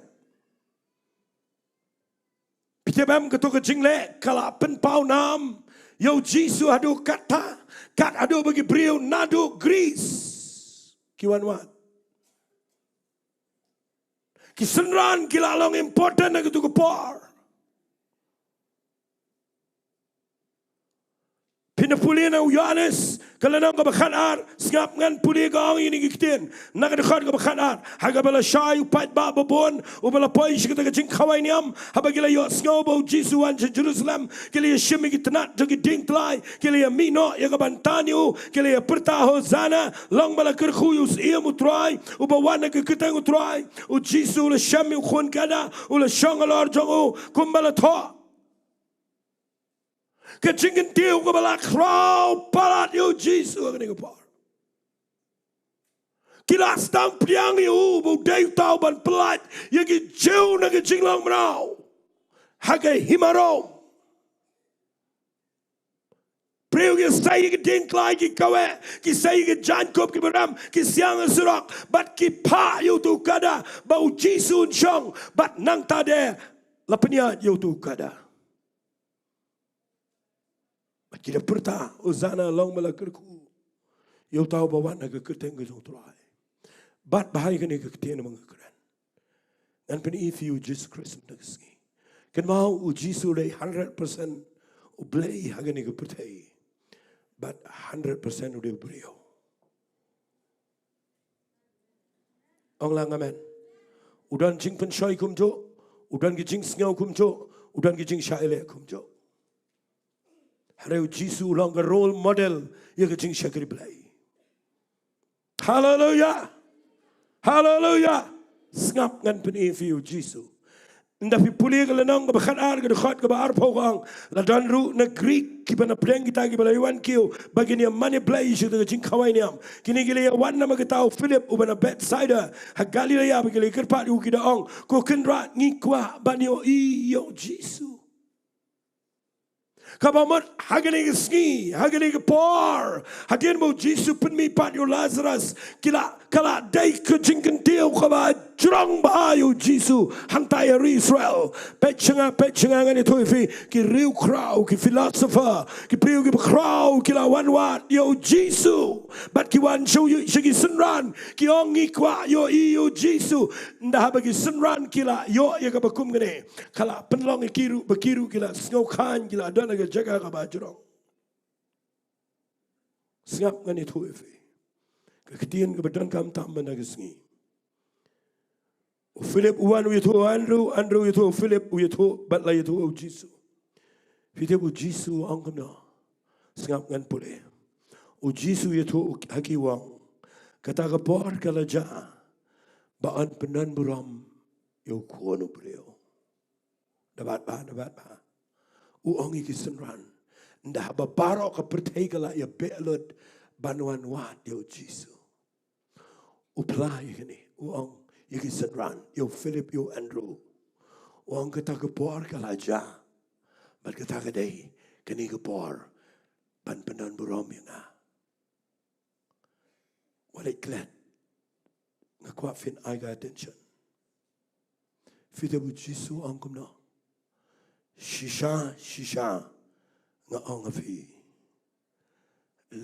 Phi tip em, kato ka jingleh ka la pynpaw nam ïa u Jisu haduh katta, kat haduh ba ki briew naduh Greece ki wan wad. Ki synran ki la long important ha kato ka por. Phin ïa pule na u Ïoannis, ka lynnong kaba khatar, sngap, ngan pule ka ong ïa kine ki ktien. Na ka dkhot kaba khatar, ha kaba la shai u paidbah babun uba la poi sha kata ka jingkhawai niam, haba ki la ïohsngew ba u Jisu u wan sha Jerusalem, ki la ïashim ïa ki tnat jong ki diengtlai, ki la ïamih noh ïa ka ban tan ïa u, ki la ïapyrta, Hosanna, long ba la kyrkhu ïa u Syiem u Trai, uba wan ha ka kyrteng u Trai. U Jisu u la shem ïa u khun kada, u la shong halor jong u kumba la thoh. Ka jingkyntiew kaba la khraw palat ïa u Jisu ha kane ka por. Ki la sdang pdiang ïa u ba u dei uta u ban pyllait ïa ki Jiw na ka jinglong mraw ha ka hima Rom. Briew ki sei ïa ki diengtlai, ki kaweh, ki sei ïa ki jaiñkup kiba rem, ki siang ha surok, bad ki phah ïa uto u kada ba u Jisu un shong, bad nangta de la pynïaid ïa uto u kada. Bad ki da pyrta, Hosanna, long ba la kyrkhu ïa uta uba wan ha ka kyrteng ka jong u Trai. Bad ba ha kane ka ktien ba nga kren, ngan pyni ïa phi ïa u Jisu Khrist mynta ka sngi. Kynmaw, u Jisu u dei hundred percent U Blei ha kane ka pyrthei, bad hundred percent u dei u briew. Ong lang amen. U don jingpynshoi kumjuh, u don ki jingsngew kumjuh, u don ki jingshah ïaleh kumjuh. Hynrei u Jisu u long ka role model ïa ka jingshakri Blei. Haleluya. Haleluya. Sngap, ngan pyni ïa phi ïa u Jisu. Ynda phi pule ka lynnong kaba khatar, ka dkhot kaba arphew, ka ong, la don ruh na Greek kiba na pdeng kita kiba la ïawan kiew ba kin ïa mane blei sha kata ka jingkhawai niam. Kine ki la ïawan namar kata u Philip uba na Bethsaida ha Galilaia, ba ki la ïakyrpad ïa u, ki da ong, Ko Kynrad, ngi kwah ban ïohi ïa u Jisu. Kaba mut ha kane ka sngi, ha kane ka por, hadien ba u Jisu pynmih pat ïa u Lazarus, ki la, ka la dei ka jingkyntiew kaba jrong bha ïa u Jisu hangta ïa ri Israel. Peit sha nga, peit sha nga, ngan ïathuh ïa phi, ki riewkhraw, ki philosopher, ki briew kiba khraw, ki la wan wad ïa u Jisu. Bad ki wan sha u, sha ki synran, ki ong, ngi kwah ïohi ïa u Jisu. Ynda haba ki synran ki la ïoh ïa kaba kum kane, ka la pynlong ïa ki ruh ba ki ruh ki la sngewkhan, ki la don ha ka jaka kaba jrong. Sngap, ngan ïathuh ïa phi ka ktien kaba donkam tam mynta ka sngi. U Philip u wan u ïathuh u Andrew, Andrew u ïathuh u Philip, u ïathuh bad la ïathuh u Jisu. Phi tip u Jisu u ong kumno? Sngap, ngan pule. U Jisu u ïathuh ha ki, u ong, kata ka por ka la jia ba yn pyndon burom ïa u Khun u briew. Da bat bha, da bat bha. U ong ïa ki synran, ynda haba baroh ka pyrthei ka la ïabeh lut ban wan wad ïa u Jisu, u phla ïa kine, u ong ïa ki synran, ïa u Philip, ïa u Andrew. U ong kata ka por ka la jia, bad kata ka dei kane ka por ban pyndon burom ïa nga. Wat leit klet. Nga kwah phin ai ka attention. Phi tip u Jisu u ong kumno? Shisha, shisha nga ong ha phi,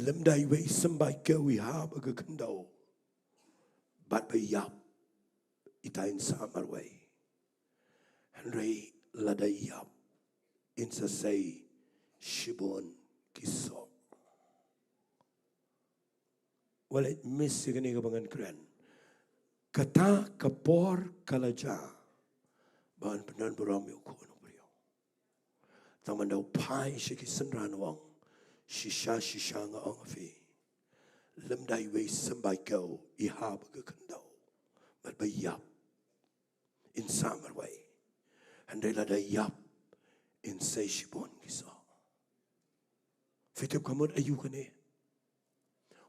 lymda iwei i symbai kew i hap ha ka khyndew bad ba ïap, itai in sah marwei. Hynrei lada i ïap, in sa sei shibun ki soh. Wat leit miss ïa kane kaba ngan kren. Kata ka por ka la jia ba yn pyndon burom ïa u Khun u briew. Tang mynta u phai sha ki synran u ong, shisha, shisha nga ong ha phi, lymda iwei i symbai kew i hap ha ka khyndew bad ba ïap, in sah marwei. Hynrei lada i ïap, in sei shibun ki soh. Phi tip ka mut aïu kane?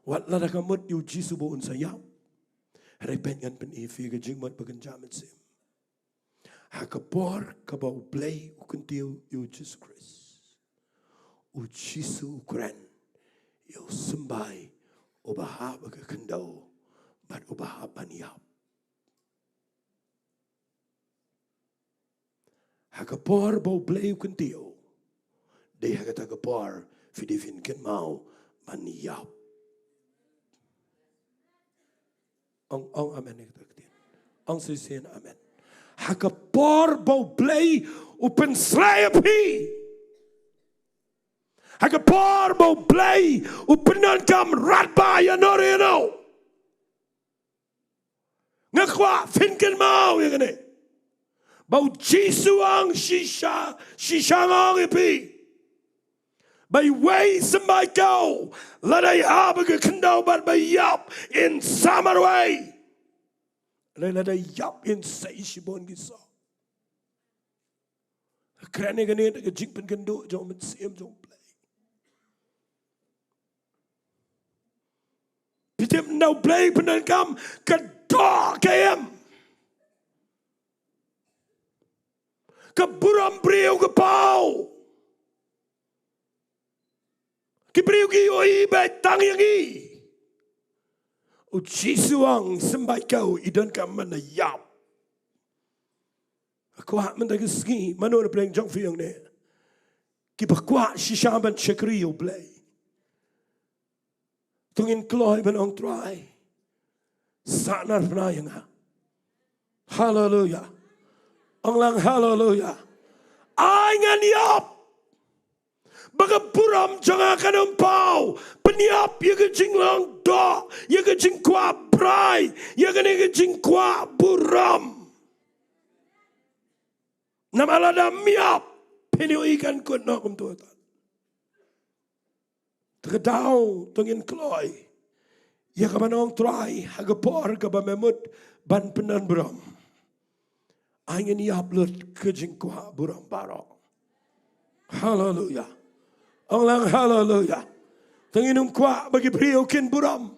Wat lada ka mut ïa u Jisu ba un sa ïap, hynrei peit, ngan pyni ïa phi ka jingmut ba kynja mynsiem. Ha ka por kaba U Blei u kyntiew ïa u Jisu Khrist, u Jisu u kren ïa u symbai uba hap ha ka khyndew bad uba hap ban ïap. Ha ka por ba U Blei u kyntiew, dei ha kata ka por phi dei phin kynmaw ban ïap. Ong, ong amen ïa kata ka ktien. Ong shisien amen. Ha ka por ba U Blei u pynshlei ïa phi, ha ka por ba U Blei u pyndonkam radbah ïa no re no, nga kwah phin kynmaw ïa kane, ba u Jisu u ong, shisha, shisha nga ong ïa phi, ba iwei i symbai kew, lada i hap ha ka khyndew bad ba ïap, in sah marwei. Lada, lada i ïap, in sei shibun ki soh. Kren ïa kane da ka jingpynkynduh jong u Mynsiem jong U Blei. Phi tip, ynda U Blei u pyndonkam, ka doh ka im, ka burom briew ka paw. Ki briew ki ïohi beit tang ïa ngi. U Jisu u ong, symbai kew i donkam ban da ïap. Kwah mynta ka sngi, mano na pdeng jong phi hangne, kiba kwah shisha ban shakri ïa U Blei? To ngin kloi ban ong, Trai, sahnarphna ïa nga. Haleluia. Ong lang haleluia. Ai ngan ïap, ba ka burom jong nga kan ym paw. Pynïap ïa ka jinglong doh, ïa ka jingkwah brai, ïa kane ka jingkwah burom. Namar lada ym ïap, phin ïohi kan kut noh kumto. Te ka daw to ngin kloi ïa ka ban ong, Trai, ha ka por kaba me mut ban pyndon burom, ai ngin ïap lut ka jingkwah burom baroh. Haleluia. Ong lang haleluia. Te ngin ym kwah ba ki briew kin burom.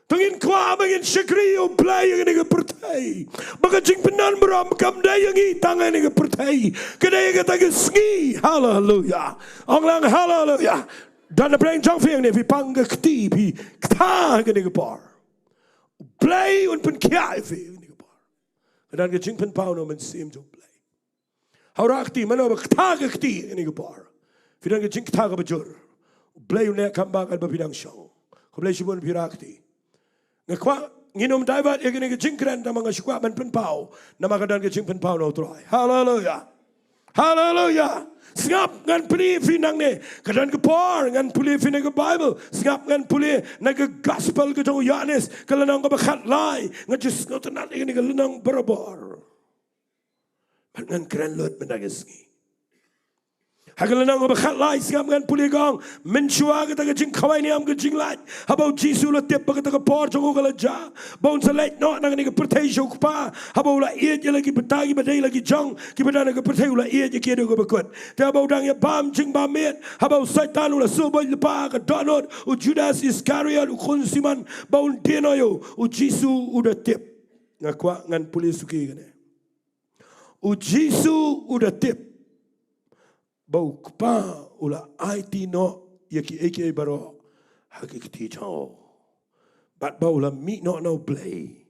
To ngin kwah ba ngin shakri ïa U Blei ïa kane ka pyrthei. Ba ka jingpyndonkam kam dei ïa ngi tang ïa kane ka pyrthei. Ka dei ïa kata ka sngi. Haleluya. Ong lang haleluya. Don napdeng jong phi hangne, phi pang ka kti, phi kta ha kane ka por. U Blei un pynkhiah ïa phi ha kane ka por. Ka don ka jingpynpaw na u Mynsiem jong U Blei. Ha u rah kti, mano ba kta ka kti ha kane ka por? Phi don ka jingkta kaba jur. U Blei u neh kam ba katba phi dang shong. Khublei shibun phi rah kti. Nga kwah ngin ym divert ïa kane ka jingkren, tangba nga shu kwah ban pynpaw namar ka don ka jingpynpaw na U Trai. Haleluya. Haleluya. Sngap, ngan pule ïa phi nangne. Ka don ka por ngan pule ïa phi na ka Baibl. Sngap, ngan pule na ka Gospel ka jong u Ïoannis, ka lynnong kaba khatlai. Nga ju sngewtynnat ïa kane ka lynnong barabor. Bad ngan kren lut mynta ka sngi. Ha ka lynnong kaba khatlai, sngap, ngan pule, ka ong: Mynshuwa kata ka jingkhawai niam ka jinglait, haba u Jisu u la tip ba kata ka por jong u ka la jia, ba un sa leit noh na kane ka pyrthei sha u Kpa, haba u la ïeit ïa la ki bynta kiba dei la ki jong, kiba don ha ka pyrthei, u la ïeit ïa ki haduh kaba kut. Te haba u dang ïa bam jingbam miet, haba u Soitan u la suhbuit lypa ha ka dohnud u Judas Iskariot, u khun Simon, ba un die noh ïa u, u Jisu u da tip. Nga kwah ngan pule suki kane. U Jisu u da tip ba u Kpa u la aiti noh ïa kiei kiei baroh ha ki kti jong u, bad ba u la mih noh na U Blei,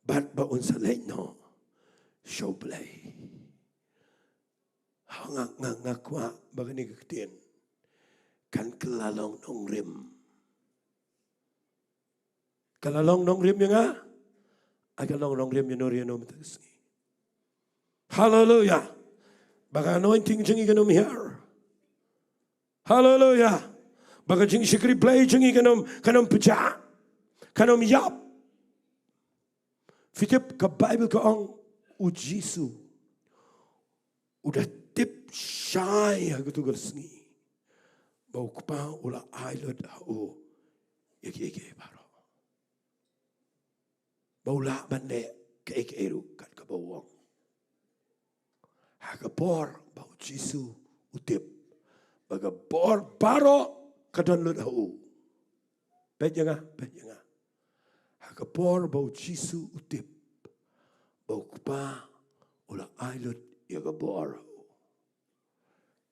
bad ba un sa leit noh sha U Blei. Ha, nga, nga, nga kwah ba kane ka ktien kan kylla long nongrim. Ka la long nongrim ïa nga, ai ka long nongrim ïano re ïano mynta ka sngi. Haleluya. Ba ka anointing jong ngi kan ym hiar. Haleluya. Ba ka jingshakri Blei jong ngi kan ym, kan ym pjah, kan ym ïap. Phi tip, ka Baibl ka ong u Jisu u da tip shai ha katu ka sngi ba u Kpa u la ai lut ha u ïa kiei kiei baroh, ba u lah ban leh kaei kaei ruh kat kaba u ong. Ha ka por ba u Jisu u tip ba ka bor baroh ka don lut ha u. Peit ïa nga, peit ïa nga. Ha ka por ba u Jisu u tip ba u Kpa u la ai lut ïa ka bor ha u,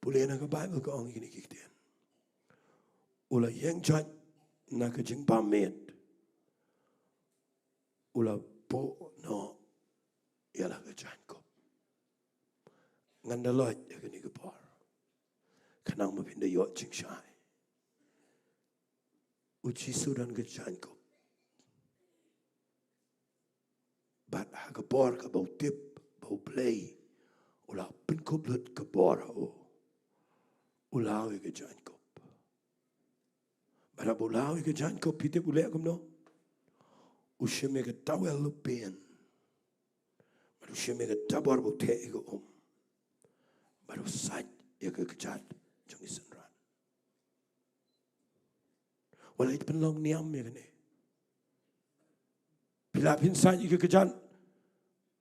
pule na ka Baibl, ka ong ïa kine ki ktien: U la ïeng joit na ka jingbam miet, u la buh noh ïa la ka jaiñkup. Ngan da loit ïa kane ka por, khnang ba phin da ïoh jingshai. U Jisu don ka jaiñkup. Bad ha ka por kaba u tip ba U Blei u la pynkup lut ka bor ha u, u law ïa ka jaiñkup. Bad haba u law ïa ka jaiñkup, phi tip u leh kumno? U shim ïa ka tawel u pin, bad u shim ïa ka dabor ba u theh ïa ka um, bad u sait ïa ka kjat jong ki synran. Wat leit pynlong niam ïa kane. Phi lah phin sait ïa ki kjat,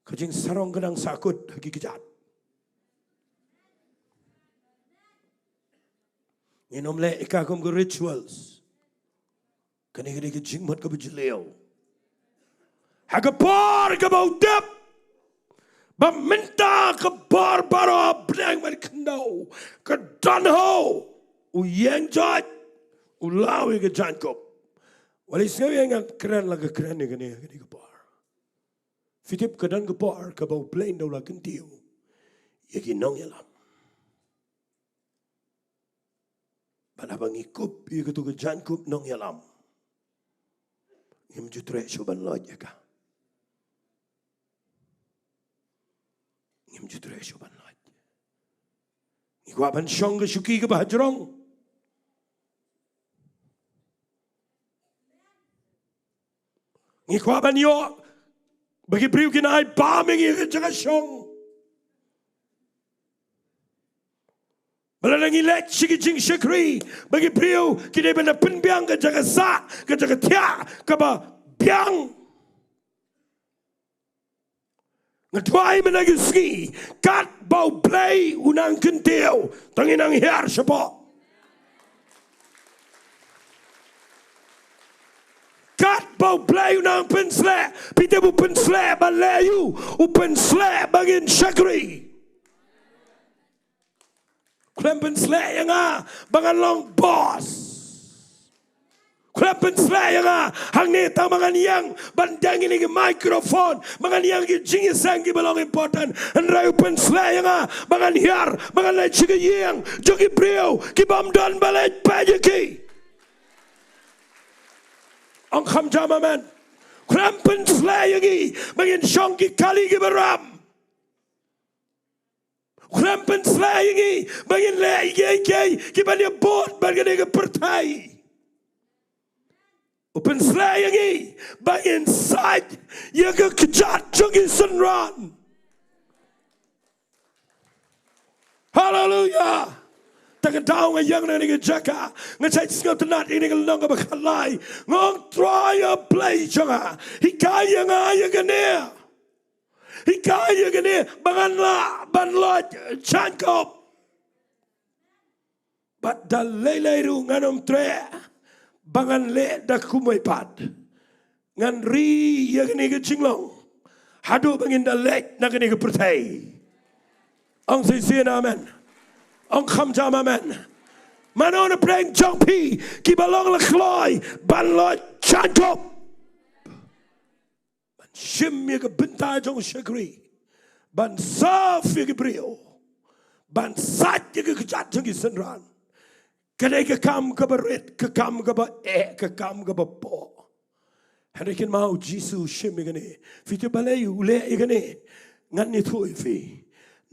ka jingsarong ka dang sahkut ha ki kjat. Ngin ym leh ïa ka kum ka rituals. Kane ka dei ka jingmut kaba jylliew. Ha ka por kaba u tip ba mynta ka bor baroh ha bneng bad khyndew ka don ha u, u ïeng joit, u law ïa ka jaiñkup. Wat leh sngew ïa nga kren la ka kren ïa kane, kane ka por. Phi tip, ka don ka por kaba U Blei un da la kyntiew ïa ki nongïalam. Bad haba ngi kup ïa katu ka jaiñkup nongïalam, ngim ju treh shuh ban loit ïa ka. Ngim ju treh shuh ban loit. Ngi kwah ban shong ka shuki kaba hajrong. Ngi kwah ban ïoh ba ki briew kin ai bam ïa ngi ha ka jaka shong. Ba lada ngi leit sha ki jingshakri, ba ki briew ki dei ban da pynbiang ka jaka sah, ka jaka thiah kaba biang. Nga duwai mynta ka sngi, katba U Blei u nang kyntiew, to ngin nang hiar shapoh. Katba U Blei u nang pynsleh, phi tip u pynsleh ban leh aïu? U pynsleh ba ngin shakri. Khlem pynsleh ïa nga ba ngan long boss. Khlem pynsleh ïa nga hangne tang ba ngan ïeng ban deng ïa ki microphone, ba ngan ïeng ki jingïaseng kiba long important. Hynrei u pynsleh ïa nga ba ngan hiar, ba ngan leit sha ki ïing jong ki briew ki bym don ba leit peit ïa ki. Ong kham jam amen. Khlem pynsleh ïa ngi ba ngin shong ki kali kiba ram. Khlem pynsleh ïa ngi ba ngin leh ïa kiei kiei kiban ïabud bad kane ka pyrthei. U pynsleh ïa ngi ba ngin sait ïa ka kjat jong ki synran. Haleluya. Tang ka daw nga ïeng na kane ka jaka, nga shait sngewtynnat ïa kane ka lynnong kaba khatlai. Nga ong, Trai, A Blei jong nga, hikai ïa nga ïa kane. Hikai ïa kane ba ngan lah ban lait jaiñkup. Bad da lei lei ruh ngan ym treh ba ngan leh da kumwei pat. Ngan ri ïa kane ka jinglong haduh ba ngin da leit na kane ka pyrthei. Ong shisien amen. Ong kham jam amen. Mano na pdeng jong phi kiba long la kloi ban lait jaiñkup? Ban shim ïa ka bynta jong u shakri, ban serve ïa ki briew, ban sait ïa ka kjat jong ki synran. Ka dei ka kam kaba rit, ka kam kaba eh, ka kam kaba poh. Hynrei kynmaw, u Jisu u shim ïa kane. Phi tip balei u leh ïa kane? Ngan ïathuh ïa phi.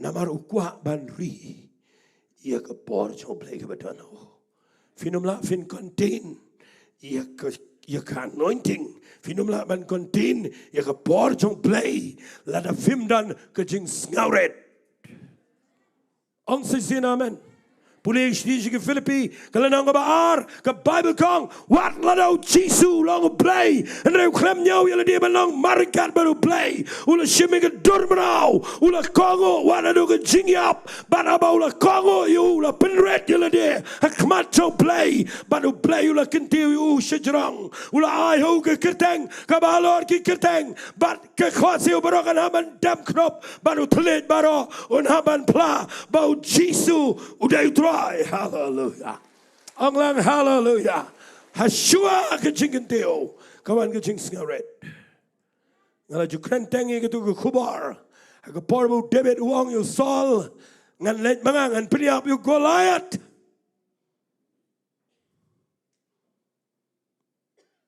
Namar u kwah ban ri ïa ka bor jong U Blei kaba don ha u. Phin ym lah phin contain ïa ka, ïa ka anointing. Phin ym lah ban contain ïa ka bor jong U Blei lada phim don ka jingsngewrit. Ong shisien amen. Pule shisien sha ki Philippi, ka lynnong kaba ar, ka Baibl ka ong, wat lada u Jisu u long U Blei, hynrei u khlem ñiew ïa lade ban long marryngkat bad U Blei, u la shim ïa ka dur mraw, u la kohnguh wat haduh ka jingïap, bad haba u la kohnguh ïa u, u la pynrit ïa lade ha khmat jong U Blei, bad U Blei u la kyntiew ïa u shajrong, u la ai ha u ka kyrteng kaba halor ki kyrteng, bad ka khohsiew baroh kan hap ban dem khnop, bad u thylliej baroh un hap ban phla ba u Jisu u dei u Trai. Haleluya. Ong lang haleluya. Hashwa ka jingkyntiew ka wan ka jingsngewrit. Nga la ju kren teng ïa katu ka khubor ha ka por ba u David u ong ïa u Saul, ngan leit ma nga, ngan pynïap ïa u Goliath.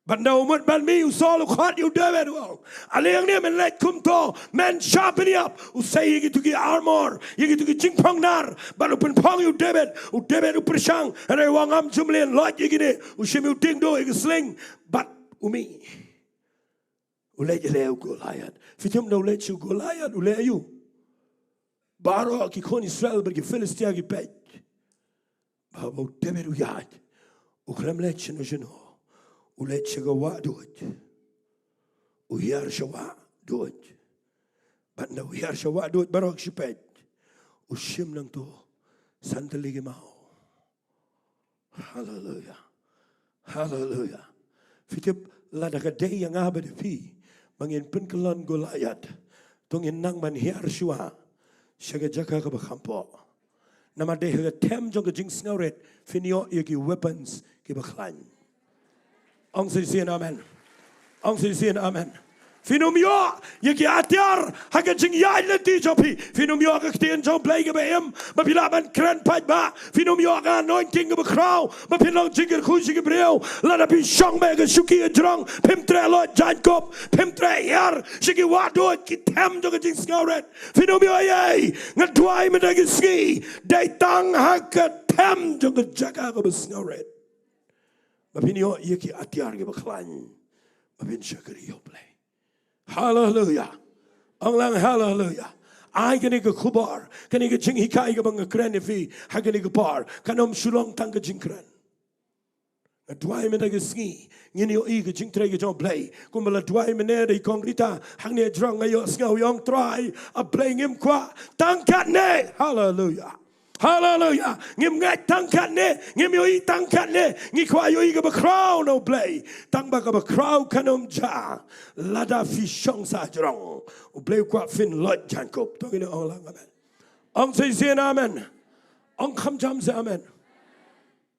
Bad ynda u mut ban mih, u Saul u khot ïa u David u ong, ale hangne, men leit kumto, men shah pynïap. U sei ïa kitu ki armor, ïa kitu ki jingphong nar, bad u pynphong ïa u David. U David u pyrshang, hynrei u ong ngam ju mlien, loit ïa kine. U shim ïa u dieng duh, ïa ka sling, bad u mih. U leit ïaleh u Goliath. Phi tip ynda u leit sha u Goliath u leh aïu? Baroh ki khun Israel bad ki Philistia ki peit ba, ba u David u ïaid. U khlem leit shano shano. U leit sha ka wah duid. U hiar sha wah duid. Bad ynda u hiar sha wah duid, baroh ki shu peit. U shim nangto san tylli ki maw. Haleluya. Haleluya. Phi tip, lada ka dei ïa nga bad ïa phi ba ngin pynkyllon Goliath, to ngin nang ban hiar shuwa sha ka jaka kaba kham poh. Namar dei ha ka them jong ka jingsngewrit phin ïoh ïa ki weapons kiba khlaiñ. Ong shisien amen. Ong shisien amen. Phin ym ïoh ïa ki atiar ha ka jingïaid lynti jong phi. Phin ym ïoh ka ktien jong U Blei kaba im ba phi lah ban kren paidbah. Phin ym ïoh ka anointing kaba khraw ba phin long jingkyrkhu sha ki briew. Lada phi shong beit ha ka shuki ka jrong, phim treh loit jaiñkup, phim treh hiar sha ki wah duid, ki them jong ka jingsngewrit, phin ym ïoh ei ei. Nga duwai mynta ka sngi, dei tang ha ka them jong ka jaka kaba sngewrit ba phin ïoh ïa ki atiar kiba khlaiñ ba phin shakri ïa U Blei. Haleluya. Ong lang haleluya. Ai kane ka khubor, kane ka jinghikai kaba nga kren ïa phi ha kane ka por, kan ym shu long tang ka jingkren. Nga duwai mynta ka sngi ngin ïohi ka jingtrei ka jong U Blei. Kumba la duwai mynne da i Kong Rita, hangne jrong nga ïohsngew i ong, Trai, A Blei, ngim kwah tang katne. Haleluya. Haleluya. Ngim ngeit tang katne, ngim ïohi tang katne, ngi kwah ïohi kaba khraw na U Blei. Tang ba kaba khraw kan ym jia lada phi shong sah jrong. U Blei u kwah phin loit jaiñkup. To ngin ong lang amen. Ong sa shisien amen. Ong kham jam sa amen.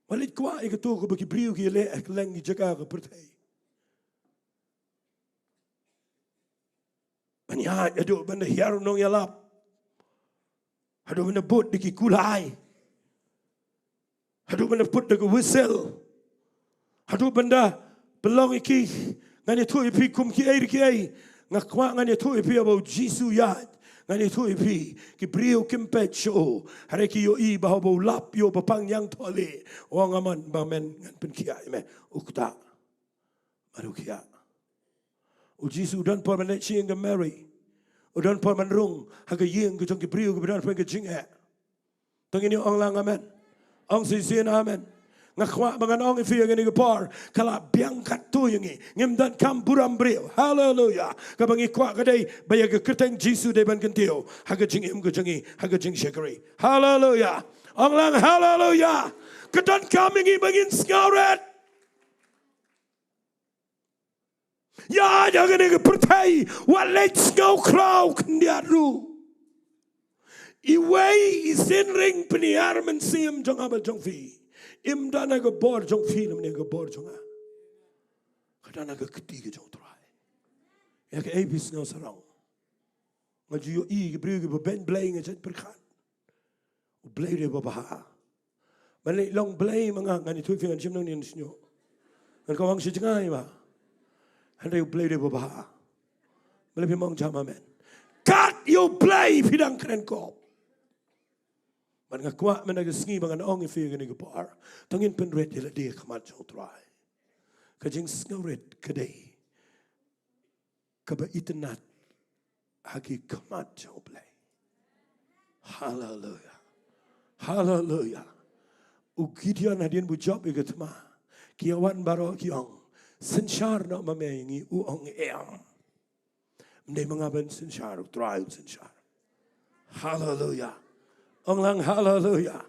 Wat leit kwah ïa kato kaba ki briew ki leh ha kylleng ki jaka ka pyrthei. Ban ïaid haduh ban da hiar u nongïalap, haduh ban da bud da ki kulai, haduh ban da put da ka whistle, haduh ban da pynlong ïa ki. Ngan ïathuh ïa phi kum kiei kiei. Nga kwah ngan ïathuh ïa phi haba U Jisu u ïaid. Ngan ïathuh ïa phi, ki briew kim peit shuh. Hynrei ki ïohi ba haba u lap ïa u ba pang ñiangthohlieh, u ong, amen, ba men ngan pynkhiah ïa me. U ktah. Mar u khiah. U Jisu u don por ban leit sha ïing ka Mary. U don por ban rung ha ka ïing ka jong ki briew kiba don ha ka jingeh. To ngin ïa ong lang amen. Ong shisien amen. Nga kwah ba ngan ong ïa phi ïa kane ka por, ka la biang katto ïa ngi. Ngim donkam burom briew. Haleluya. Kaba ngi kwah ka dei ba ïa ka kyrteng Jisu dei ban kyntiew ha ka jingim ka jong ngi, ha ka jingshakri. Haleluya. Ong lang haleluya. Ka donkam ïa ngi ba ngin sngewrit. Ïa, ïa kane ka pyrthei wat leit sngewkhraw khyndiat ruh. Iwei i synring pynïar mynsiem jong nga bad jong phi. Im don ha ka bor jong phi lymne ha ka bor jong nga. Ka don ha ka kti ka jong U Trai. Ïa kaei phi sngew sarong? Nga ju ïohi ki briew kiba beiñ Blei, nga jait pyrkhat. U Blei u dei uba bha. Ban leit long Blei ma nga, ngan ïathuh ïa phi, ngan shim nongñiah shñiuh. Ngan kawang shi jngai ma. Hynrei U Blei u dei uba bha. Balei phim ong jam amen? Kat ïa U Blei phi dang kren kop. Bad nga kwah mynta ka sngi ba ngan ong ïa phi ïa kane ka por, to ngin pynrit ïa lade ha khmat jong U Trai. Ka jingsngewrit ka dei kaba itynnad ha ki khmat jong U Blei. Haleluya. Haleluya. U Gideon hadien ba u jop ïa ka thma, ki ïawan baroh ki ong, synshar noh ma me ïa ngi. U ong, em. Ym dei ma nga ban synshar, U Trai un synshar. Haleluya. Ong lang haleluya.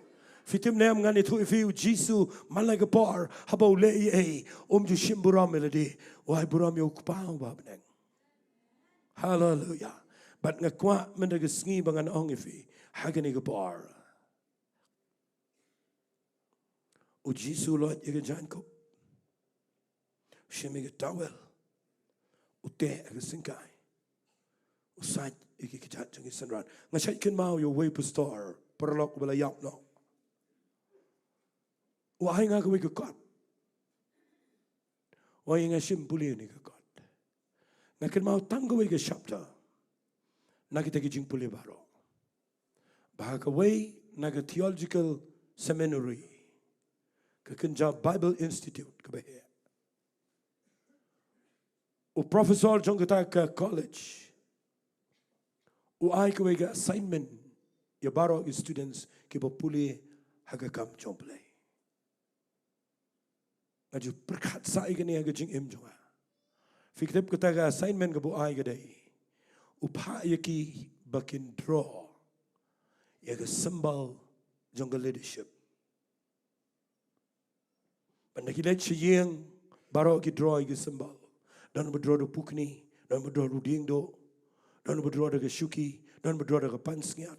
Phi tip ne em, ngan ïathuh ïa phi, U Jisu man la ka por haba u leh ei ei, um ju shim burom ïa lade, u ai burom ïa U Kpa uba ha bneng. Haleluya. Bad nga kwah mynta ka sngi ba ngan ong ïa phi ha kane ka por, U Jisu u loit ïa ka jaiñkup. U shim ïa ka towel, u teh ha ka syngkai, u sait ïa ki kjat jong ki synran. Nga shait kynmaw ïa uwei u pastor, paralok uba la ïap noh. U ai nga kawei ka kot. U ong ïa nga shim pule ïa kane ka kot. Nga kynmaw tang kawei ka chapter na kita ki jingpule baroh. Ba ha kawei na ka theological seminary, ka kynja Bible Institute kaba heh, u professor jong kata ka college u ai kawei ka assignment ïa baroh ki students kiba pule ha ka kam jong U Blei. Nga ju pyrkhat sa ïa kane ha ka jingim jong nga. Phi tip kata ka assignment kaba u ai ka dei, u phah ïa ki ba kin draw ïa ka symbol jong ka leadership. Bad haba ki leit sha ïing, baroh ki draw ïa ka symbol. Don ba draw da u pukni, don ba draw da u diengduh, don ba draw da ka shuki, don ba draw da ka pansngiat,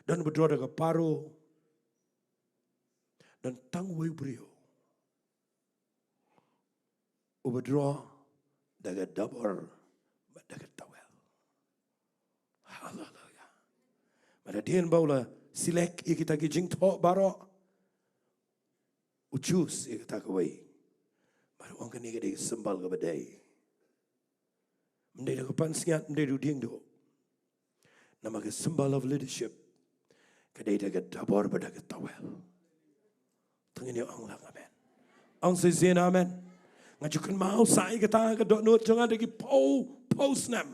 don ba draw da ka paro. Don tang uwei u briew uba draw da ka dabor bad da ka towel. Haleluya. Bad hadien ba u la select ïa kita ki jingthoh baroh, u choose ïa kata kawei. Bad u ong kane ka dei ka symbol kaba dei. Ym dei da ka pansngiat, ym dei da u diengduh. Namar ka symbol of leadership ka dei da ka dabor bad da ka towel. To ngin ïa ong lang amen. Ong shisien amen. Nga ju kynmaw sa ïa kata ha ka dohnud jong nga da ki phew, phew snem.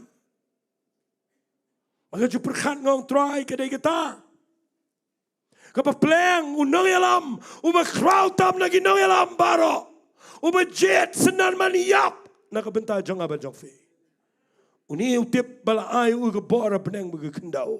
Nga ju pyrkhat, nga ong, Trai, ka dei kata kaba pleng u nongïalam uba khraw tam na ki nongïalam baroh, uba jied synran ban ïap na ka bynta jong nga bad jong phi. Une u tip ba la ai u ka bor ha bneng bad ka khyndew,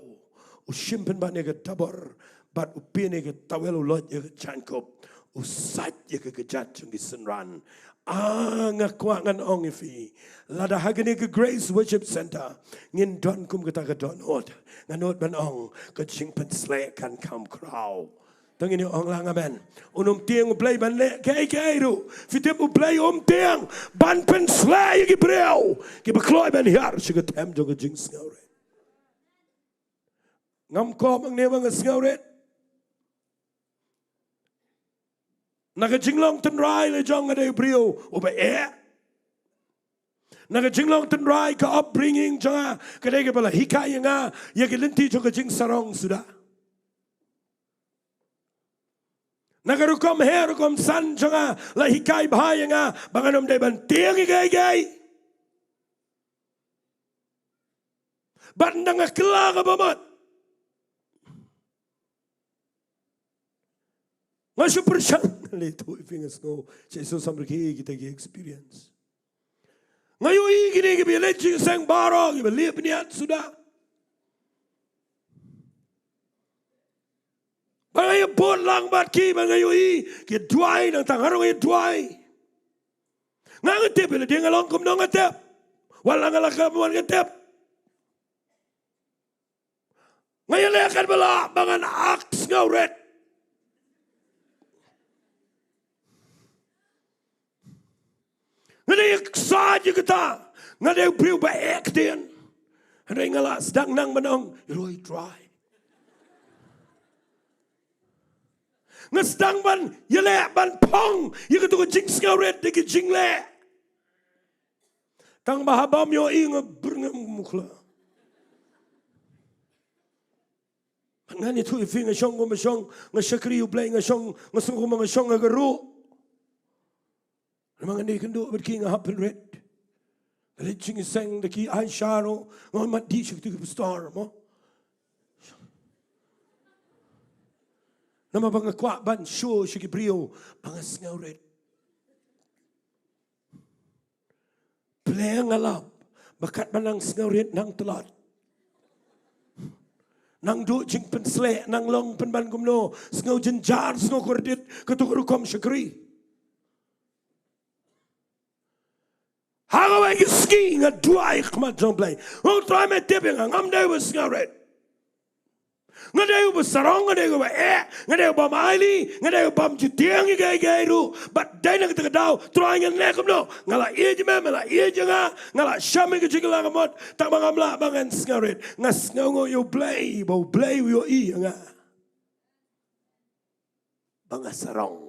u shim pynban ïa ka dabor Bad u pynïeng ïa ka tawel, u loit ïa ka jaiñkup, u sait ïa ka kjat jong ki synran. Ah, nga kwah ngan ong ïa phi, lada ha kane ka Grace Worship Centre ngin don kum kata ka dohnud, nga nud ban ong ka jingpynsleh kan kham khraw. To ngin ïa ong lang amen. Un ym tieng U Blei ban leh kaei kaei ruh. Phi tip U Blei um tieng ban pynsleh ïa ki briew kiba kloi ban hiar sha ka them jong ka jingsngewrit. Ngam kwah hangne ba nga sngewrit. Na ka jinglong tynrai la jong nga dei u briew uba eh. Na ka jinglong tynrai, ka upbringing jong nga ka dei kaba la hikai ïa nga ïa ki lynti jong ka jingsarong suda. Na ka rukom heh rukom san jong nga la hikai bha ïa nga ba ngan ym dei ban tieng ïa kaei kaei. Bad nang nga kylla kaba mut. Nga shu pyrshang, nga leh tu i finger snow, che so samriki kita ki experience. Nga ïohi kine kiba ïaleit jingïaseng baroh kiba leh bniat suda. Ba nga ïa bud lang bad ki, ba nga ïohi ki duwai, nangta nga ruh nga ïa duwai. Nga, nga tip ïa lade nga long kumno, nga tip. Wat la nga la kam wan, nga tip. Nga ïaleh katba lah ba ngan ak sngewrit. Nga dei ïa ksaid ïa kata. Nga dei u briew ba eh ktien. Hynrei nga la sdang nang ban ong, ïa roi trai. Nga sdang ban ïaleh ban phong ïa katu ka jingsngewrit da ki jingleh. Tang ba haba ym ïohi nga byrngem mukhla. Ngan ïathuh ïa phi, nga shong kumba shong, nga shakri U Blei, nga shong, nga sngew kumba nga shong ha ka ruh. Namar ngan ïakynduh bad ki, nga hap pynrit. Nga leit jingïaseng da ki, ai sha ruh, nga mat dih sha kitu ki pastor mo. Namar ba nga kwah ban show sha ki briew ba nga sngewrit. Pyrshang nga lap ba katba nang sngewrit nang tlot, nang duh jingpynsleh, nang long pynban kumno, sngew jynjar, sngew kordit, katu ka rukom shakri. Ha kawei ka sngi nga duwai ha khmat jong U Blei. Nga ong, Trai, me tip ïa nga, ngam dei uba sngewrit. Nga dei uba sarong, nga dei uba eh, nga dei uba bym ailad, nga dei uba bym ju tieng ïa kaei kaei ruh. Bad dei na kata ka daw, Trai, ngan leh kumno? Nga la ïeit ïa me, me la ïeit ïa nga, nga la shem ïa ka jingkylla ka mut, tang ba ngam lah ba ngan sngewrit. Nga sngewnguh ïa U Blei, ba U Blei u ïohi ïa nga ba nga sarong.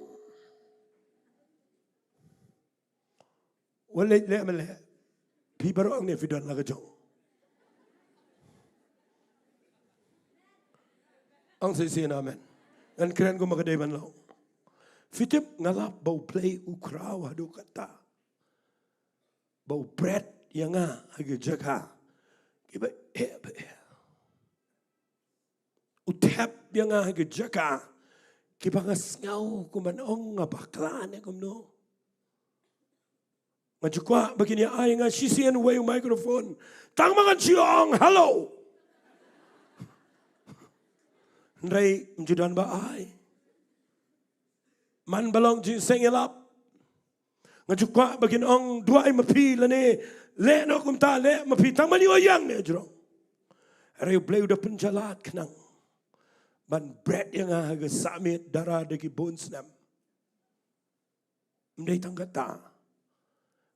Wat leh, leh me leh. Phi baroh hangne phi don la ka jong. Ong shisien amen. Ngan kren kumba ka dei ban long. Phi tip, nga lap ba U Blei u khraw haduh katta ba u bret ïa nga ha ki jaka kiba eh ba eh. U thep ïa nga ha ki jaka kiba nga sngew kumba nga ong, nga bakla ne kumno. Nga ju kwah ba kin ïa ai ïa nga shisien uwei u microphone tang ba ngan shu ong hello. Hynrei ym ju don ba ai. Man ba long jingïaseng ïalap, nga ju kwah ba kin ong, duwai ma phi lane leh noh kumta, leh ma phi, tang ban ïoh ïa nga ne jrong. Hynrei U Blei u da pynjlan khnang ban bret ïa nga ha ka sahmiet dara da ki bun snem. Ym dei tang kata.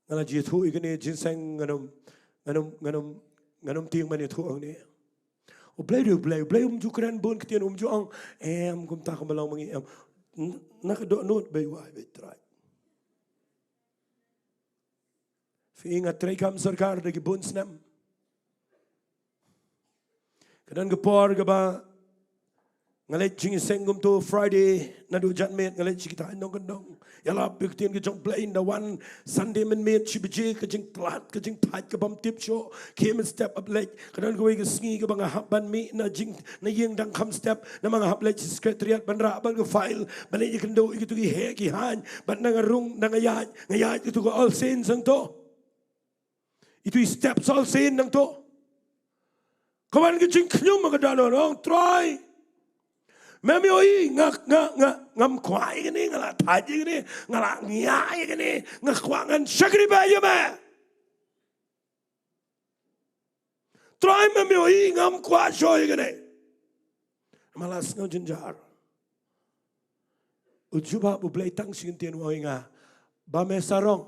Nga la ju ïathuh ïa kane ka jingïaseng, ngan ym, ngan ym, ngan ym, ngan ym tieng ban ïathuh hangne. U Blei, U Blei, U Blei um ju kren bun ktien, um ju ong em kumta kumba long ma ngi em. N-, na ka dohnud ba ïa wai ba ïa trai. Phi, nga trei kam sorkar da ki bun snem. Ka don ka por kaba nga leit jingïaseng kumto Friday naduh janmiet, nga leit sha kita ki nongkyndong. Ïalap ïa ka ktien ka jong U Blei, ynda wan Sunday mynmiet shi baje, ka jingtlot, ka jingthait ka bym tip shuh. Khie mynstep hap leit. Ka don kawei ka sngi kaba nga hap ban mih na jing, na ïing dang kham step, namar nga hap leit sha secretariat ban rah bad ka file, ban leit ïakynduh ïa kito ki heh ki haiñ. Bad ynda nga rung, ynda nga ïaid, nga ïaid ïa kito ki olsien sangto. Ito i step sa olsien nangto. Ka wan ka jingkhñium ha ka dohnud, nga ong, Trai, Mem ïohi nga, nga, nga, ngam kwah ïa kane, nga la thait ïa kane, nga la ngiah ïa kane, nga kwah ngan shakri bha ïa me. Trai, mem ïohi ngam kwah shuh ïa kane. Ma la sngew jynjar. U jubab U Blei tang shi kyntien u ong ïa nga, ba me sarong.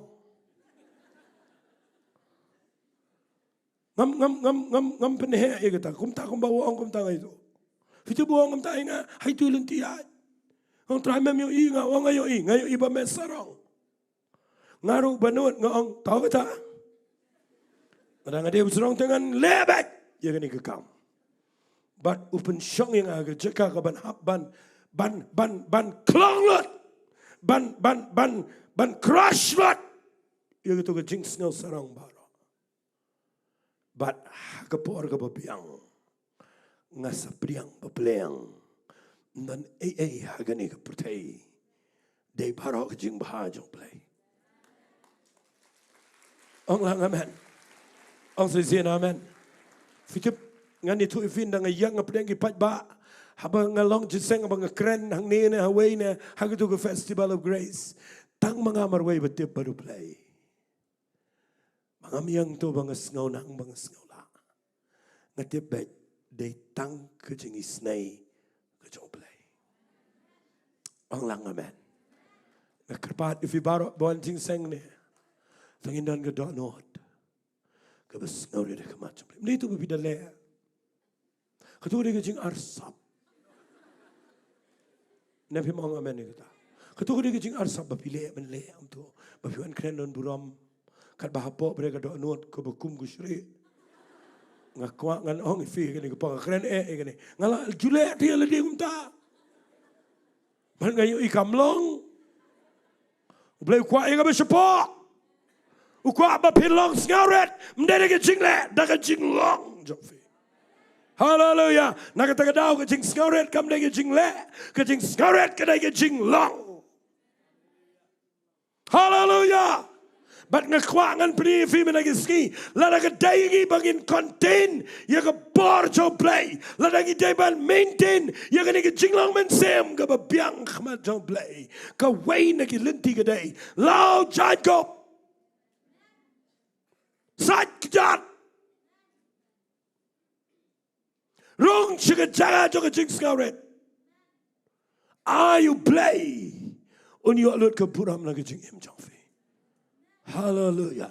Ngam, ngam, ngam, ngam, ngam pynheh ïa kata. Kumta kumba u ong kumta nga ïathuh. Phi tip u ong kumta ïa nga ha itu i lynti ïaid. Ong, Trai, mem ïohi? Nga ong, nga ïohi, nga ïohi ba me sarong. Nga ruh ba nud nga ong, to kata. Lada nga dei ba sarong te ngan leh beit ïa kane ka kam. Bad u pynshong ïa nga ha ka jaka ka ban hap ban, ban, ban, ban khlong lut. Ban, ban, ban, ban crush lut ïa kato ka jingsngew sarong baroh. Bad ha ka por kaba biang nga sa pdiang ba pleng. Ym don ei ei ha kane ka pyrthei. Dei baroh ka jingbha jong U Blei. Ong lang amen. Ong sa shisien amen. Phi tip, ngan ïathuh ïa phi, ynda nga ïeng nga pdiang ki paidbah, haba nga long jingïaseng, haba nga kren hangne ne hawei ne ha katu ka Festival of Grace, tang ma nga marwei ba tip bad U Blei. Ma ngam ïeng to ba nga sngew nang ba nga sngew lah. Nga tip beit dei tang ka jingisynei ka jong U Blei. Ong lang amen. Nga kyrpad ïa phi baroh ba wan jingïaseng ne, to ngin don ka dohnud kaba sngewrit ha khmat jong U Blei. Ym dei to ba phi da leh. Kato ka dei ka jingarsap. Ne phim ong amen ïa kata? Kato ka dei ka jingarsap ba phi leh ban leh, ym to ba phi wan kren don burom. Katba hapoh ba dei ka dohnud kaba kum ka shrieh. Nga kwah ngan ong ïa phi kane ka por nga kren eh ïa kane. Nga la ju leh te ïa lade kumta. Bad nga ïohi kam long. U Blei u kwah ïa kaba shapoh. U kwah ba phin long sngewrit, ym dei da ka jingleh, da ka jinglong jong phi. Haleluya. Na kata ka daw ka jingsngewrit kam dei ka jingleh, ka jingsngewrit ka dei ka jinglong. Haleluya. Bad nga kwah ngan pyni ïa phi mynta ka sngi, lada ka dei ïa ngi ba ngin contain ïa ka bor jong U Blei, lada ngi dei ban maintain ïa kane ka jinglong mynsiem kaba biang ha khmat jong U Blei, kawei na ki lynti ka dei: law jaiñkup, sait kjat, rung sha ka jaka jong ka jingsngewrit. Ai U Blei un ïoh lut ka burom na ka jingim jong phi. Haleluya.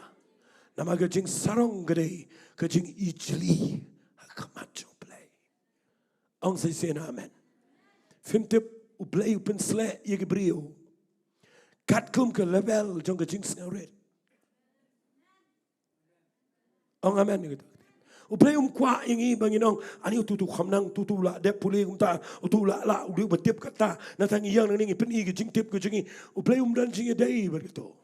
Namar ka jingsarong ka dei ka jingijli ha khmat jong U Blei. Ong sa shisien amen. Phim tip, U Blei u pynsleh ïa ki briew katkum ka level jong ka jingsngewrit. Ong amen. U Blei um kwah ïa ngi ba ngin ong, ani utu utu kham nang, utu utu u la dep pule kumta, utu u la lah, u dei uba tip kata. Nangta ngi ïeng nangne ngi pyni ka jingtip ka jong ngi. U Blei um don jingïadei bad kato.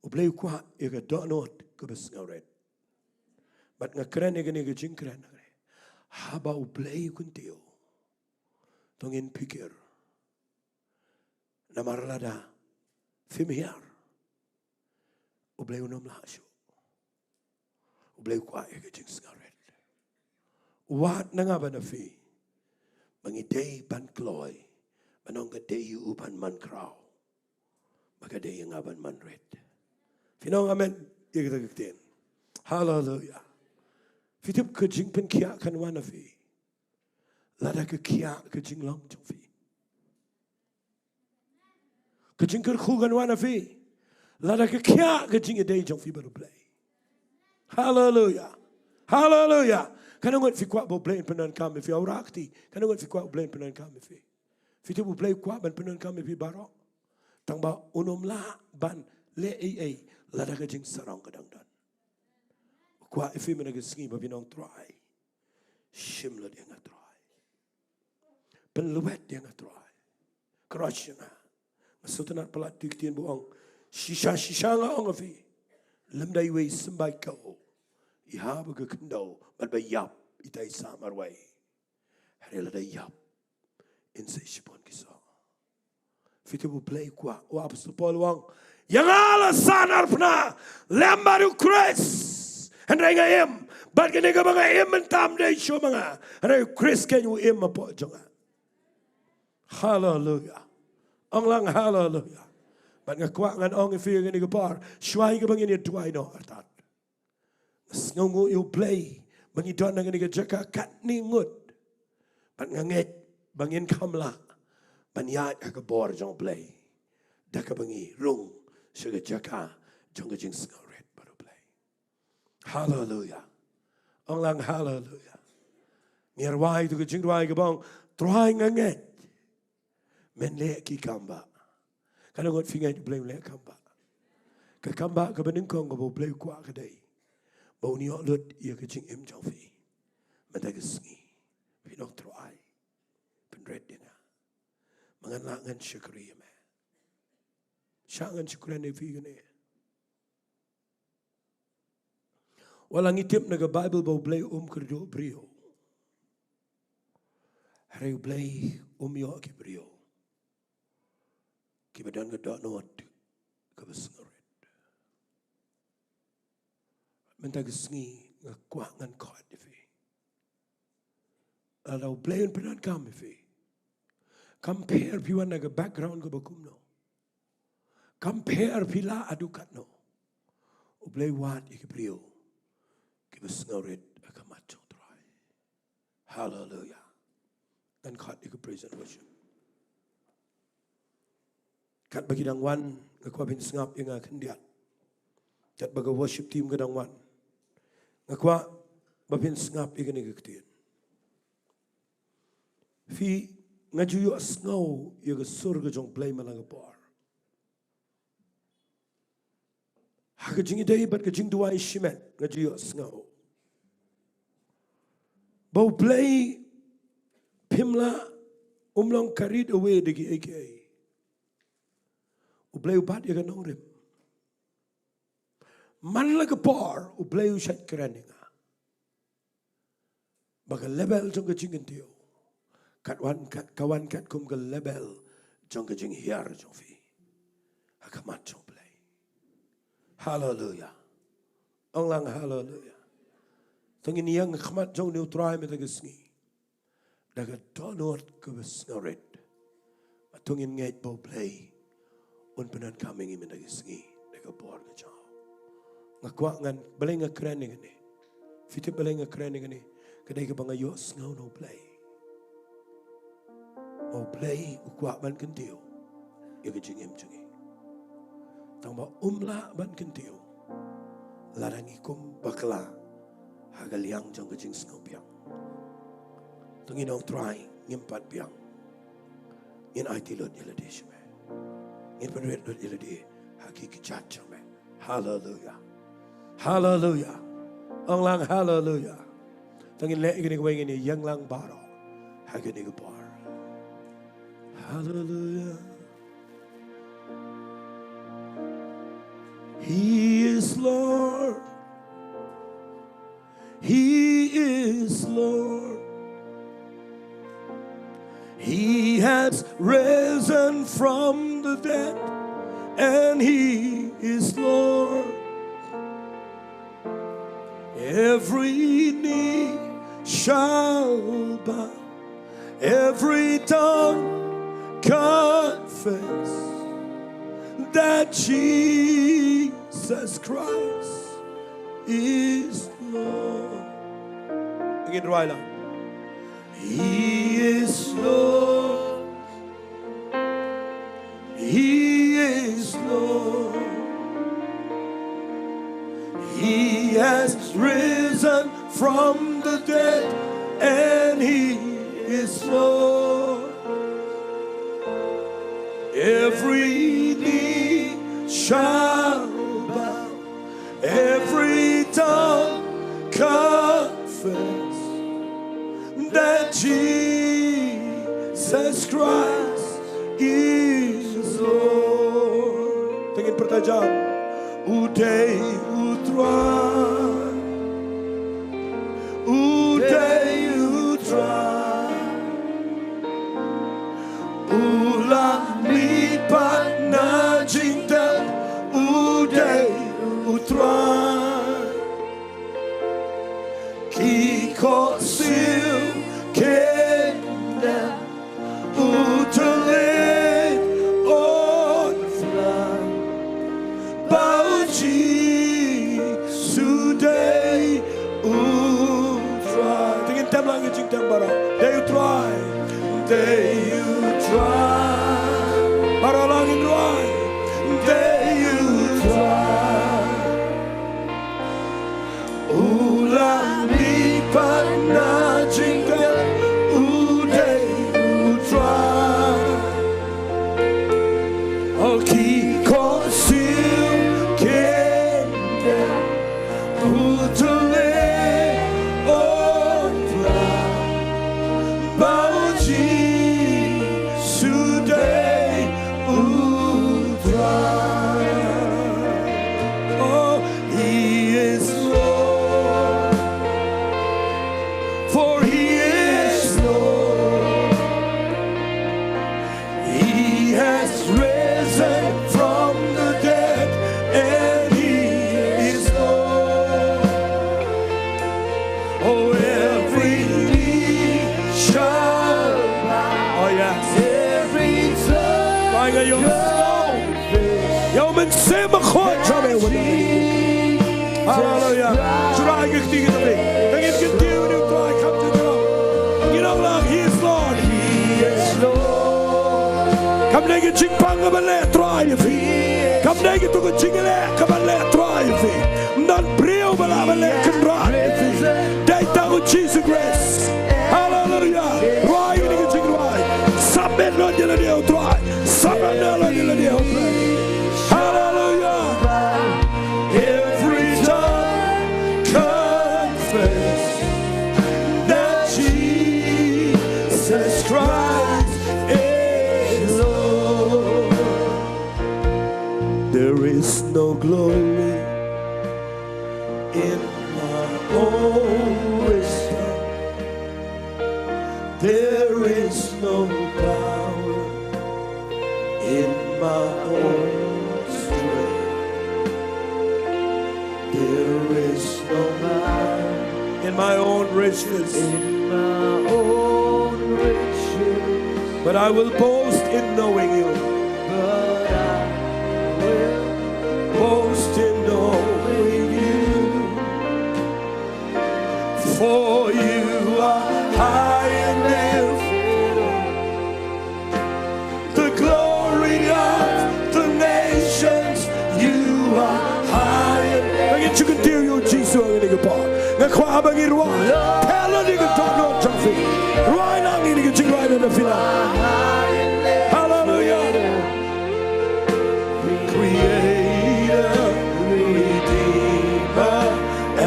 U Blei u kwah ïa ka dohnud kaba sngewrit. Bad nga kren ïa kane ka jingkren, haba U Blei u kyntiew, to ngin phikir. Namar lada phim hiar, U Blei un ym lah shuh. U Blei u kwah ïa ka jingsngewrit. U wad na nga bad na phi ba ngi dei ban kloi, ban ong ka dei ïa u ban man khraw, ba ka dei ïa nga ban man rit. Phin ong amen ïa kata ka ktien? Haleluya. Phi tip, ka jingpynkhiah kan wan na phi lada ka khiah ka jinglong jong phi. Ka jingkyrkhu kan wan na phi lada ka khiah ka jingïadei jong phi bad U Blei. Haleluya. Haleluya. Katno ngut phi kwah ba U Blei un pyndonkam ïa phi? Awra kti, katno ngut phi kwah U Blei un pyndonkam ïa phi? Phi tip, U Blei u kwah ban pyndonkam ïa phi baroh. Tangba un ym lah ban leh ei ei lada ka jingsarong ka dang don. U kwah ïa phi mynta ka sngi ba phin ong, Trai, shim lut ïa nga Trai. Pynlwet ïa nga Trai. Crush ïa nga. Nga sngewtynnat palat ïa ki ktien ba ong, shisha shisha nga ong ïa phi, lymda iwei i symbai kew i hap ha ka khyndew, bad ba ïap ita i sah marwei. Hynrei lada ïap, in sa shibun ki soh. Phi tip, U Blei u kwah, u Apostol Paul u ong, ïa nga la san arpna lem bad U Khrist, hynrei nga im, bad kane kaba nga im mynta ym dei shuh ma nga, hynrei U Khrist keiñ u im hapoh jong nga. Haleluya. Ong lang haleluya. Bad nga kwah ngan ong ïa phi ha kane ka por, shuwa kaba ngin ïa duwai noh artat, nga sngewnguh ïa U Blei ba ngi don ha kane ka jaka katne ngut. Bad nga ngeit ba ngin kham lah ban ïaid ha ka bor jong U Blei da kaba ngi rung sha ka jaka jong ka jingsngewrit bad U Blei. Haleluya. Ong lang haleluya. Ngi rwai tu ka jingrwai kaba ong, Trai nga ngeit men leh ki kam ba. Katno ngut phi ngeit U Blei un leh kam ba? Ka kam ba kaba nyngkong kaba U Blei u kwah ka dei ba un ïoh lut ïa ka jingim jong phi. Mynta ka sngi phi ong, Trai, pynrit ïa nga, ba ngan lah ngan shakri ïa me. Shah ngan shu kren ïa phi kane. Wat la ngi tip na ka Baibl ba U Blei um kyrduh briew, hynrei U Blei um ïoh ki briew kiba don ka dohnud kaba sngewrit. Mynta ka sngi nga kwah ngan khot ïa phi. Lada U Blei un pyndonkam ïa phi, kam pher phi wan na ka background kaba kumno, kam pher phi lah haduh katno, U Blei u wad ïa ki briew kiba sngewrit ha khmat jong U Trai. Haleluya. Ngan khot ïa ka praise and worship. Katba ki dang wan, nga kwah phin sngap ïa nga khyndiat. Katba ka worship team ka dang wan, nga kwah ba phin sngap ïa kane ka ktien. Phi, nga ju ïohsngew ïa ka sur ka jong U Blei man la ka por. Ha ka jingïadei bad ka jingduwai shimet nga ju ïohsngew ba U Blei phim lah, um long carried away da kiei kiei. U Blei u bat ïa ka nongrim. Man la ka por U Blei u shait kren ïa nga ba ka level jong ka jingkyntiew kat wan kat, ka wan kat kum ka level jong ka jinghiar jong phi ha khmat jong U Blei. Haleluya. Ong lang haleluya. To ngin ïeng ha khmat jong une U Trai mynta ka sngi da ka dohnud kaba sngewrit. Bad to ngin ngeit ba U Blei un pyndonkam ïa ngi mynta ka sngi da ka bor ka jong u. Nga kwah ngan, balei nga kren ïa kane? Phi tip balei nga kren ïa kane? Ka dei kaba nga ïohsngew na U Blei, U Blei u kwah ban kyntiew ïa ka jingim jong ngi. Tangba um lah ban kyntiew lada ngi kum bakla ha ka liang jong ka jingsngewbiang. To ngin ong, Trai, ngim pat biang. Ngin aiti lut ïa lade sha me. Ngin pynrit lut ïa lade ha ki kjat jong me. Haleluya. Haleluya. Ong lang haleluya. To ngin leh ïa kane kawei, ngin ïeng lang baroh ha kane ka por. Haleluya. He is Lord. He is Lord. He has risen from the dead, and He is Lord. Every knee shall bow, every tongue confess that Jesus Christ is Lord. Ngin rwai lang. He is Lord. He is Lord. He has risen from the dead, and He is Lord. Every knee shall bow, every tongue confess that Jesus Christ is Lord. To ngin pyrta jam. U dei U Trai. U dei U Trai. U la mihpat na jingtep. U dei U Trai. Ki khohsiew kin dem. U Jingteng baroh. Dei U Trai. Dei U Trai. Baroh lang ngin rwai. Dei U Trai. U la mihpat na jingteng, u dei U Trai. O ki khohsiew kin dem, u tyrleng, o Trai, ba U Jisu dei U Trai. Oh, He is Lord, for He is Lord. He has risen from the dead, and He is Lord. Oh, every knee shall bow. Oh, yes. Every tongue Bai nga ïoh sngew. Ïoh mynsiem bakhuid sha me, wad. Haleluya. Shu rah ïa ka kti ka tabi. Ka ngin kyntiew ïa U Trai, kam shu jrong. Ngin ong lang, He is Lord. He is Lord. Kam dei ka jingpang kaba leh Trai ïa phi. Kam dei katu ka jingleh kaba leh Trai ïa phi. Ym don briew ba lah ban leh Kynrad ïa phi. Dei tang U Jisu Khrist. Haleluya. Rwai kane ka jingrwai. Submit noh ïa lade ha U Trai. Surrender noh ïa lade ha U Trai. Haleluya. Every tongue confess that Jesus Christ is Lord. There is no glory in my own wisdom. There is no power in my own strength. There is no might in my own riches. In my own riches. But I will boast in knowing you. But I will boast in knowing you. For you are high and lifted up. The glory of the nations, you are high and lifted. Ngi shu kyntiew ïa U Jisu ha kane ka por. Nga kwah ba ngin rwai. Tell ïa ka dohnud jong phi. Rwai lang ïa ka jingrwai na phi na. Haleluya. Creator, Redeemer,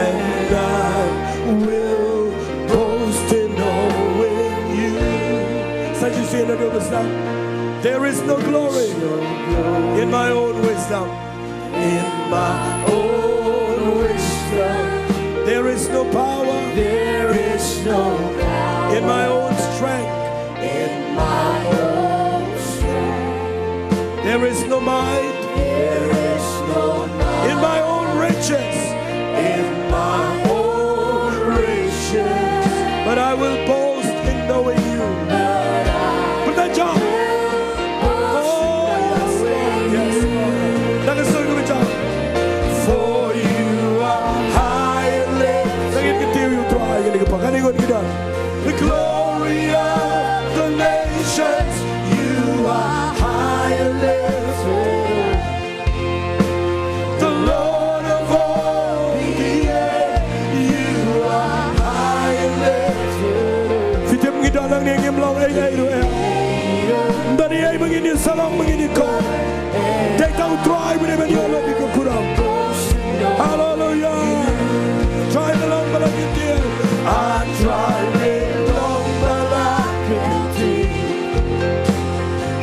and I will boast in knowing you. Sa shisien naduh ba sdang. There is no glory in my own wisdom. In my own wisdom. There is no power. There is no power. In my own strength. In my own strength. There is no might. There is no might. In my own riches. In my own riches. But I will boast in knowing you. But I will boast in knowing you. Put that down. Oh, yes, Lord. Yes, Lord. That is so good, John. For you are highly. Sa ngin kyntiew ïa U Trai ha kane ka por. Kane ka por. The glory of the nations, you are high and lifted up. The Lord of all the earth, you are high and lifted up. Phi tip ngi don hangne ngim long ei ei ruh em. Ym don ei ei ba ngin ïa sah long, ba ngin ïa koh. Dei tang U Trai ba dei ban ïoh lut ïa ka burom. Haleluya. Trai me long ba la kyntiew. A Trai me long ba la kyntiew.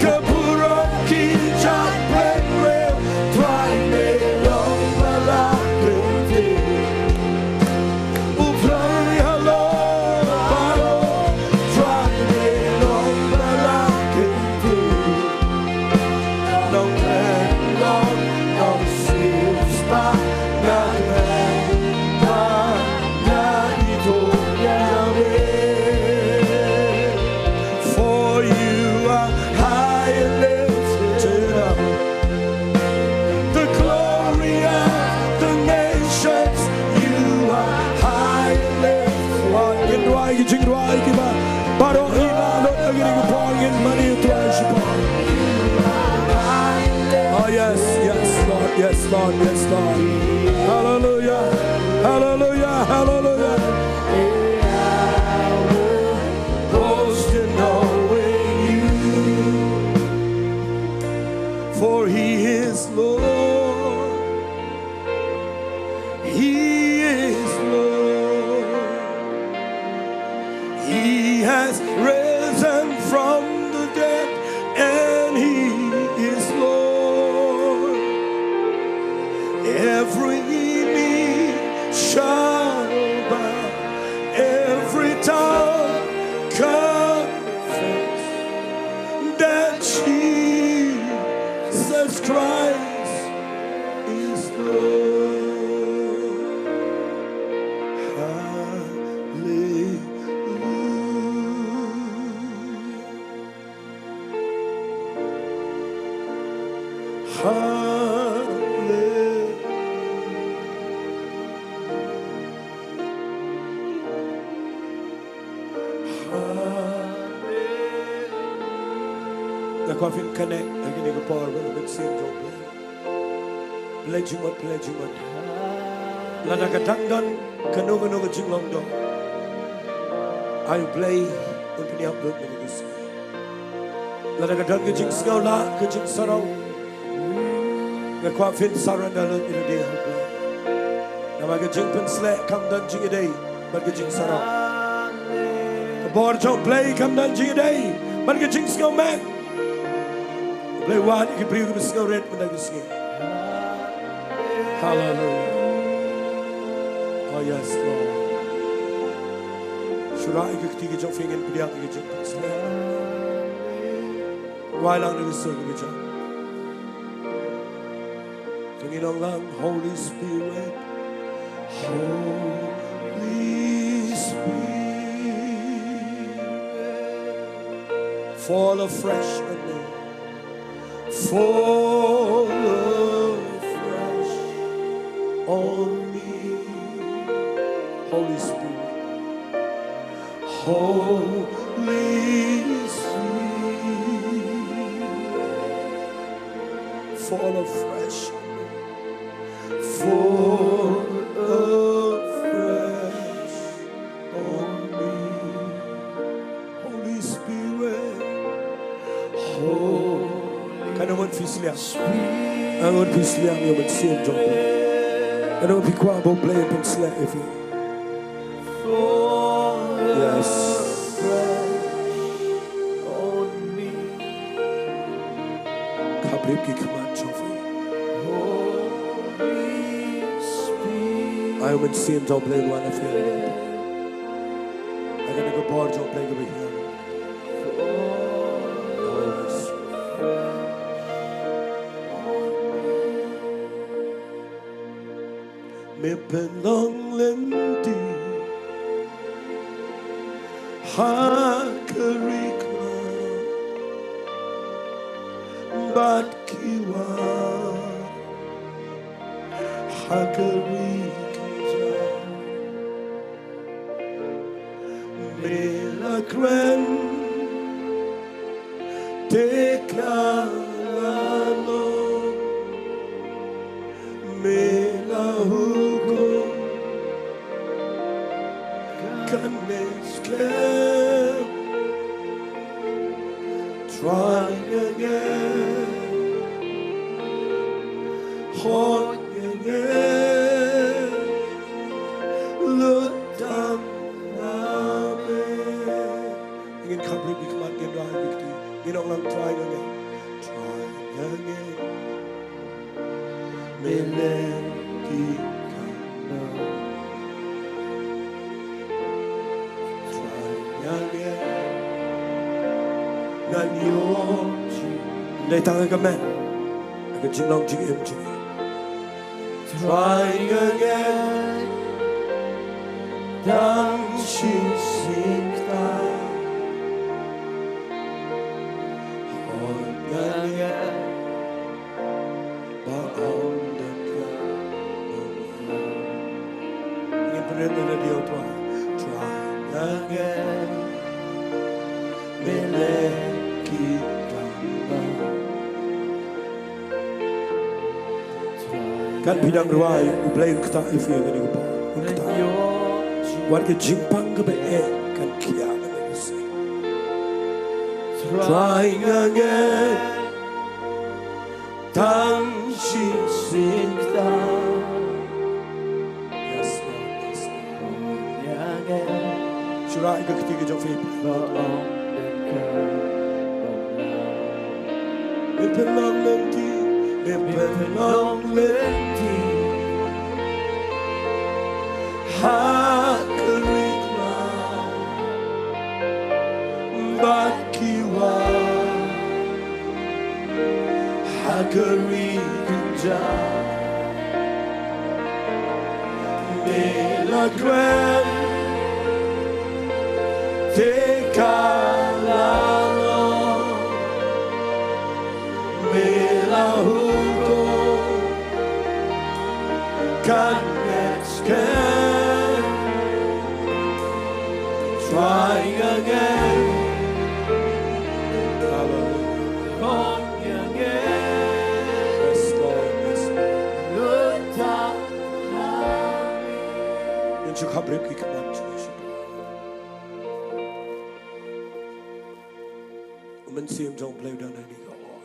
Ka burom ki jait briew, Trai me long ba la kyntiew. U Blei halor baroh, Trai me long ba la kyntiew. Nongkren long, nongsiew spah, nga kren ba nga ithuh ïa me. Kiba baroh i la lut ha kane ka por, ngin mane ïa u Trai shipor. Oh yes, yes Lord, yes Lord, yes Lord. Hallelujah, hallelujah, hallelujah. Boast in knowing you, for he is Lord. He is Lord. He has risen from the dead, and he is Lord. Every knee shall bow, every tongue confess that Jesus Christ is Lord. Hallelujah. Hallelujah. Hallelujah. Nga kwah phin connect ha kane ka por bad u Mynsiem jong U Blei. Pynleit jingmut, pynleit jingmut. Lada ka dang don kano kano ka jinglong doh, ai U Blei un pynïap lut na ka sngi. Lada ka don ka jingsngewlah, ka jingsarong, nga kwah phin surrender lut ïa lade ha U Blei. Namar ka jingpynsleh kam don jingïadei bad ka jingsarong. Ka bor jong U Blei kam don jingïadei bad ka jingsngewmih. U Blei wad ïa ki briew kiba sngewrit mynta ka sngi. Hallelujah. Oh yes Lord. Shu rah ïa ka kti ka jong phi, ngin pdiang ïa ka jingpynsleh. Wai lang na ka sur ka jong. To ngin ong lang, Holy Spirit, Holy Spirit, fall afresh on me. Fall afresh on me. Holy Spirit, Holy Spirit, fall afresh on me. Fall afresh on me. Holy Spirit, Holy Spirit. Katno ngut phi sliang? Katno ngut phi sliang ïa U Mynsiem jong U Blei? Katno ngut phi kwah ba U Blei un pynsleh ïa phi? Yes. Khapriap ki khmat jong phi. Ai U Mynsiem jong U Blei un wan ha phi. Ai kane ka bor jong U Blei kaba hiar. Me pynlong lynti ha ka ri kmie bad ki wah ha ka ri kjat. Me la kren te ka la long, me la hukum kane skhem. Trai nga ngeit, hoi nga ngeit, lut tang ha me. Ngin khapriap ki khmat, ngin rah ki kti, ngin ong lang, Trai nga ngeit, Trai nga ngeit. Me leh ki kano. Trai nga ngeit. Ngan ïoh jingim. Dei tang ha ka met, ha ka jinglong jingim jong ngi. Trai nga ngeit. Tang shisien ktah. Hoi nga ngeit. Ba ong da ka. Ngin pynrit na radio, Trai. Trai nga ngeit. Kan phi dang rwai, U Blei un ktah ïa phi ha kane ka por. Un ktah. Wat ka jingpang kaba eh kan khia. Trai nga ngeit tang shisien ktah. Yes, Lord, yes, Lord. Shu rah ïa ka kti ka jong phi. Me pynlong lynti, me pynlong lynti ha ka ri khlaw bad ki wah ha ka ri kynjah. Me la kren te ka la long, me la hukum kan ngeit skhem. Trai nga ngeit. Hallelujah. Yes, Lord. Yes, Lord. Ngin shu khapbriew ki khmat shuh shuh. U Mynsiem jong U Blei u don hangne ka hall.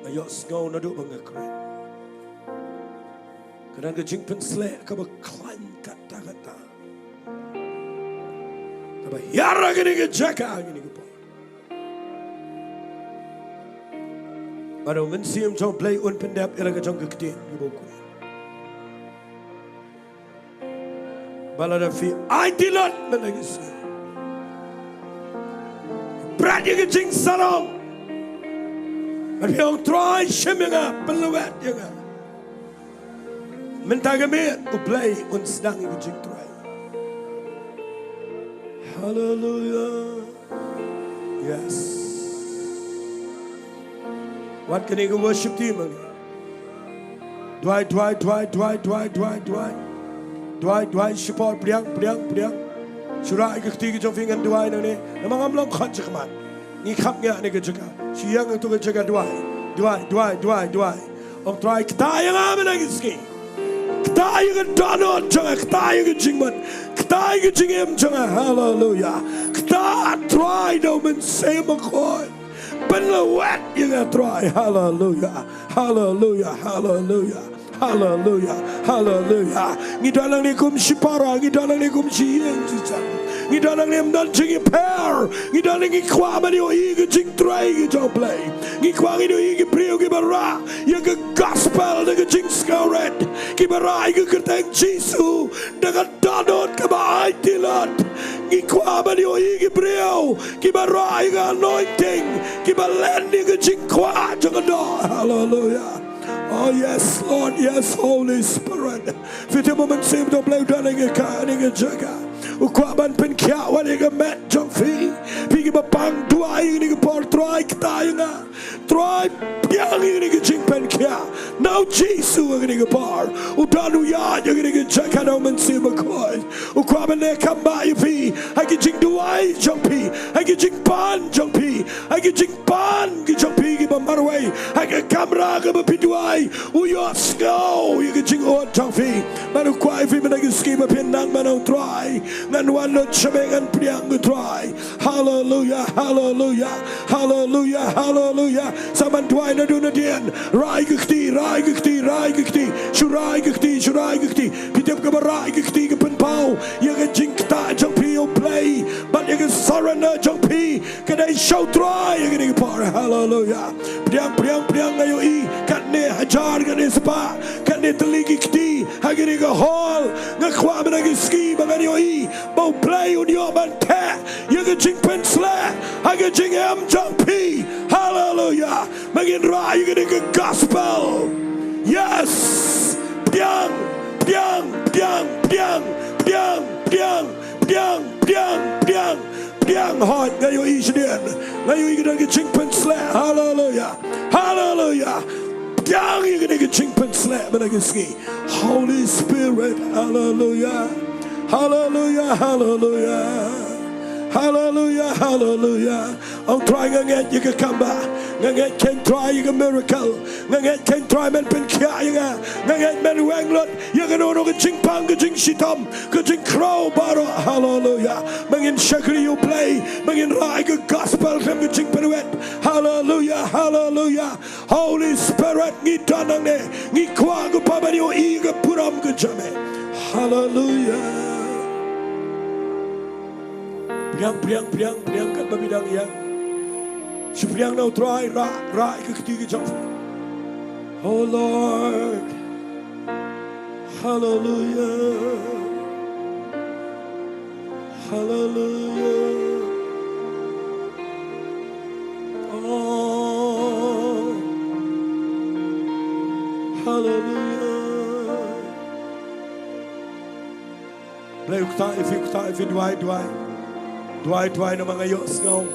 Nga ïohsngew naduh ba nga kren. Ka don ka jingpynsleh kaba khlaiñ katta katta kaba hiar ha kane ka jaka, ha kane ka por. Bad U Mynsiem jong U Blei un pyndep ïa la ka jong ka ktien kaba u kren. Ba lada phi aiti lut mynta ka sngi, bret ïa ka jingsarong, bad phi ong, Trai, shim ïa nga, pynlwet ïa nga, mynta ka miet U Blei un sdang ïa ka jingtrei. Haleluia. Yes. Wat kane ka worship team hangne. Duwai, duwai, duwai, duwai, duwai, duwai, duwai. Duwai, duwai, shipor, pdiang, pdiang, pdiang. Shu rah ïa ka kti ka jong phi, ngan duwai nangne. Namar ngam long khot shakhmat. Ngi kham ngiah ha kane ka jaka. Shu ïeng ha kato ka jaka, duwai. Duwai, duwai, duwai, duwai. Ong Trai, ktah ïa nga mynta ka sngi. Ktah ïa ka dohnud jong nga, ktah ïa ka jingmut, ktah ïa ka jingim jong nga. Haleluia. Ktah Trai da U Mynsiem Bakhuid. Pynlwet ïa nga Trai. Haleluia. Haleluia. Haleluia. Haleluia. Haleluia. Ngi don hangne kum shipara, ngi don hangne kum shi ïing shi sem. Ngi don hangne ym don jingïapher. Ngi don hangne, ngi kwah ban ïohi ka jingtrei ka jong U Blei. Ngi kwah ngin ïohi ki briew kiba rah ïa ka gospel da ka jingsngewrit, kiba rah ïa ka kyrteng Jisu da ka dohnud kaba aiti lut. Ngi kwah ban ïohi ki briew kiba rah ïa ka anointing, kiba len ïa ka jingkwah jong ka doh. Haleluia. Oh yes, Lord, yes, Holy Spirit. Phi tip, U Mynsiem jong U Blei u don ha kane ka jaka. U kwah ban pynkhiah wat ïa ka met jong phi. Phi kiba pang, duwai ha kane ka por, Trai, ktah ïa nga. Trai, pdiang ïa kane ka jingpynkhiah. Na U Jisu ha kane ka por. U don, u ïaid ha kane ka jaka da U Mynsiem Bakhuid. U kwah ban leh kham bha ïa phi ha ki jingduwai jong phi, ha ki jingpan jong phi, ha ki jingpan ki jong phi kiba marwei ha ka kamra kaba phi duwai. U ïohsngew ïa ka jingud jong phi. Bad u kwah ïa phi mynta ka sngi ba phin nang ban ong, Trai, ngan wan lut sha me, ngan pdiang, ko Trai. Haleluia, haleluia, haleluia, haleluia. Sa ban duwai naduh nadien. Rah ïa ka kti, rah ïa ka kti, rah ïa ka kti. Shu rah ïa ka kti, shu rah ïa ka kti. Phi tip, kaba rah ïa ka kti ka pynpaw ïa ka jingktah jong phi ïa U Blei bad ïa ka surrender jong phi. Ka dei sha U Trai ha kane ka por. Haleluia. Pdiang, pdiang, pdiang, nga ïohi katne hajar, katne spah, katne tylli ki kti ha kane ka hall. Nga kwah mynta ka sngi ba ngan ïohi ba U Blei un ïoh ban theh ïa ka jingpynsleh ha ka jingim jong phi. Haleluia. Ba ngin rah ïa kane ka gospel. Yes. Pdiang, pdiang, pdiang, pdiang, pdiang, pdiang, pdiang, pdiang, pdiang. Pdiang, hooid, nga ïohi shadien. Nga ïohi ka don ka jingpynsleh. Haleluia. Haleluia. Pdiang ïa kane ka jingpynsleh mynta ka sngi. Holy Spirit. Haleluia. Haleluia. Haleluia. Haleluya, haleluya. Ong Trai, nga ngeit ïa ka kamba. Nga ngeit kheiñ Trai ïa ka miracle. Nga ngeit kheiñ Trai men pynkhiah ïa nga. Nga ngeit men weng lut ïa kano kano ka jingpang, ka jingshitom, ka jingkhraw baroh. Haleluya. Ba ngin shakri ïa U Blei, ba ngin rah ïa ka gospel khlem ka jingpynwit. Haleluya, haleluya. Holy Spirit, ngi don hangne, ngi kwah ko Kpa ban ïohi ïa ka burom ka jong me. Haleluya. Phriang, phriang, phriang, phriang katba phi dang ïeng. Shu phriang na U Trai, rah, rah ïa ka kti ka jong phi. Oh Lord. Haleluya. Haleluya. Oh. Haleluya. Blei u ktah ïa phi, u ktah ïa phi, duwai, duwai. Duwai, duwai namar nga ïohsngew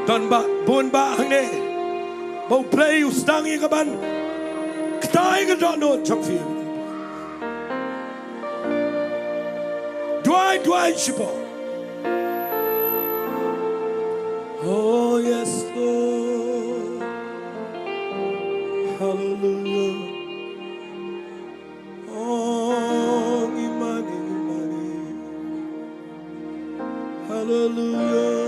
don ba bun ba hangne ba U Blei u sdang ïa ka ban ktah ïa ka dohnud jong phi. Duwai, duwai shibun. Oh yes, Lord. Hallelujah. Oh, ngi mane, ngi mane. Hallelujah.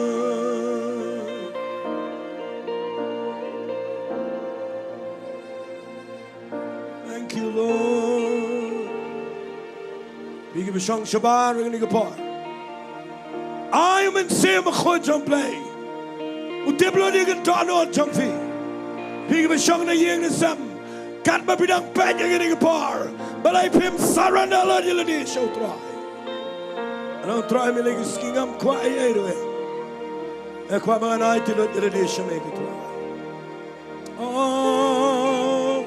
Thank you, Lord. Phi kiba shong shabar ha kane ka por, ai u Mynsiem Bakhuid jong U Blei un tip lut ïa ka dohnud jong phi. Phi kiba shong na ïing na sem, katba phi dang peit ha kane ka por, balei phim surrender lut ïa lade sha U Trai? Nga ong, U Trai, mynta ka sngi ngam kwah ei ei ruh. Nga kwah ba ngan aiti lut ïa lade sha me, ko Trai. Oh,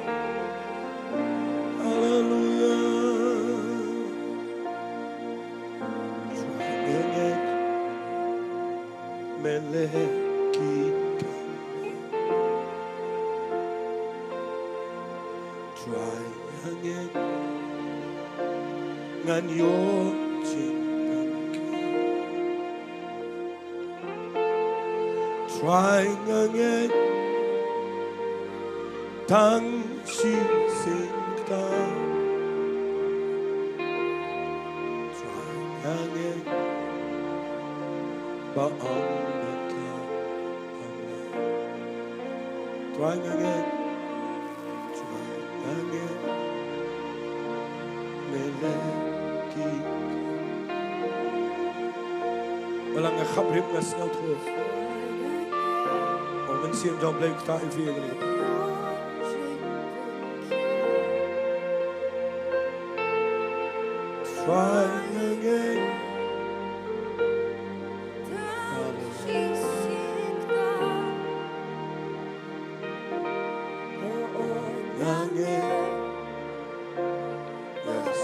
hallelujah. Trai, nga ngeit me leh ki kam. Trai, nga ngeit ngan ïoh jingpynkhiah. Trai, nga ngeit tang shisien ktah. Trai, nga ngeit ba ym don kaba ym lah. Trai, nga ngeit. Trai, nga ngeit me leh ki kam. Balang, nga khapbrip, nga sngewthuh. U Mynsiem jong U Blei u ktah ïa phi. Trai, nga ngeit. Hallelujah. Nga ngeit. Yes.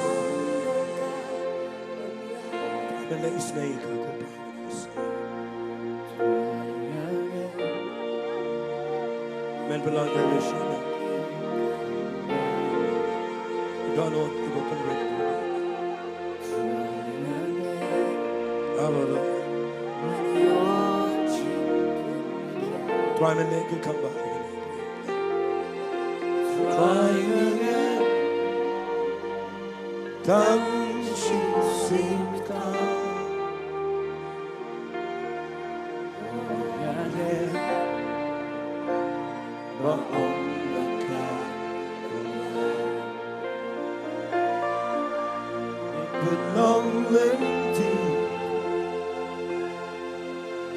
Nga ngeit, isynei ïa ka, ko Pa. Men pynlong ka ïa sha. Dohnud, ko Pa, pynrit. Hallelujah. Trai, men leh ki kam ba. Trai, nga ngeit tang shisien ktah. Ba ym don kaba ym lah. Pynlong lynti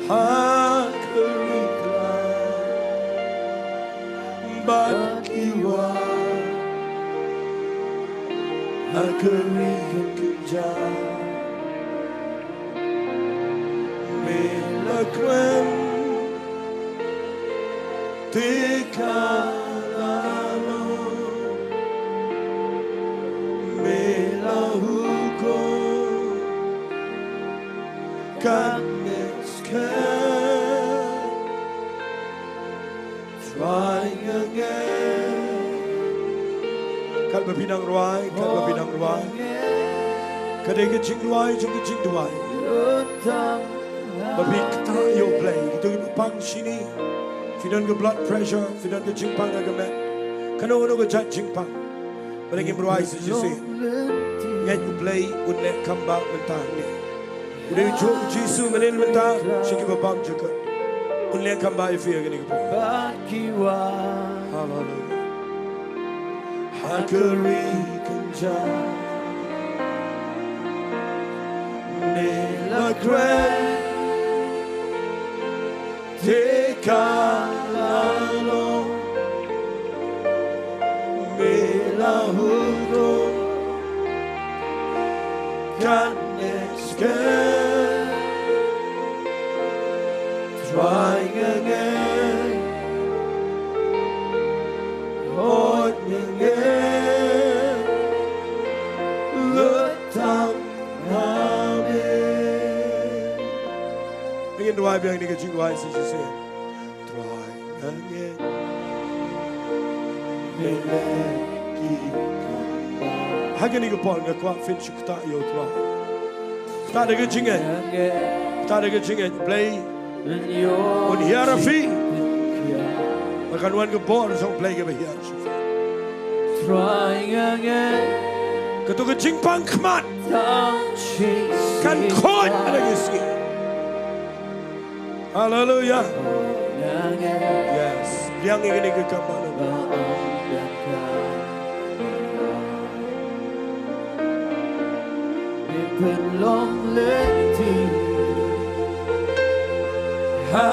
ha ka ri Kynrad bad ki wah ha ka ri Kynjah. Me la kren te ka la long, me la hukum kat ne skhem. Trai, nga ngeit. Katba phi nang rwai, katba phi nang rwai, ka dei ka jingrwai jong ka jingduwai. Ba phi ktah ïa U Blei, kito kiba pang shane. Phi don ka blood pressure, phi don ka jingpang ha ka met, kano kano ka jait jingpang. Ba ngim rwai shisha. Ngeit U Blei un leh comeback mynta hangne. U dei u juh u Jisu mynnin mynta sha kiba bam jingkut. Un leh comeback ïa phi ha kane ka por. Haleluya. Ha ka ri kynjah me la kren, te ka la long, me la hukum. Kan next gen, Trai nga ngeit, hooid nga ngeit, lut tang ha me. Ngin duwai biang ïa kane ka jingrwai shisha. Trai nga ngeit, me leh ki kaba. Ha kane ka por nga kwah phin shu ktah ïa U Trai. Ktah da ka jingngeit. Ktah da ka jingngeit. Blei un hiar ïa phi. Ba kan wan ka bor jong U Blei kaba hiar sha phi. Trai nga ngeit, kato ka jingpang khmat kan khuid ha kane ka sngi. Haleluya. Yes. Biang ïa kane ka kam ba pynlong lynti ha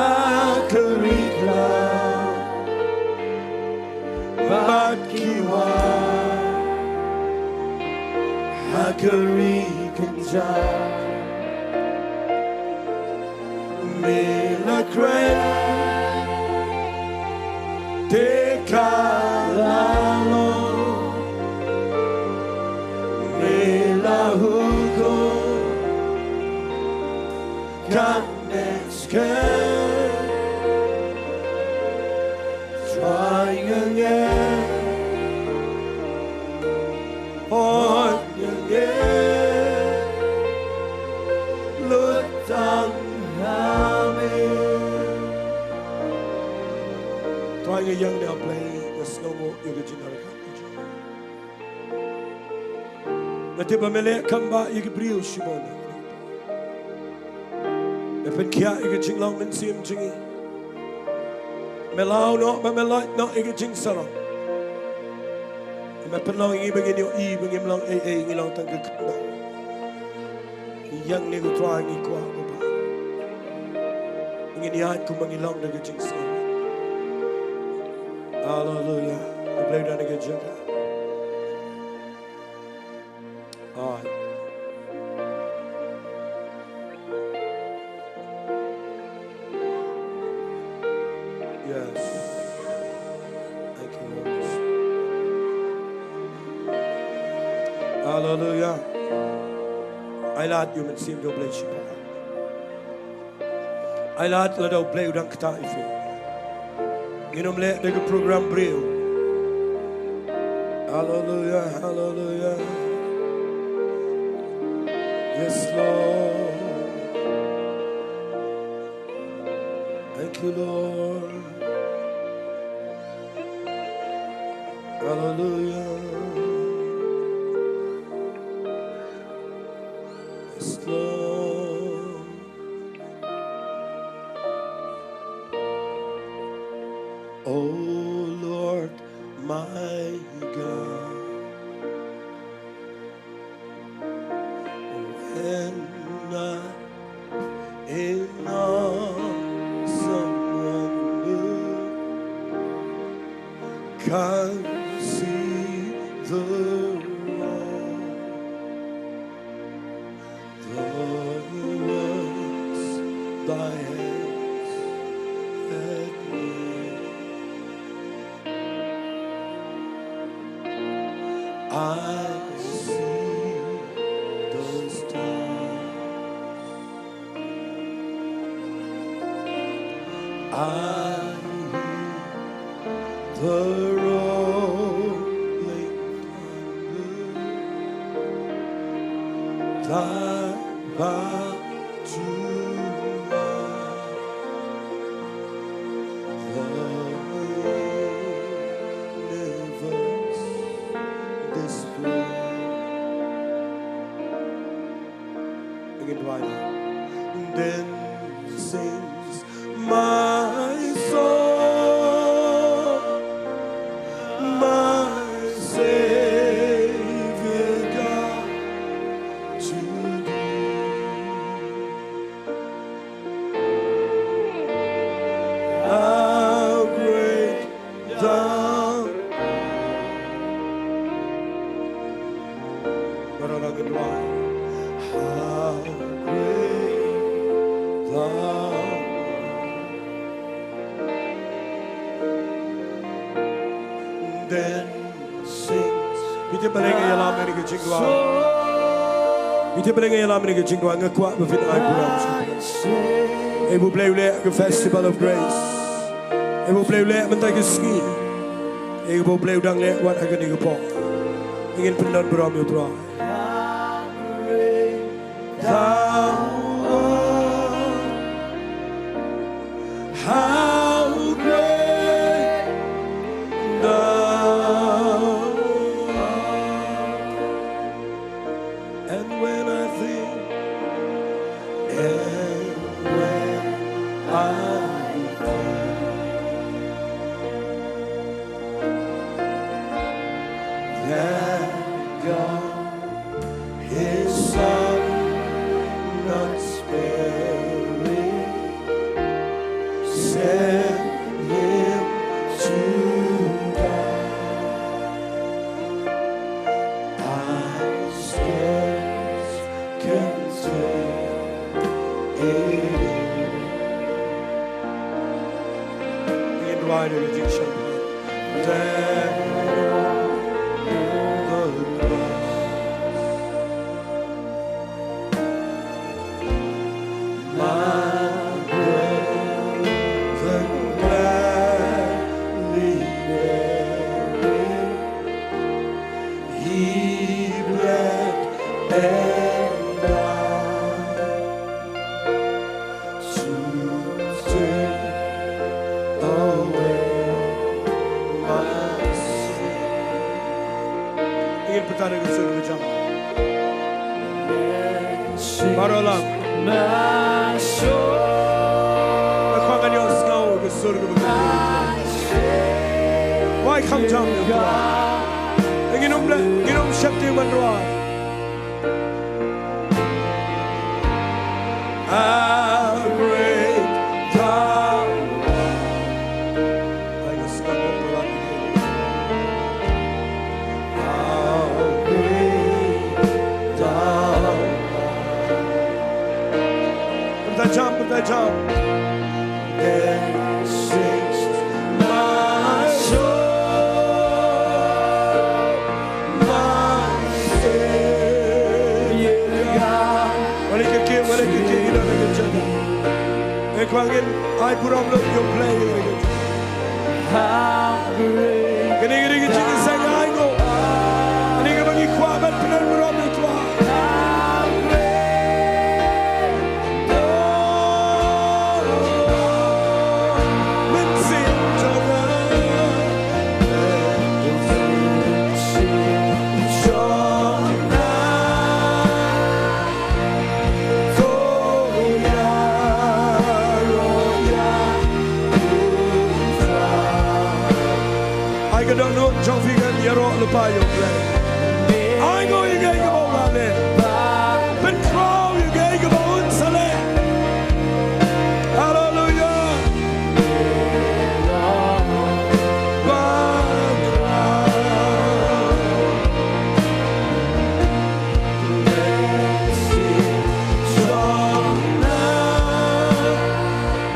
ka ri khlaw bad ki wah ha ka ri kynjah. Me la kren, te ka la long, me la hukum, kan next gen. Trai nga ngeit, hooid nga ngeit, lut tang ha me. Trai nga ïeng ne A Blei, nga sngewnguh ïa ka jingïaid ka jong me. Nga tip ba me leh kam ba ïa ki briew shibun. Me pynkhiah ïa ka jinglong mynsiem jong ngi. Me law noh bad me lait noh ïa ka jingsarong. Me pynlong ïa ngi ba ngin ïohi ba ngim long ei ei, ngi long tang ka khyndong. Ngi ïeng ne ko Trai, ngi kwah ko Kpa. Ngin ïaid kumba ngi long da ka jingsngew. Haleluya. Khublei da ka jingkyrkhu. Ai. Yes. Thank you, Holy Spirit. Haleluya. Ai lad ïa u Mynsiem jong U Blei shipor. Ai lad lada U Blei u dang ktah ïa phi. Ngin ym leh da ka program briew. Haleluya, haleluya. Yes, Lord. Thank you, Lord. Haleluya. Yes, Lord. Oh Lord, my God, when I in awesome wonder can see the world, the works thy hands have made. I see the stars. I hear the rolling thunder. Thy power Then sings my soul, my Savior God, to thee. How great thou art. Baroh lang, kedua. How great thou art. Then sings. Phi tip balei nga ïalam ïa kane ka jingduwai? Phi tip balei nga ïalam ïa kane ka jingduwai? Nga kwah ba phin ai burom sha U Blei. Ïa U Blei u leh ka Festival of Grace. Ïa U Blei u leh mynta ka sngi. Ïa U Blei u dang leh wat ha kane ka por. Ngin pyndon burom ïa U Trai. Thou art, how great thou art. And when I think, and when I think that God His Son, not sparing, sent Him to die. I scarce can take it in. Ngin duwai da ka jingshemphang. Then on the cross, my brethren gladly bearing, He bled and died to take away my sin. Ngin pynthikna ka sur kaba jam. Baroh lang. Nga kwah ngan ïohsngew ka sur kaba kynthih. Wai kham jam ïa U Trai. Ngin ym leh, ngin ym sheptieng ban rwai. How great thou art. Ai, ka sngap ka palat. How great thou art. Pynta jam, pynta jam. Then sings my soul, my Savior God. Wale ka kiew, wale ka kiew, ïa kane ka jaka. Nga kwah ngin ai burom lut ïa U Blei ïa kane ka jaka. Kane ka dei ka jingïaseng ainguh. Kane kaba ngi kwah ban pyndonkam ïa U Trai. Ai ka dohnud jong phi kan ïaroh lypa ïa U Blei. Ainguh ïa kaei kaba u la leh. Pynkhraw ïa kaei kaba un sa leh. Haleluia.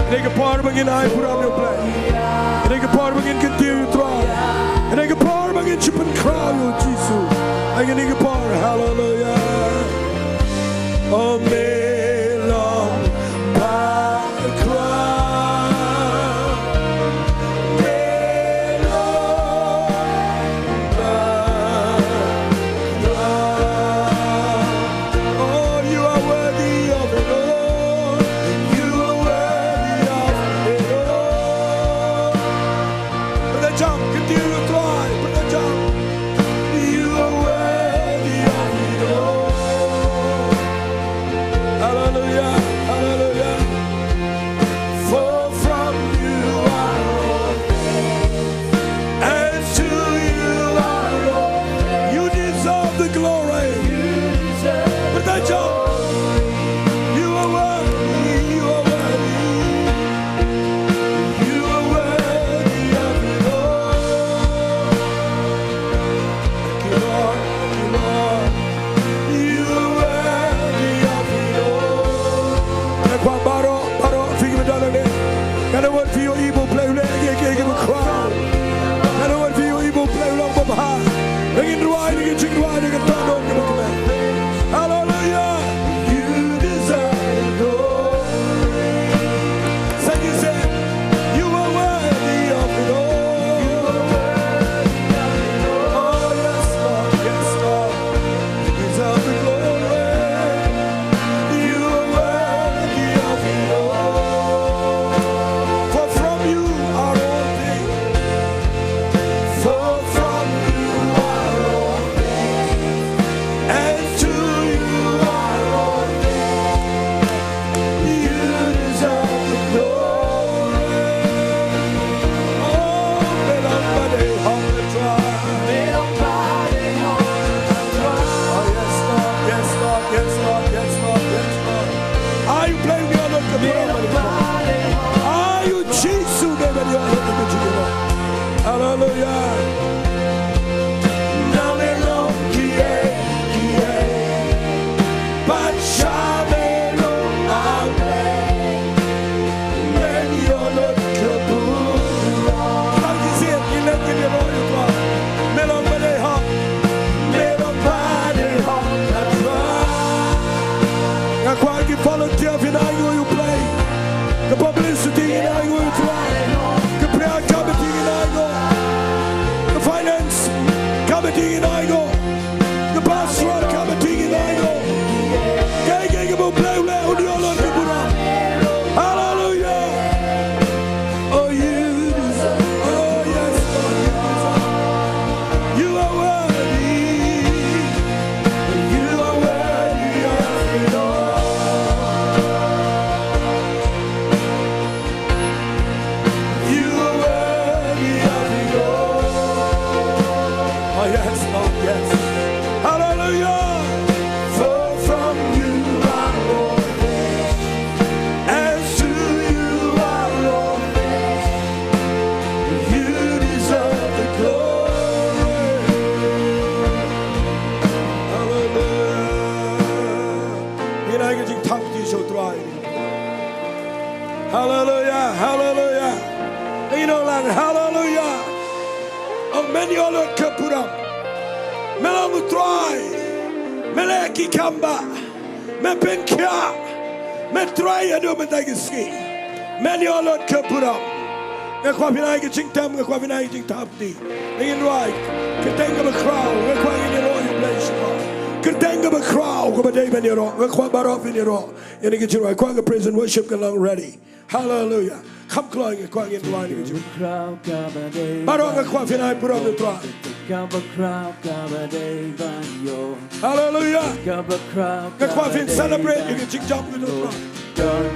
Kane ka por ba ngin ai burom ïa U Blei. Kane ka por ba ngin kyntiew ïa U Trai. Kane ka por ba ngin shu pynkhraw ïa U Jisu. Ai kane ka por, haleluia. O me long bakhraw. Me long bakhraw. Oh, you are worthy of it all. You are worthy of it all. Pyndonkam, kyntiew ïa U Trai, pyndonkam. You are worthy of it all. Blei u ïoh lut ka burom. Ai u Jisu dei ban ïoh lut ka burom. Haleluia. Nga kwah ki volunteer phin ainguh ïa u Blei. Ka publicity ngin ainguh ïa u Trai. Ka prayer committee ngin ainguh. Ka finance committee ngin ainguh. Ka pastoral committee ngin ainguh. Kaei kaei kaba u Blei u leh, un ïoh lut ka burom. Hallelujah. Oh, you deserve, oh, yes, Lord, you deserve. You are worthy. You are worthy of it all. You are worthy of it all. Oh, yes, Lord, yes. Hallelujah. For from you are all things, and to you are all things. You deserve the glory. Hallelujah. Ngin ai ka jingthap kti sha u Trai. Hallelujah, hallelujah. Ngin ong lang, hallelujah. Ong men ïoh lut ka burom. Me long u Trai. Me leh ki kam ba me pynkhiah, me trei haduh mynta ki sngi. Men ïoh lut ka burom. Nga kwah phin ai ka jingtem, nga kwah phin ai ka jingthap kti. Ngin rwai kyrteng kaba khraw, nga kwah ngin ïaroh ïa u Blei shuwa. Kyrteng kaba khraw kaba dei ban ïaroh, nga kwah baroh phin ïaroh. Ïa kane ka jingrwai, kwah ka praise and worship kan long ready. Hallelujah. Kham kloi nga kwah ngin rwai ïa ka jingkhraw kaba dei. Baroh nga kwah phin ai burom ïa u Trai. Kaba khraw kaba dei ban ïoh. Hallelujah. Kaba khraw. Nga kwah phin celebrate ïa ka jingjop ka jong u Trai.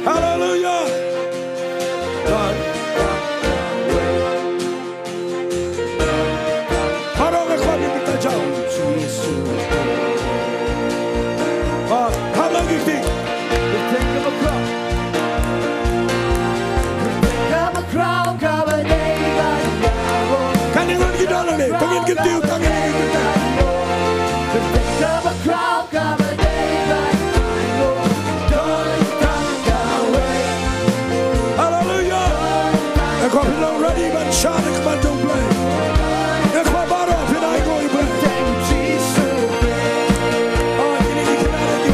Hallelujah. Baroh nga kwah phin bit ta jam. Ah, hap lang ki kti. Kane ngan ki don ne, tang ngan ki tiu, tang ngan ki tiu. Hallelujah. Nga kwah phi long ready ban shad ha khmat jong u Blei. Nga kwah baroh phin ai nguh ïa u Blei. Ah, kine ki khynnah ki.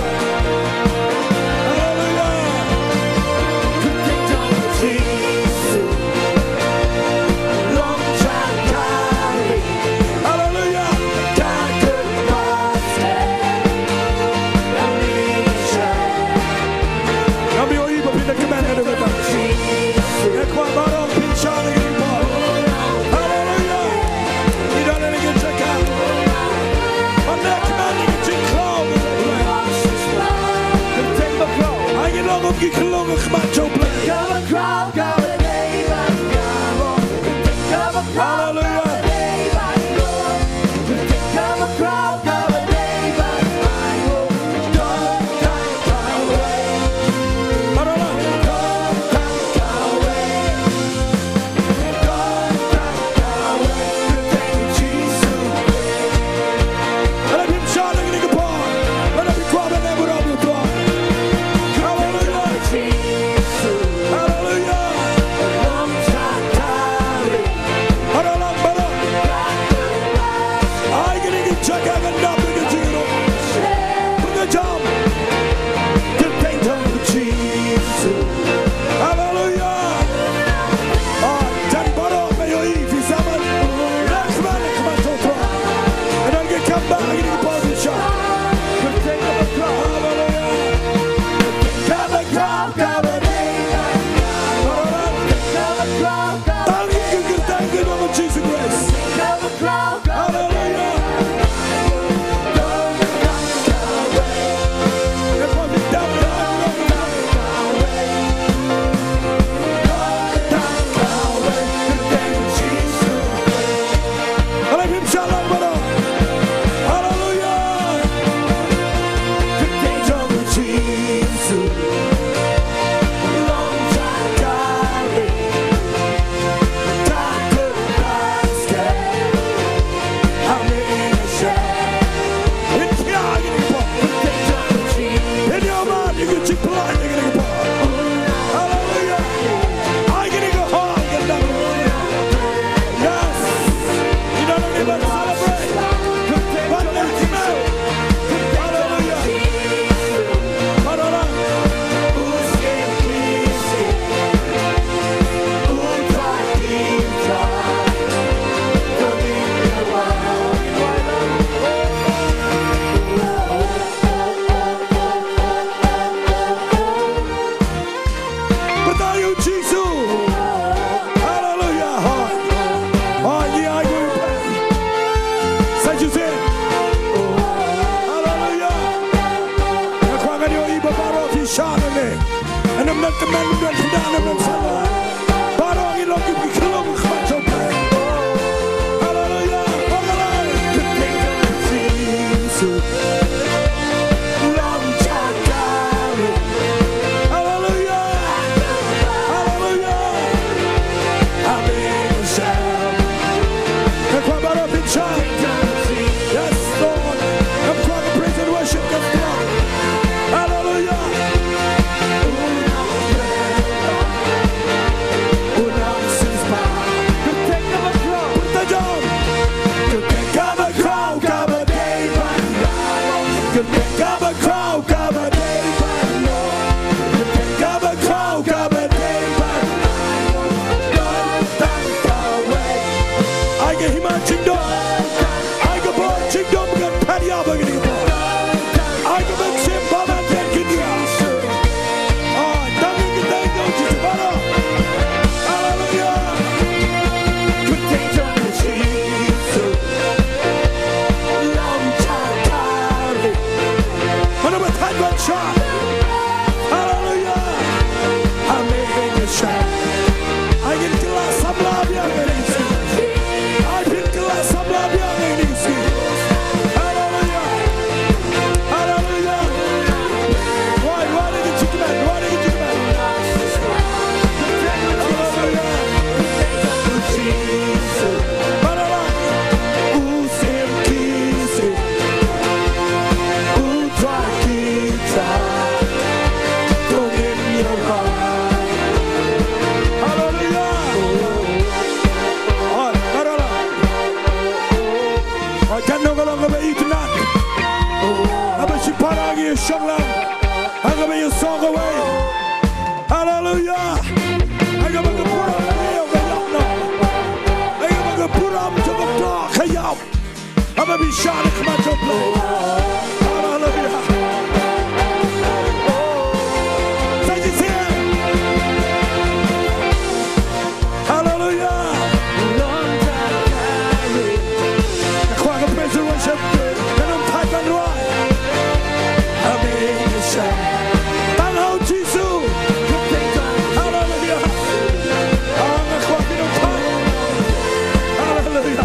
Hallelujah. Hallelujah. Ngam ïohi ba phin da kmen haduh katta. Nga kwah baroh phin shah na ka jingpang. Haleluya. Ngi don ha kane ka jaka ban da kmen ïa ka jingkhlaw. Ai ngi long kum ki khyllung ha khmat jong U Blei. Haleluya. Sha ne. Ym don tymmen, ym don khynnah, ym don samla. Baroh ngi long ki khlieh khmat jong U Blei. Haleluya. Haleluya. Haleluya. Haleluya. Amen. Yes, Lord. Ngam kwah ka praise and worship ka kwah. Hallelujah. Ai ka hima jingdum. Ai ka bor jingdum ngan pynïap ïa kane ka bor. Ai ka mynsiem ba man ïa kane. Ai tang ïa ka dei jong Jisu baroh. Haleluya. Ka dei jong Jisu. Long cha kari. Mano ba thait ban shah. Haleluya. Amen. Ai phin kylla samla biang ïa ngi. Ai phin kylla samla biang ïa ngi. Haleluya. Haleluya. Wai, wai, ngi jingkmen, wai, ngi jingkmen. Haleluya. Haleluya. U Syiem ki syiem. U Trai ki trai. To ngin ïaroh. Haleluya. Oi, baroh lah. Oi, kan nong ka long kaba itynnad. Haba shi para ngi shong lang. Ha kaba ïasong kawei. Haleluya. Ha kaba ka burom ka ïap noh. Ha kaba ka burom jong ka doh ka ïap. Haba phi shah ha khmat jong U Blei. Haleluya. Sa shisien. Haleluya. Nga kwah ka praise and worship. Ngan ym thait ban rwai. Amen. Tang ha U Jisu. Haleluya. Ah, nga kwah phin ym thait. Haleluya. Haleluya.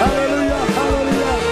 Haleluya. Haleluya.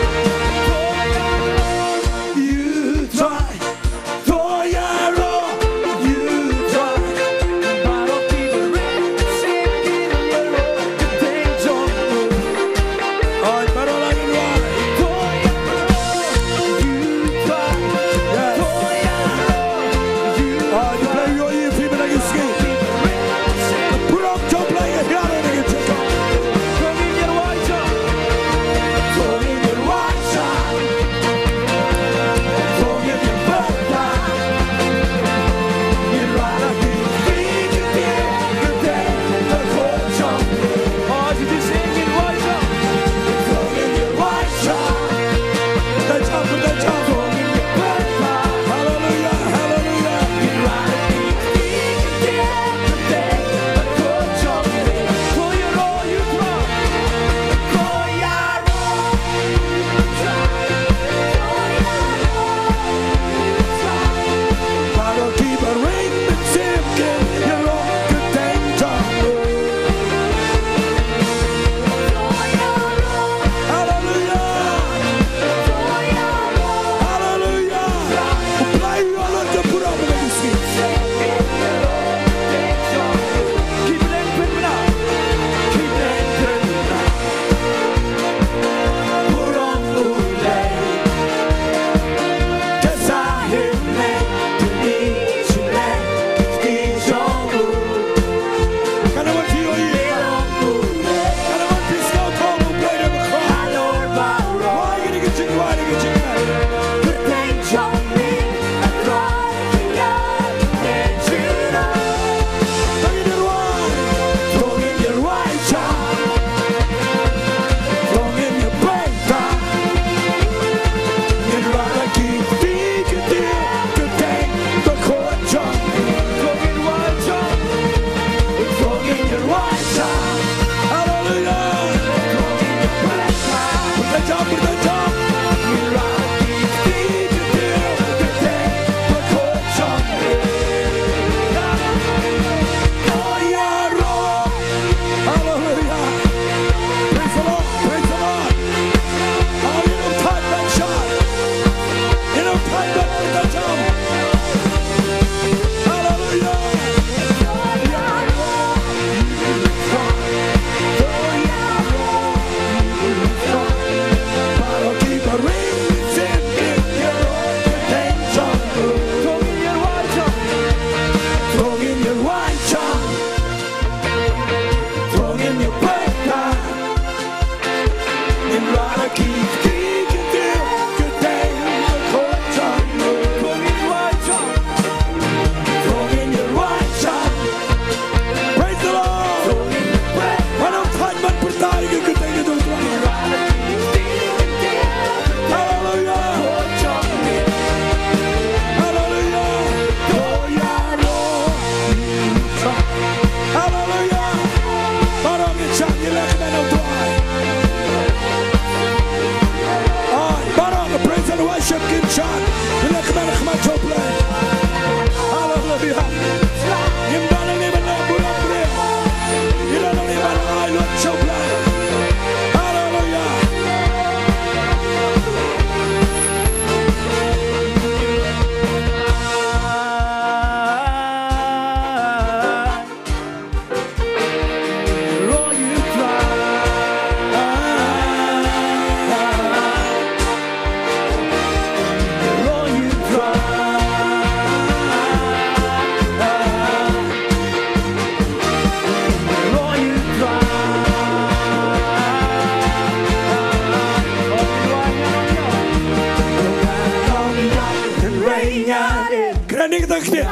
Kata ka ktien.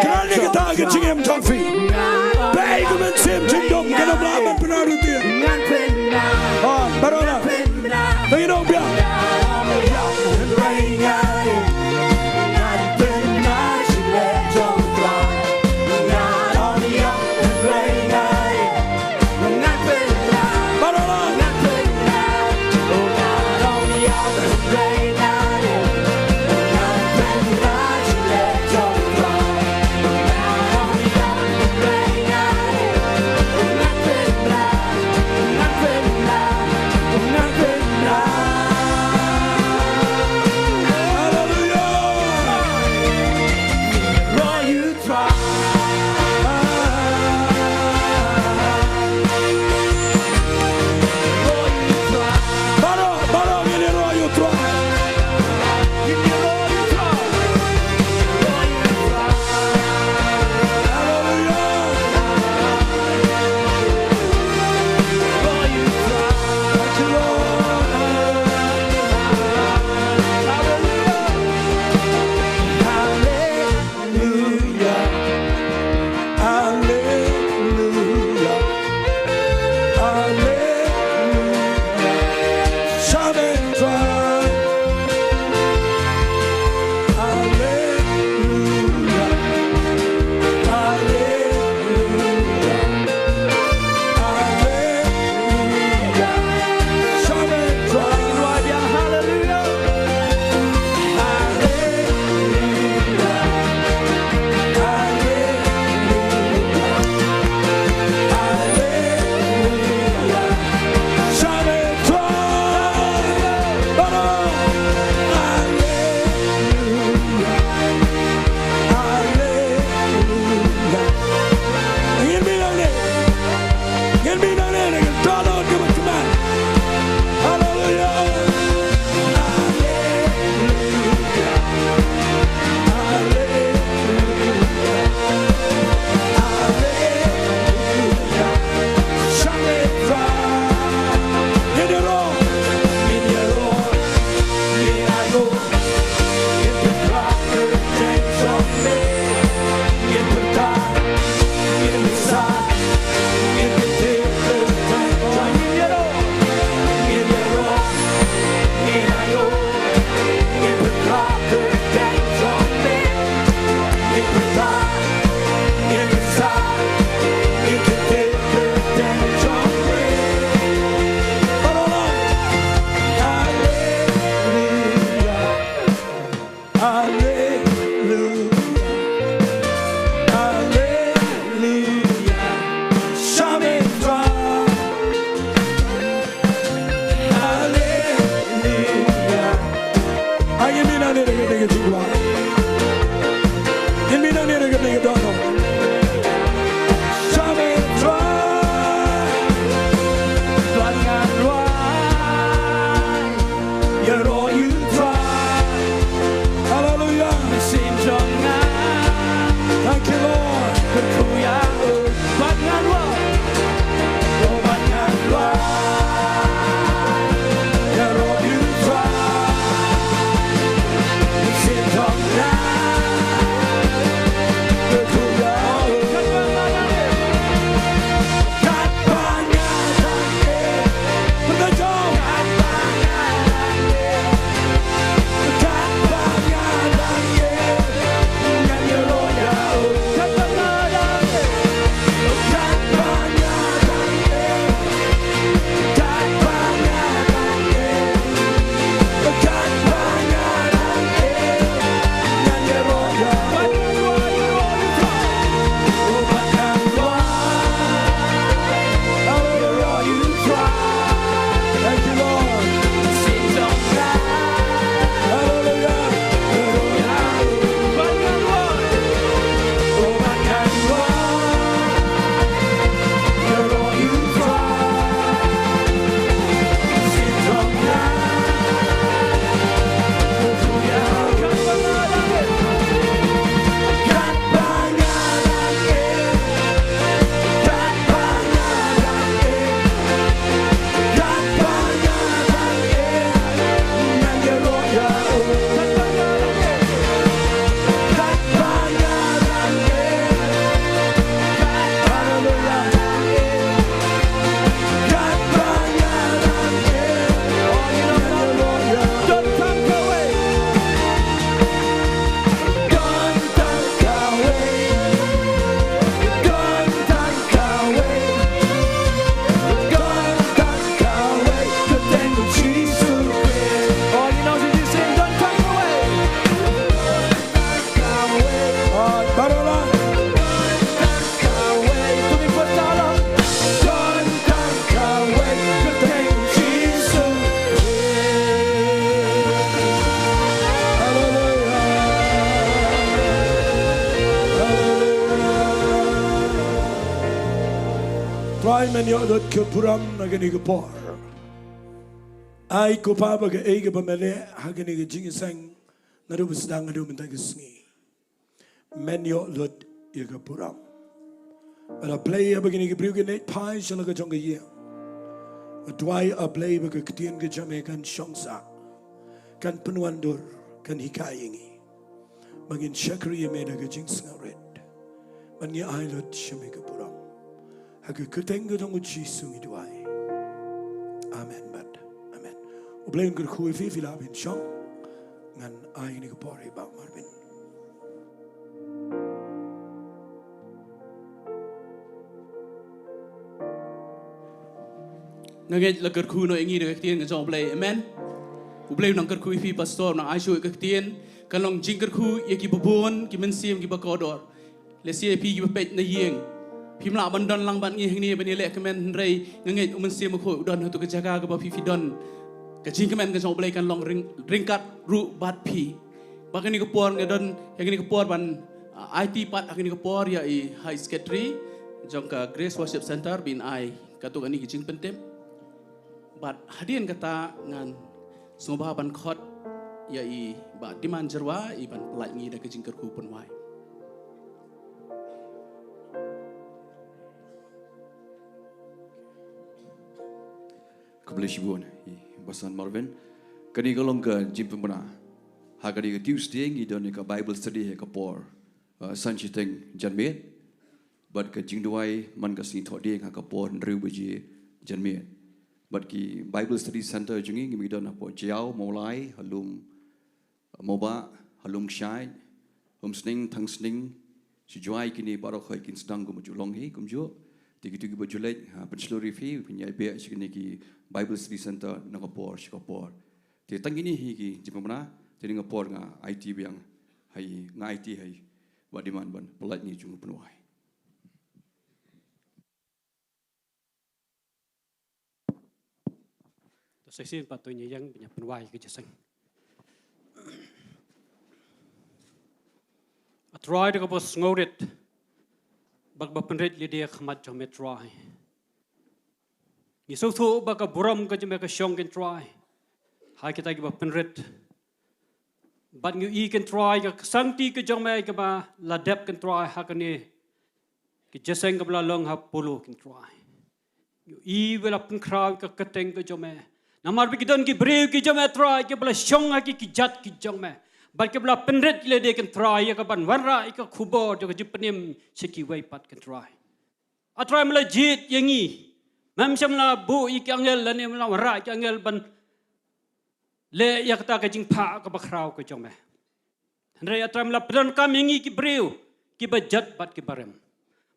Kane kata ka jingim jong phi. Ba ai ka mynsiem jingdum, ka dum la ban pynah ruh ti. Ah, baroh lah. Ngi ong biang. Baroh lah. Men ïoh lut ka burom na kane ka por. Ai ko Pa ba kaei kaba me leh ha kane ka jingïaseng naduh ba sdang haduh mynta ka sngi, men ïoh lut ïa ka burom. Bad A Blei, haba kine ki briew ki leit phai sha la ka jong ka ïing, nga duwai A Blei ba ka ktien ka jong me kan shong sah, kan pynwandur, kan hikai ïa ngi ba ngin shakri ïa me da ka jingsngewrit. Bad ngi ai lut sha me ka burom. Ha ka kyrteng ka jong U Jisu ngi duwai. Amen bad amen. U Blei un kyrkhu ïa phi, phi lah ban shong. Ngan ai kane ka por ïa i Bah Marvin. Nga ngeit la kyrkhu noh ïa ngi da ka ktien ka jong U Blei. Amen. U Blei u nang kyrkhu ïa phi pastor, u nang ai shuh ïa ka ktien kan long jingkyrkhu ïa ki babun, ki mynsiem kiba kordor. Lehse ïa phi kiba peit na ïing, phim lah ban don lang bad ngi hangne ban ïaleh kmen, hynrei nga ngeit U Mynsiem Bakhuid u don ha tu ka jaka kaba phi phi don. Ka jingkmen ka jong U Blei kan long ryng, ryngkat ruh bad phi. Ba kane ka por nga don, ha kane ka por ban, ah, aiti pat ha kane ka por ïa i High Secretary jong ka Grace Worship Center ban ai katto katne ki jingpyntip. Bad hadien kata ngan sngewbha ban khot ïa i Bah Diman Jyrwa i ban pyllait ngi da ka jingkyrkhu pynwai. Khublei shibun i Bah San Marvin. Kane ka long ka jingpynbna. Ha kane ka Tuesday ngi don ïa ka Bible study ha ka por, uh, san shiteng janmiet. Bad ka jingduwai man ka sngi Thohdieng ha ka por hynriew baje janmiet. Bad ki Bible Study Center jong ngi, ngi don hapoh Jaïaw, Mawlai, ha Lum Mawbah, ha Lum Kshaid, Umsning, Thangsning, Shijwai, kine baroh khoit kin sdang kumjuh long hi kumjuh. Te kito kiba ju leit, ha, pynshlur ïa phi, phin ïa beh sha kine ki Bible Study Center na ka por sha ka por. Te tang kine hi ki jingpynbna, te na ka por nga aiti biang ha i, nga aiti ha i Bah Diman ban pyllait ngi jong u pynwai. To sa shisien pat to ngin ïeng ban ïa pynwai ka jingïaseng. A Trai, da kaba sngewrit bad kaba pynrit lade ha khmat jong me Trai. Ngi sngewthuh ba ka burom ka jong me ka shong, ko Trai, ha kita kiba pynrit. Bad ngi ïohi, ko Trai, ka ksangti ka jong me kaba la dep, ko Trai, ha kane ka jingïaseng kaba la long ha Polo, ko Trai. Ngi ïohi ba la pynkhraw ka kyrteng ka jong me. Namar ba ki don ki briew ki jong me Trai, kiba la shong ha ki kjat ki jong me. Bad kiba la pynrit ïa lade, ko Trai, ïa ka ban wanrah ïa ka khubor jong ka jingpynim sha kiwei pat, ko Trai. A Trai, me la jied ïa ngi. Mem shym la buh ïa ki angel lane me la wanrah ïa ki angel ban leh ïa kata ka jingphah kaba khraw ka jong me. Hynrei A Trai, me la pyndonkam ïa ngi ki briew kiba jot bad kiba rem.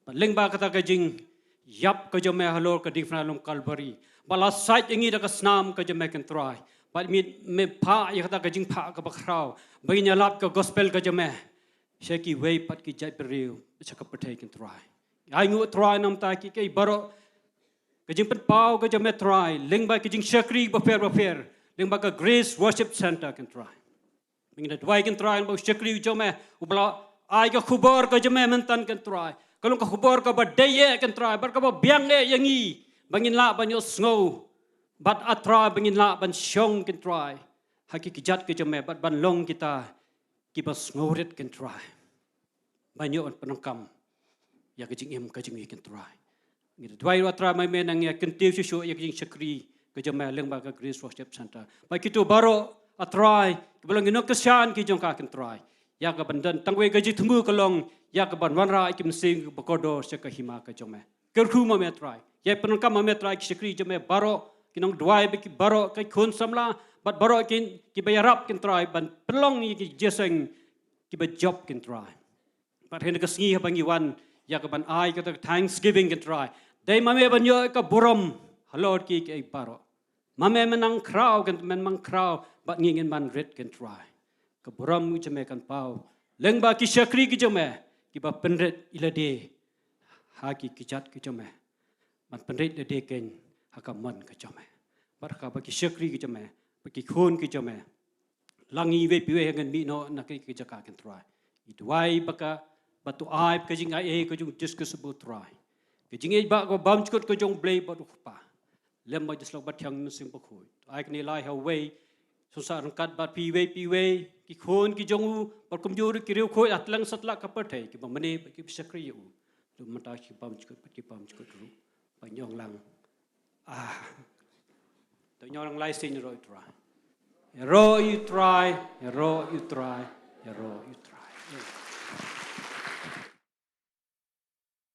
Bad lyngba kata ka jingïap ka jong me halor ka diengphna lum Kalbari, ba la sait ïa ngi da ka snam ka jong me, ko Trai. Bad me, me phah ïa kata ka jingphah kaba khraw ba ngin ïalap ka gospel ka jong me sha kiwei pat ki jaitbynriew sha ka pyrthei, ko Trai. Ai nguh Trai namar kita kiei baroh ka jingpynpaw ka jong me Trai, lyngba ka jingshakri bapher bapher, lyngba ka Grace Worship Center, ko Trai. Ngi da duwai, ko Trai, ba u shakri u jong me uba la ai ka khubor ka jong me mynta, ko Trai, ka long ka khubor kaba dei eh, ko Trai, bad kaba biang eh ïa ngi ba ngin lah ban ïohsngew. Bad A Trai, ba ngin lah ban shong, ko Trai, ha ki kjat ka jong me bad ban long kita kiba sngewrit, ko Trai, ban ïoh ban pyndonkam ïa ka jingim ka jong ngi, ko Trai. Ngi da duwai ruh A Trai, ma me nang ïa kyntiew shuh shuh ïa ka jingshakri ka jong me lyngba ka Grace Worship Center. Bad kito baroh A Trai kiba long ki nongkyrshan ki jong ka, ko Trai, ïa ka ban don tang wei ka jingthmu ka long ïa ka ban wanrah ïa ki mynsiem kiba kordor sha ka hima ka jong me. Kyrkhu ma me Trai. Ïa pyndonkam ma me Trai ki shakri jong me baroh, ki nongduwai bad ki baroh ki khun samla, bad baroh ki, kiba ïarap, ko Trai, ban pynlong ïa ki jingïaseng kiba jop, ko Trai. Bad ha kane ka sngi haba ngi wan ïa ka ban ai kata ka thanksgiving, ko Trai, dei ma me ban ïoh ka burom halor ki, kiei baroh. Ma me men nang khraw, ko, men nang khraw, bad ngi ngin ban rit, ko Trai. Ka burom ka jong me kan paw lyngba ki shakri ki jong me kiba pynrit ïa lade ha ki kjat ki jong me, ban pynrit ïa lade, ko, ha ka mon ka jong me. Bad ha kaba ki shakri ki jong me bad ki khun ki jong me, la ngi iwei pa iwei ngin mih noh na ka, ka jaka, ko Trai. Ngi duwai ba ka, ba to ai ka jingai ei ka jong u Jisu Khrist, ko Trai, Ka jingïeit ba ka bymjukut ka jong U Blei bad U Kpa, lem bad ka Jingïasyllok Bathiang Mynsiem Bakhuid. Ai kane lai ha uwei, sngewsih ryngkat bad phi iwei pa iwei, ki khun ki jong u, bad kumjuh ruh ki riewkhuid ha tylli satlak ka pyrthei, kiba mane bad kiba shakri ïa u. Ruh mynta ki bymjukut bad ki bymjukut ruh. Ba ngi ong lang. Ah. To ngi ong lang lai sien, ïaroh ïa U Trai. Ïaroh ïa U Trai, ïaroh ïa U Trai, ïaroh ïa U Trai.